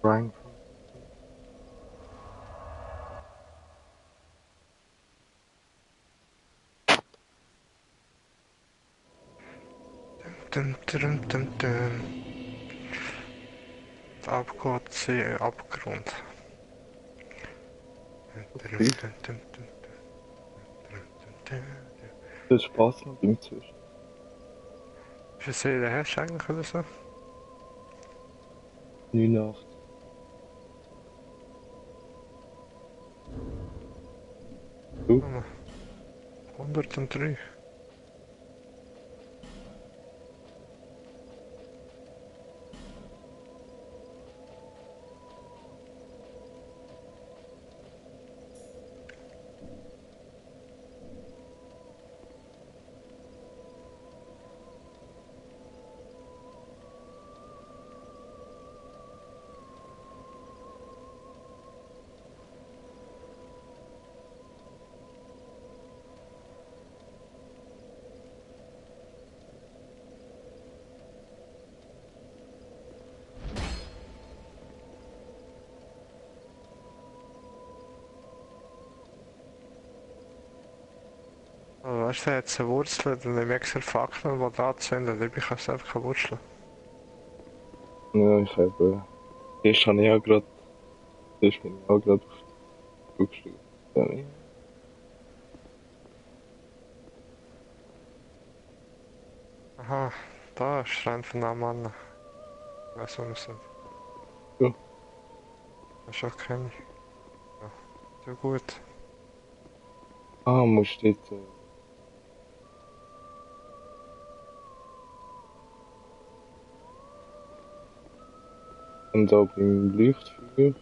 Rank. Dum, dum, dum, dum. Abgrund, See, Abgrund. Dum, Okay. dum, dum, dum, dum, dum, dum. Das Spaß noch inzwischen. Wie viel Seele hast du eigentlich oder so? 89. Du? 103. Also, weißt du, er hat eine Wurzel und ich extra Fackeln, die da zünden, ich kann es einfach wurzeln. Ja, ich habe. Erst habe ich auch gerade. Erst bin ich auch gerade auf die Flugstufe. Ja, Aha, da ist Schrein von einem Mann. Ich weiß, wo wir sind. Ja. Das ist auch kein. Ja, Ja gut. Ah, musst dort. Und da beim Leuchtfeuer.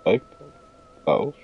iPad. Auch.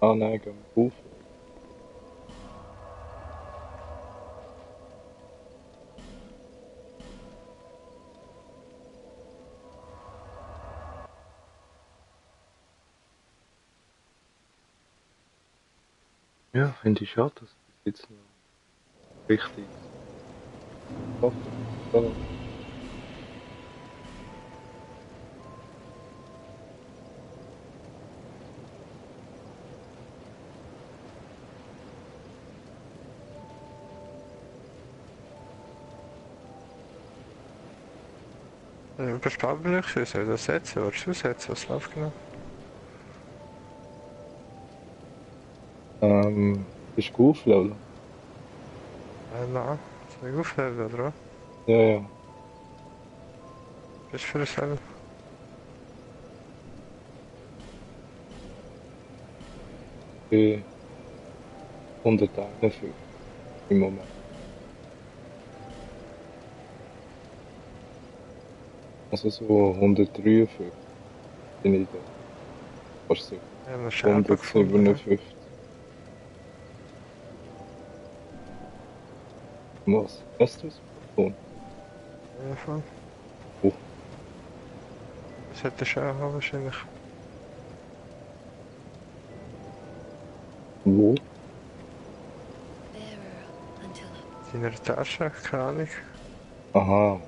Ah nein, gehen wir rauf. Ja, finde ich schade, dass bis jetzt noch richtig offen ist. Überstapelnöchse, soll ich das setzen oder zusetzen? Was läuft genau? Bist du aufladen? Nein. Soll ich aufladen, oder was? Ja, ja. Bist du für dasselbe? Bei 151 im Moment. Also so 153 bin ich da. Fast sicher. Ich habe eine Scherbe gefunden. 157. Was? Hast du es gefunden? Ja, voll. Oh, Das hätte ich auch wahrscheinlich. wo? Bearer until up. In der Tasche, keine Ahnung. Aha.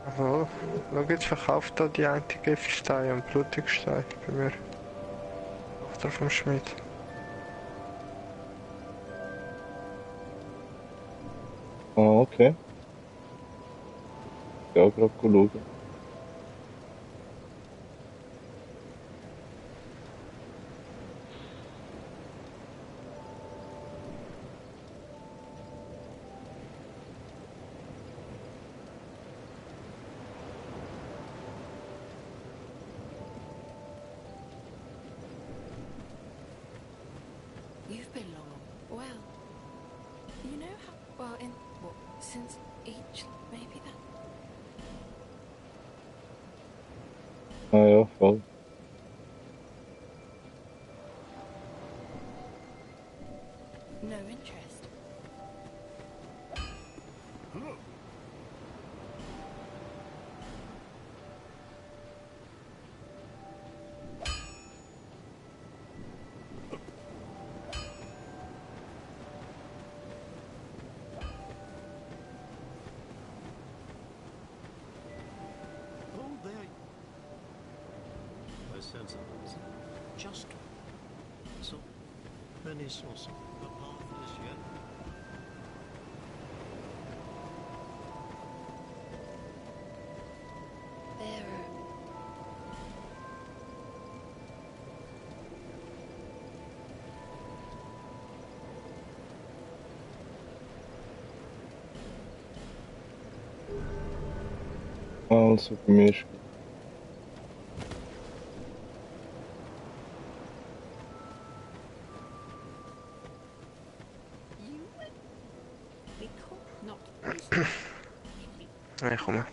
Also, schau jetzt verkauft da die eine Giftstein und Blutigstein bei mir. Tochter vom Schmied. Ah, okay. Ja, gerade schauen. You've been long. Well, you know how well in what since each maybe that. Ah ja, voll. No interest. sensibles. Just so many sources. The path is yet. Bearer. Also, bei mir ist We could not Nee, komm mal.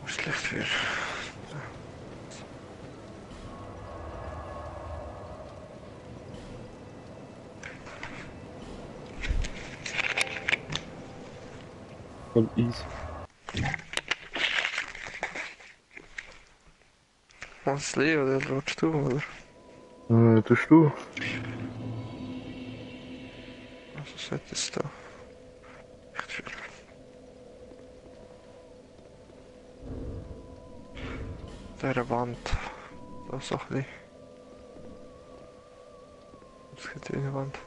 Wo ist das Licht für? voll easy. Was, Leo, oder willst du, oder? Tust du? Was ist das da? Licht für. Der Wand. Da ist auch ein bisschen. Es geht in die Wand.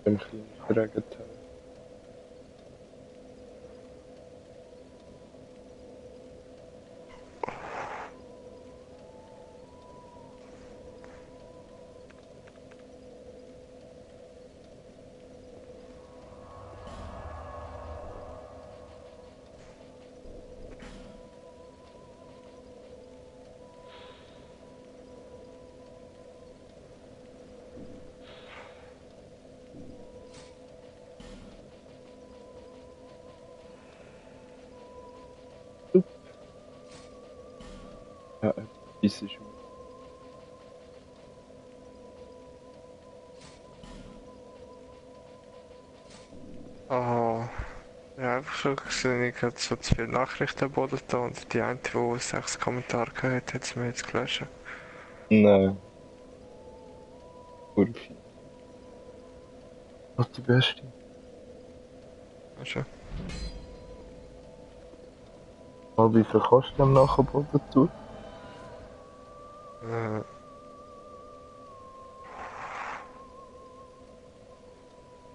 Ein bisschen Regenteil. Ja, easy schon. Oh. Ja, einfach schon gesehen, ich hatte so zu viele Nachrichten am Boden da und die eine, die 6 Kommentare hatte, hat sie mir jetzt gelöscht. Nein. Urfi. Was die beste? Weißt du? Mal wie viel kostet am Nachboden tun? Äh,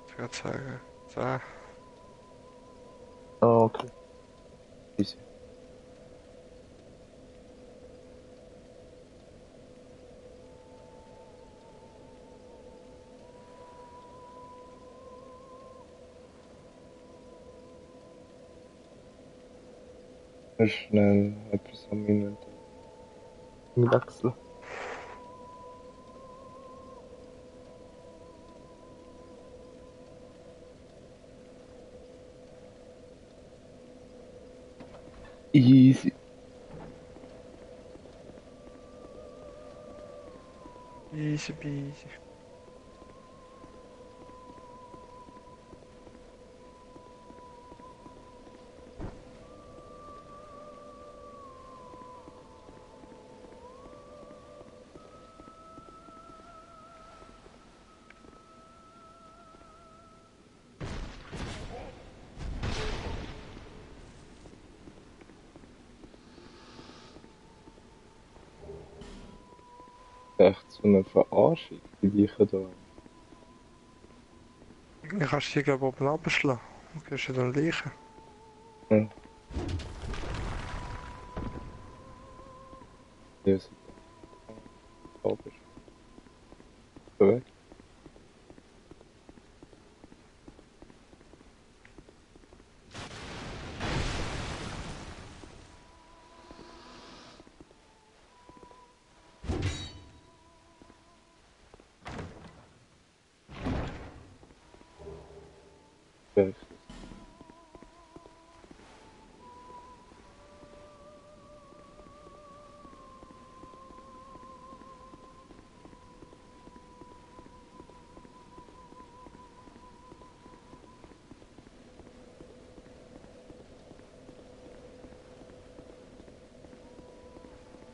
ich würde sagen, 10. Ah, okay. Easy. Schnell etwas am Inventar wechseln. Easy. Easy peasy. Echt so eine Verarschung, die Leichen da. Dann kannst du die glaube oben abschlagen. Dann gehst du dann liegen. Ja. Ja, super. Aber. Weg. Weg.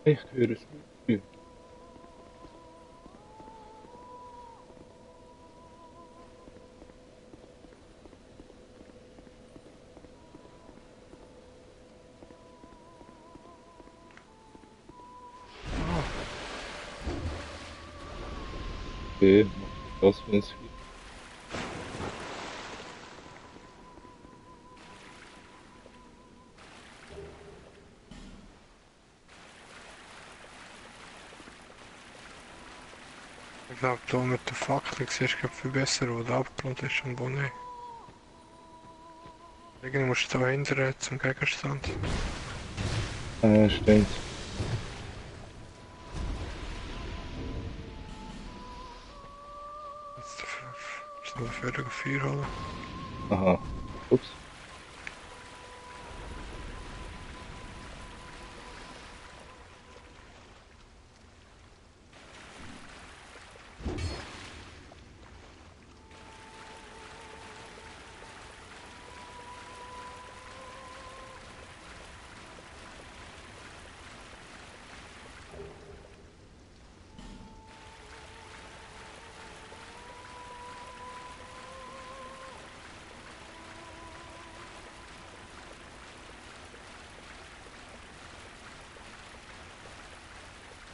Ich höre es nicht. Okay, das wenn's geht. Ich glaube, da mit der Fackel siehst du viel besser, wo der abgelohnt ist und wo nicht. Irgendwie musst du da hindern zum Gegenstand. Stimmt. Jetzt noch dafür ein Feuer holen. Aha. Ups.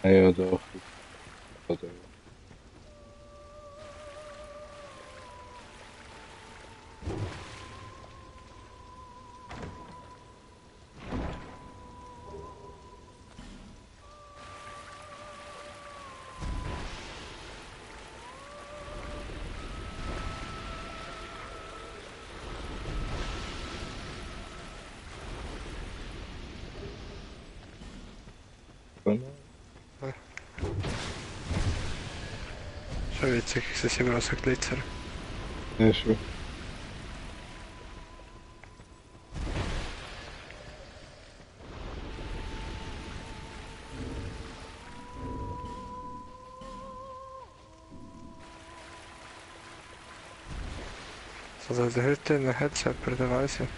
Ah ja, doch. Oder, Schon witzig, es ist überall so Glitzer. ja, schon. Also der Hütte hat es jemand, der weiß ich.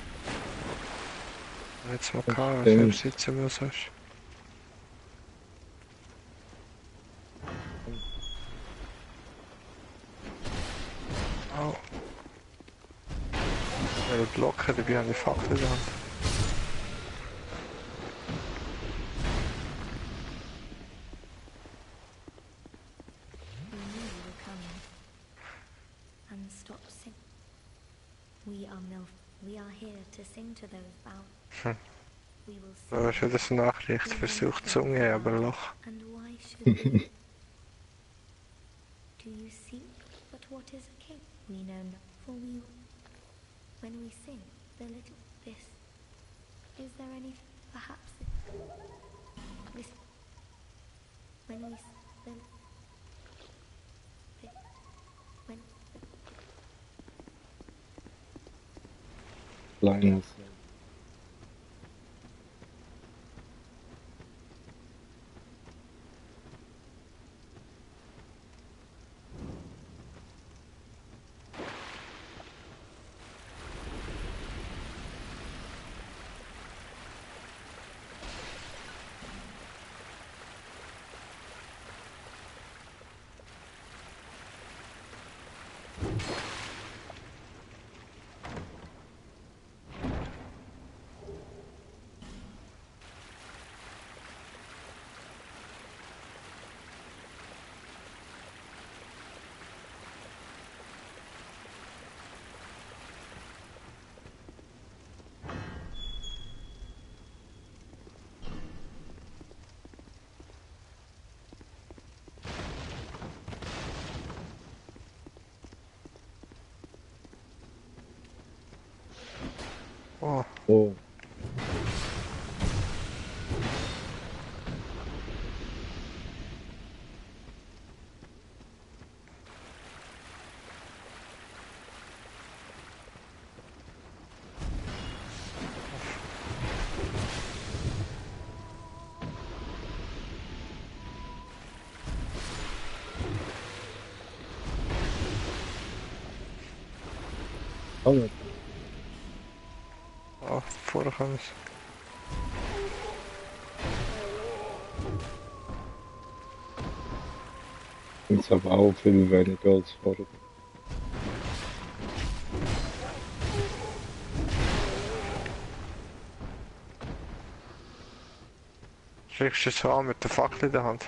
Jetzt mal gehabt, was Stimmt. er sitzen muss. Hast. Au. Ja, die Blocken, die haben die Fackel in der Hand. We knew you were coming. And stop sing. We are here to sing to those bound. We will Da ist wieder so eine Nachricht, versucht die Zunge, aber ein Loch. And why should we? Do you seek? But what is a king? We know not, for we, when we sing, the little this. Is there any, perhaps, this, when we, the, when, Kleines. Oh, Oh. Hallo. oh, vorher kann ich. Ist aber auch viel weniger als vorher. Schickst du es an mit der Fackel in der Hand?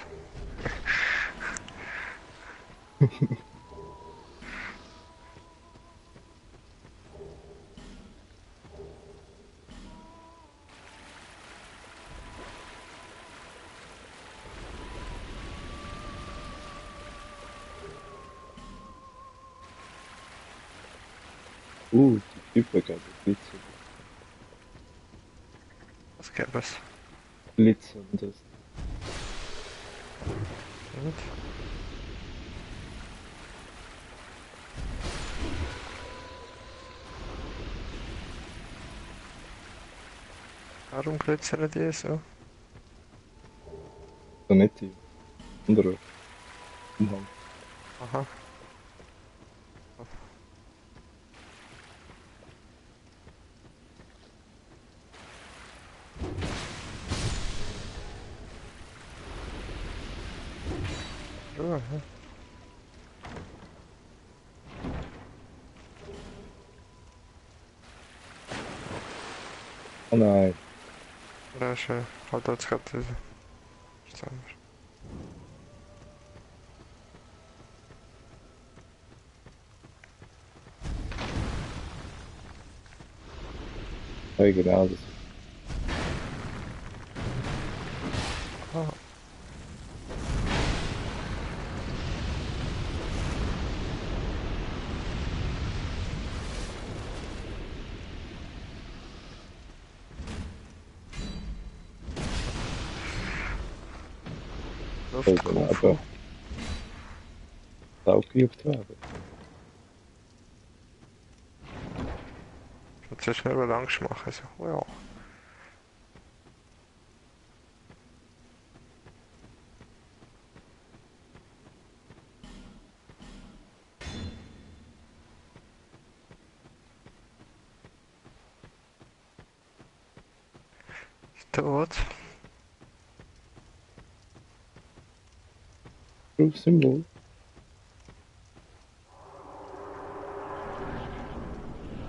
Die Typen geben Blitze. Was gäbe es? Blitzendes. Gut. Warum glitzern die so? So nicht die andere Umhang. Aha. Ja, ja. Oh nein. Ja, schön. Halt jetzt gerade diese. Verstanden. Ja, genau das. Ah. Luftkumpel. Aber aufgeübt werden. Jetzt ist mir aber Angst machen. So, oh ja. Ist tot. Rufsymbol.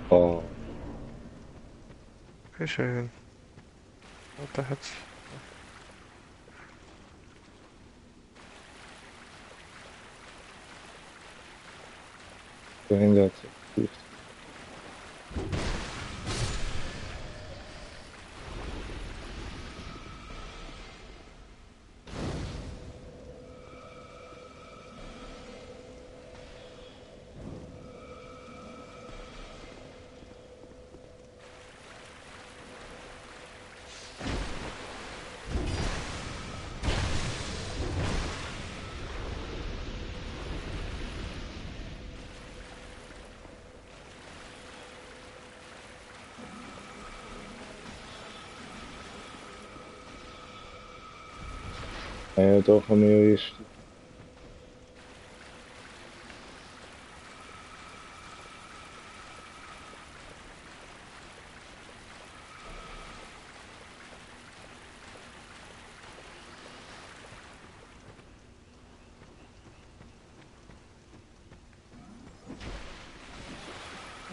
Oh, Okay, schön. Und da hat's. dahinter hat es. Ja, doch haben wir erst.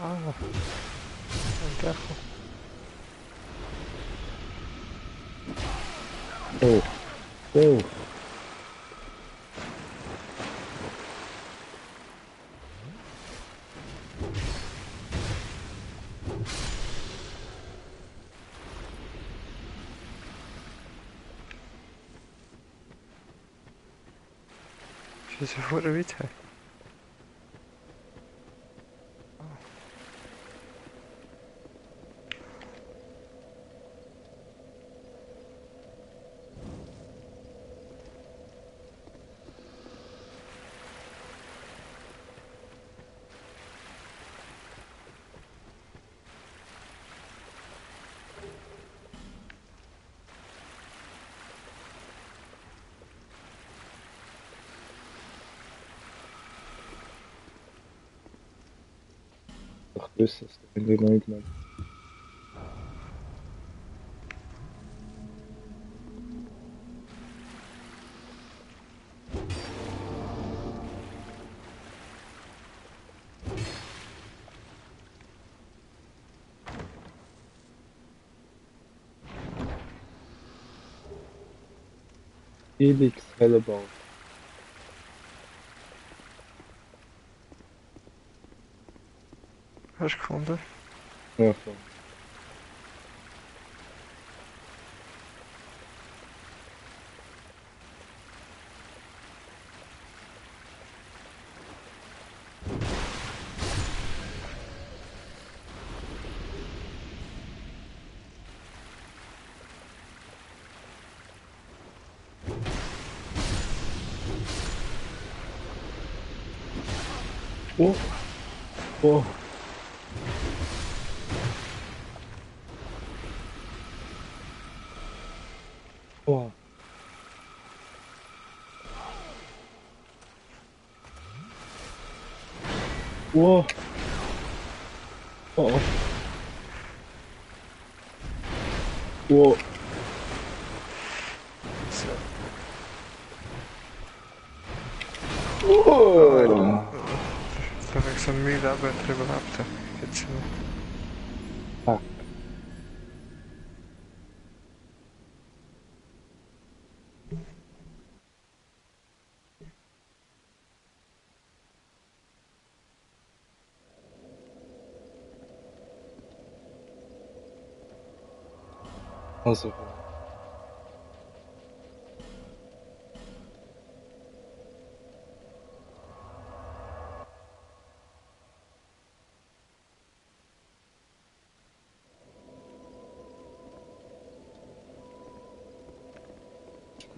Ah. Ein Decho. Oh, oh. Wieso vor der weiter? Doch gewusst, dass der Handy noch nicht mehr. Felix Hellebau. Eine Sekunde. Ja, voll. Oh. Oh. Oh. Oh. Oh. Oh. So. Oh. Da habe ich so müde, aber drüber überlebt. Jetzt noch. Fuck. Also.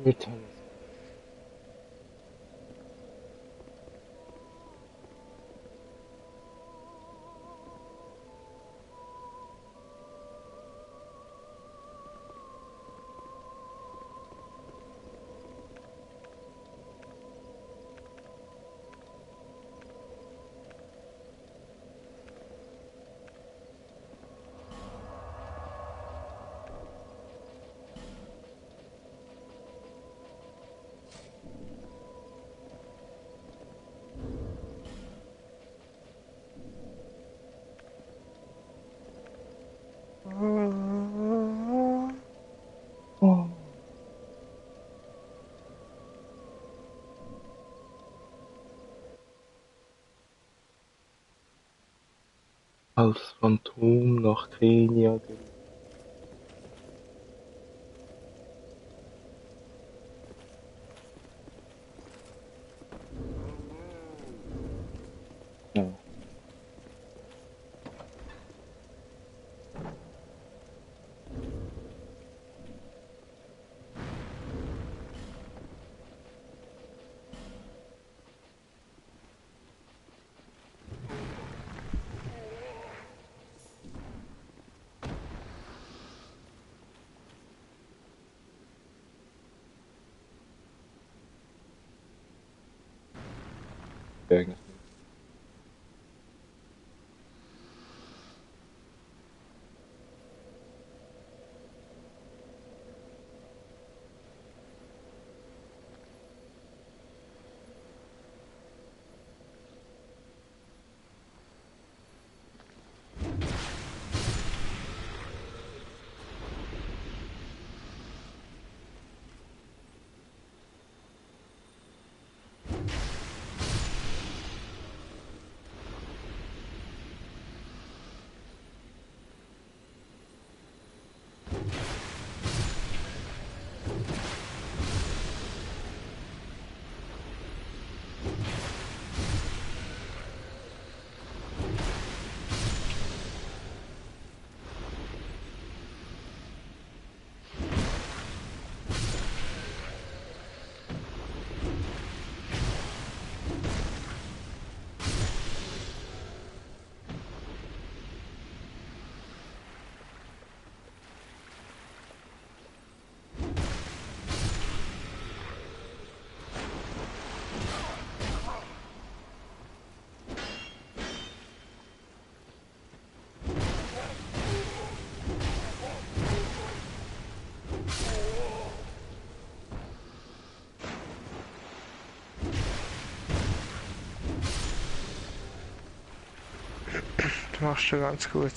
Gut alles. Oh. Als Phantom nach Kenia gehen. Ja. Eigentlich. Du machst schon ganz gut.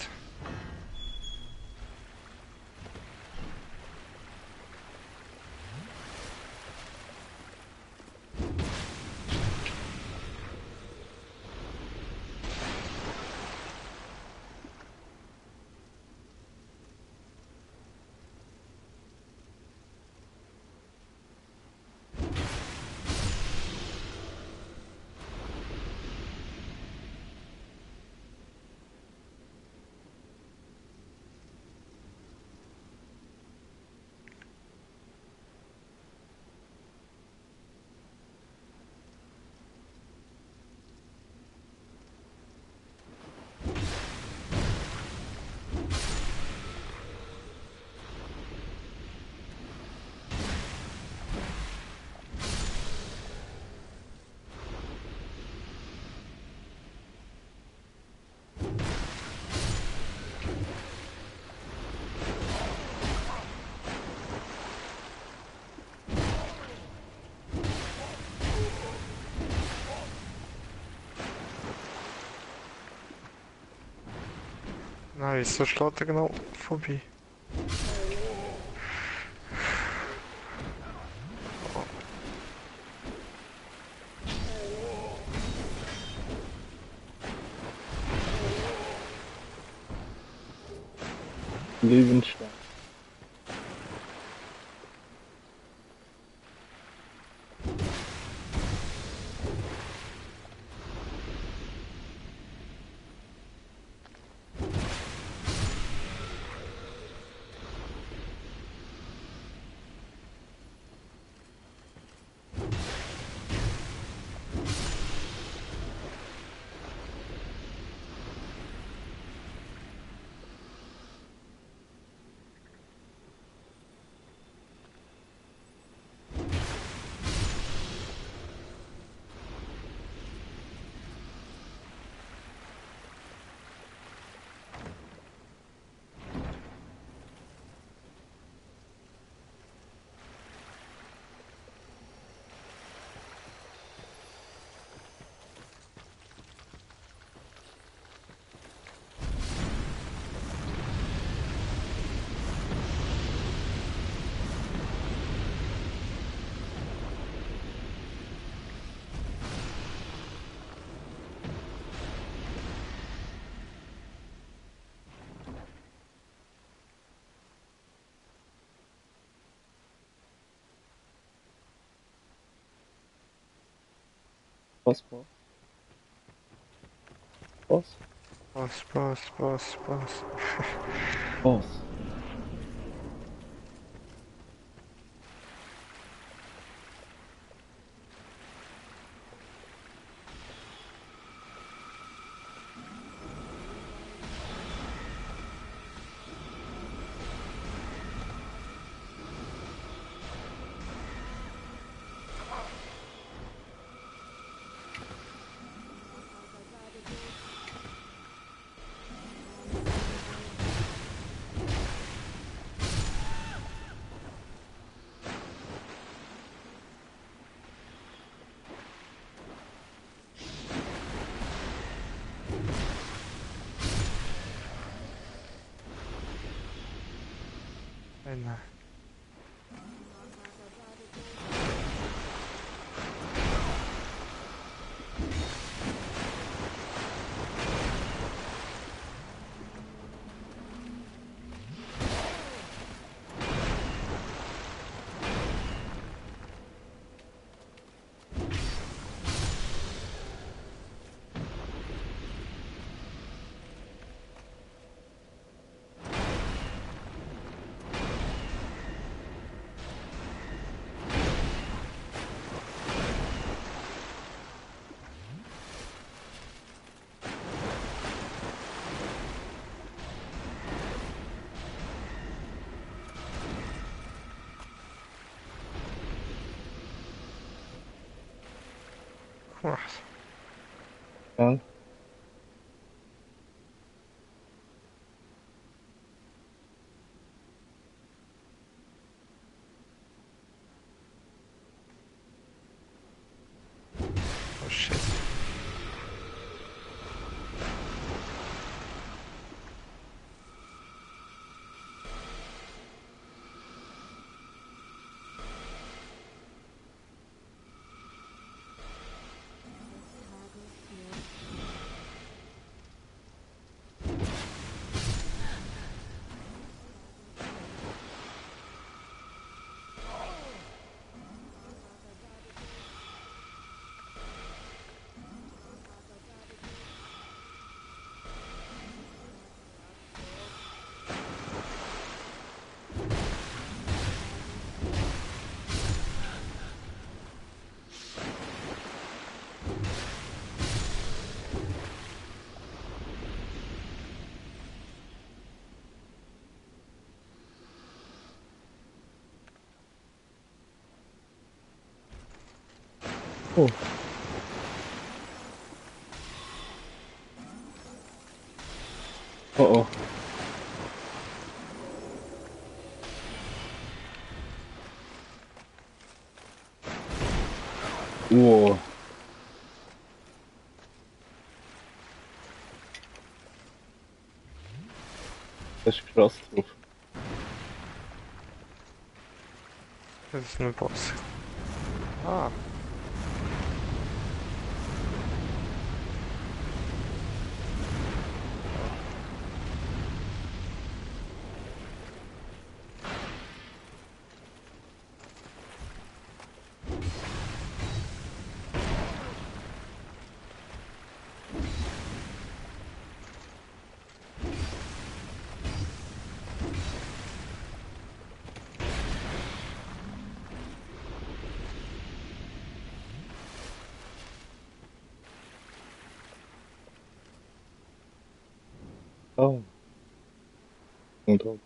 Nein, wieso schlägt er genau vorbei? Löwenstein. Was? Was? Was. Was? Nein. Was? Ja. Oh shit. Oh. Oh oh. Wow. Das ist krass drauf. Das ist ein Boss. Ah. Oh. Und auch.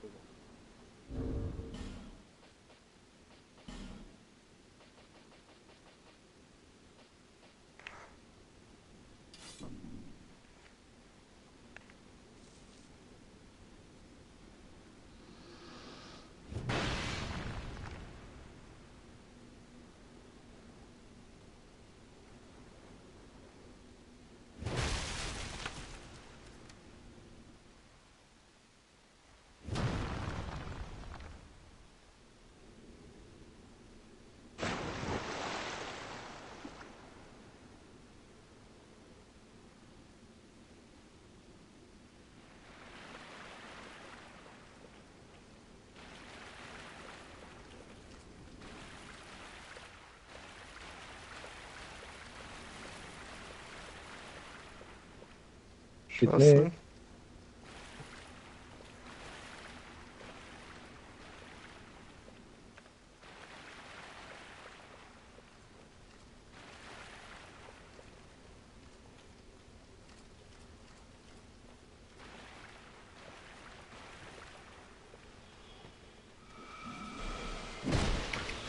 Schlossen.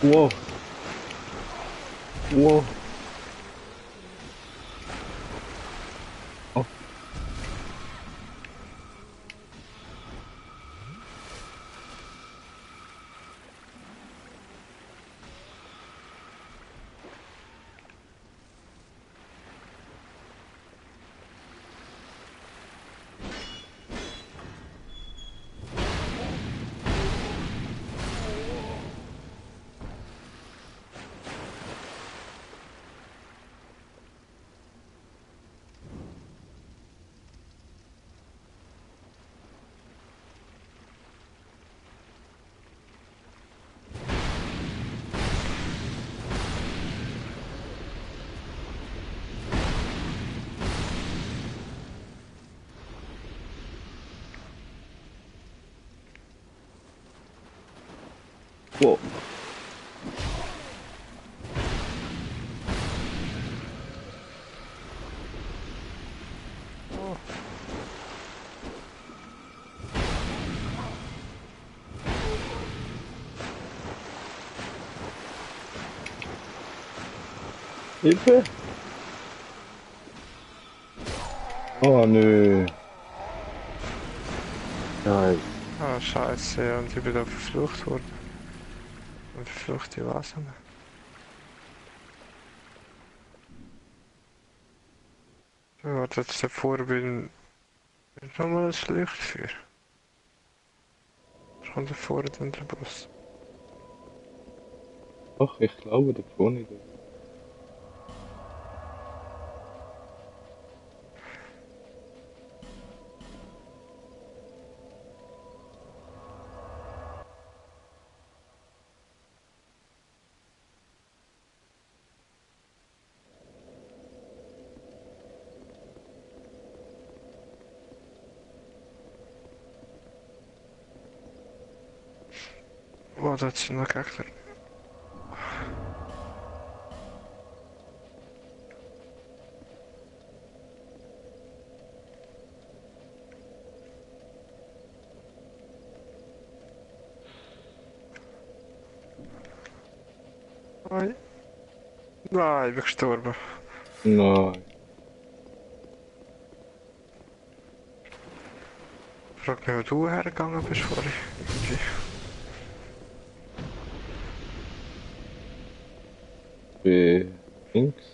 Wow. Wow. Oh. Wow. Hilfe! Oh nö. Nein. Ah, scheiße, ja, und ich bin da verflucht worden. Und verflucht die Wasser. Ja, das ist davor bin ich nochmal ein Licht für. Schon davor dann der Boss. Doch, ich glaube davon nicht. Oh, dat is nog achter. Hoi. Nou, ik ben gestorven. Nein. Ik frag mich, wo du hergegangen bist vorhin. Irgendwie. Links.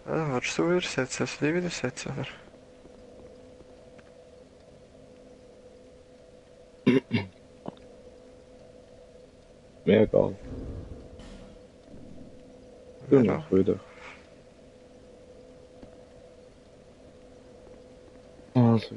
Willst du übersetzen? Soll ich übersetzen? Oder? Mir egal. Du Ja, noch wieder. Also,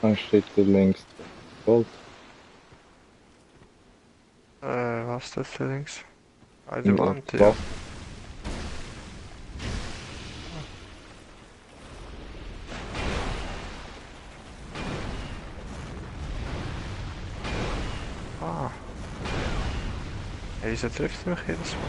dann steht hier links Gold. Was ist das da links? Ah, die Und Wand, das ja. Wasser. Ah. Hey, wieso trifft mich jedes Mal?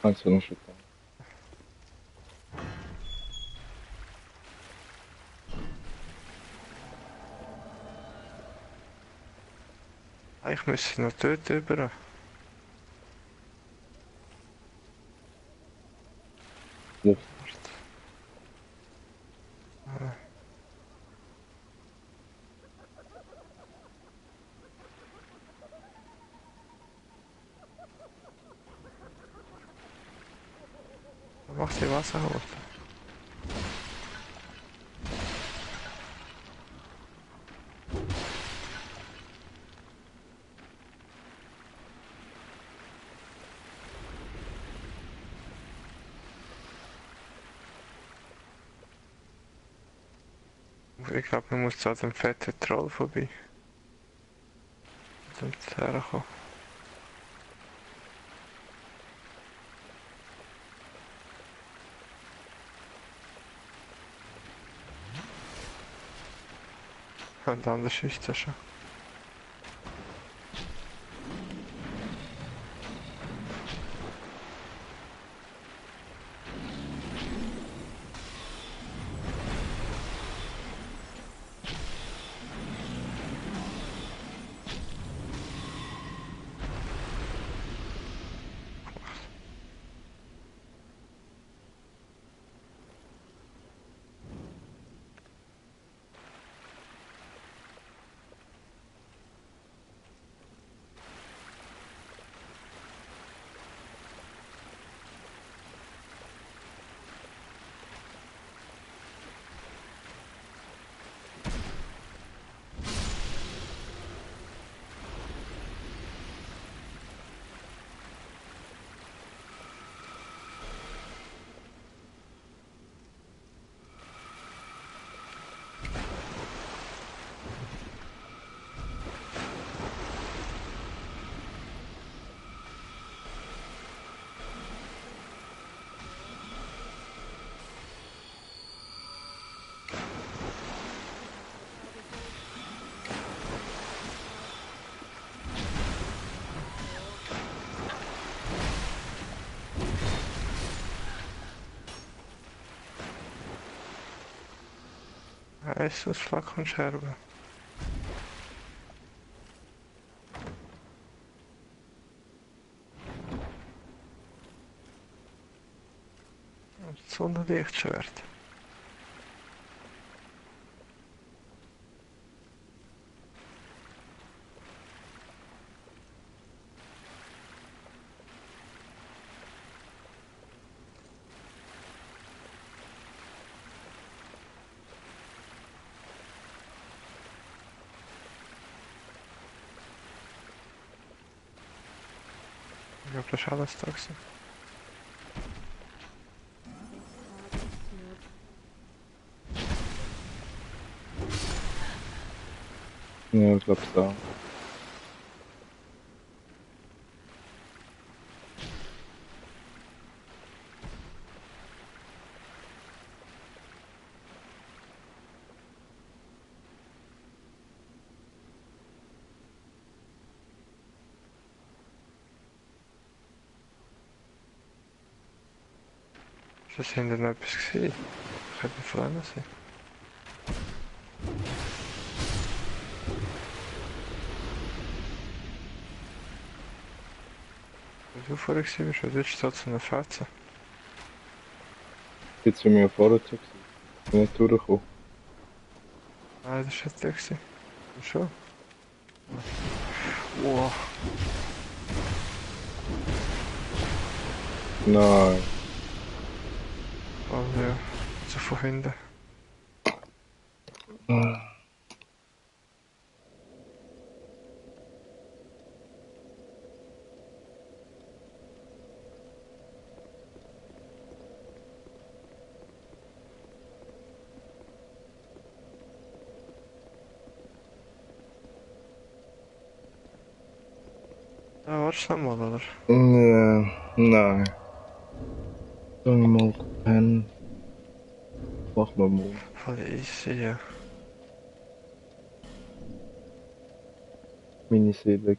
Also noch schon da. Eigentlich müsste ich noch dort rüber. Luft. Macht die Wasser hoch. Ich glaube, man muss zu dem fetten Troll vorbei. Zum herkommen. Und anders ist das schon. Essensflack und Scherben. Und Sonnenlichtschwert. Ich glaube, das ist alles da gewesen. Ja, ich glaube da. Ist das hinten noch etwas gesehen? Könnte vorne sein. Was du vorher gesehen bist, dort steht so eine Fetze. Jetzt sind wir ja vorher zu gewesen. Bin nicht durchgekommen. Nein, das war jetzt der gewesen. Schon. Wow. Nein. Oh ja, so von hinten. Ja, wartest du noch mal, oder? Ja, nein. Soll ich mal pennen? Mach mal morgen. Voll easy, ja. Meine Seele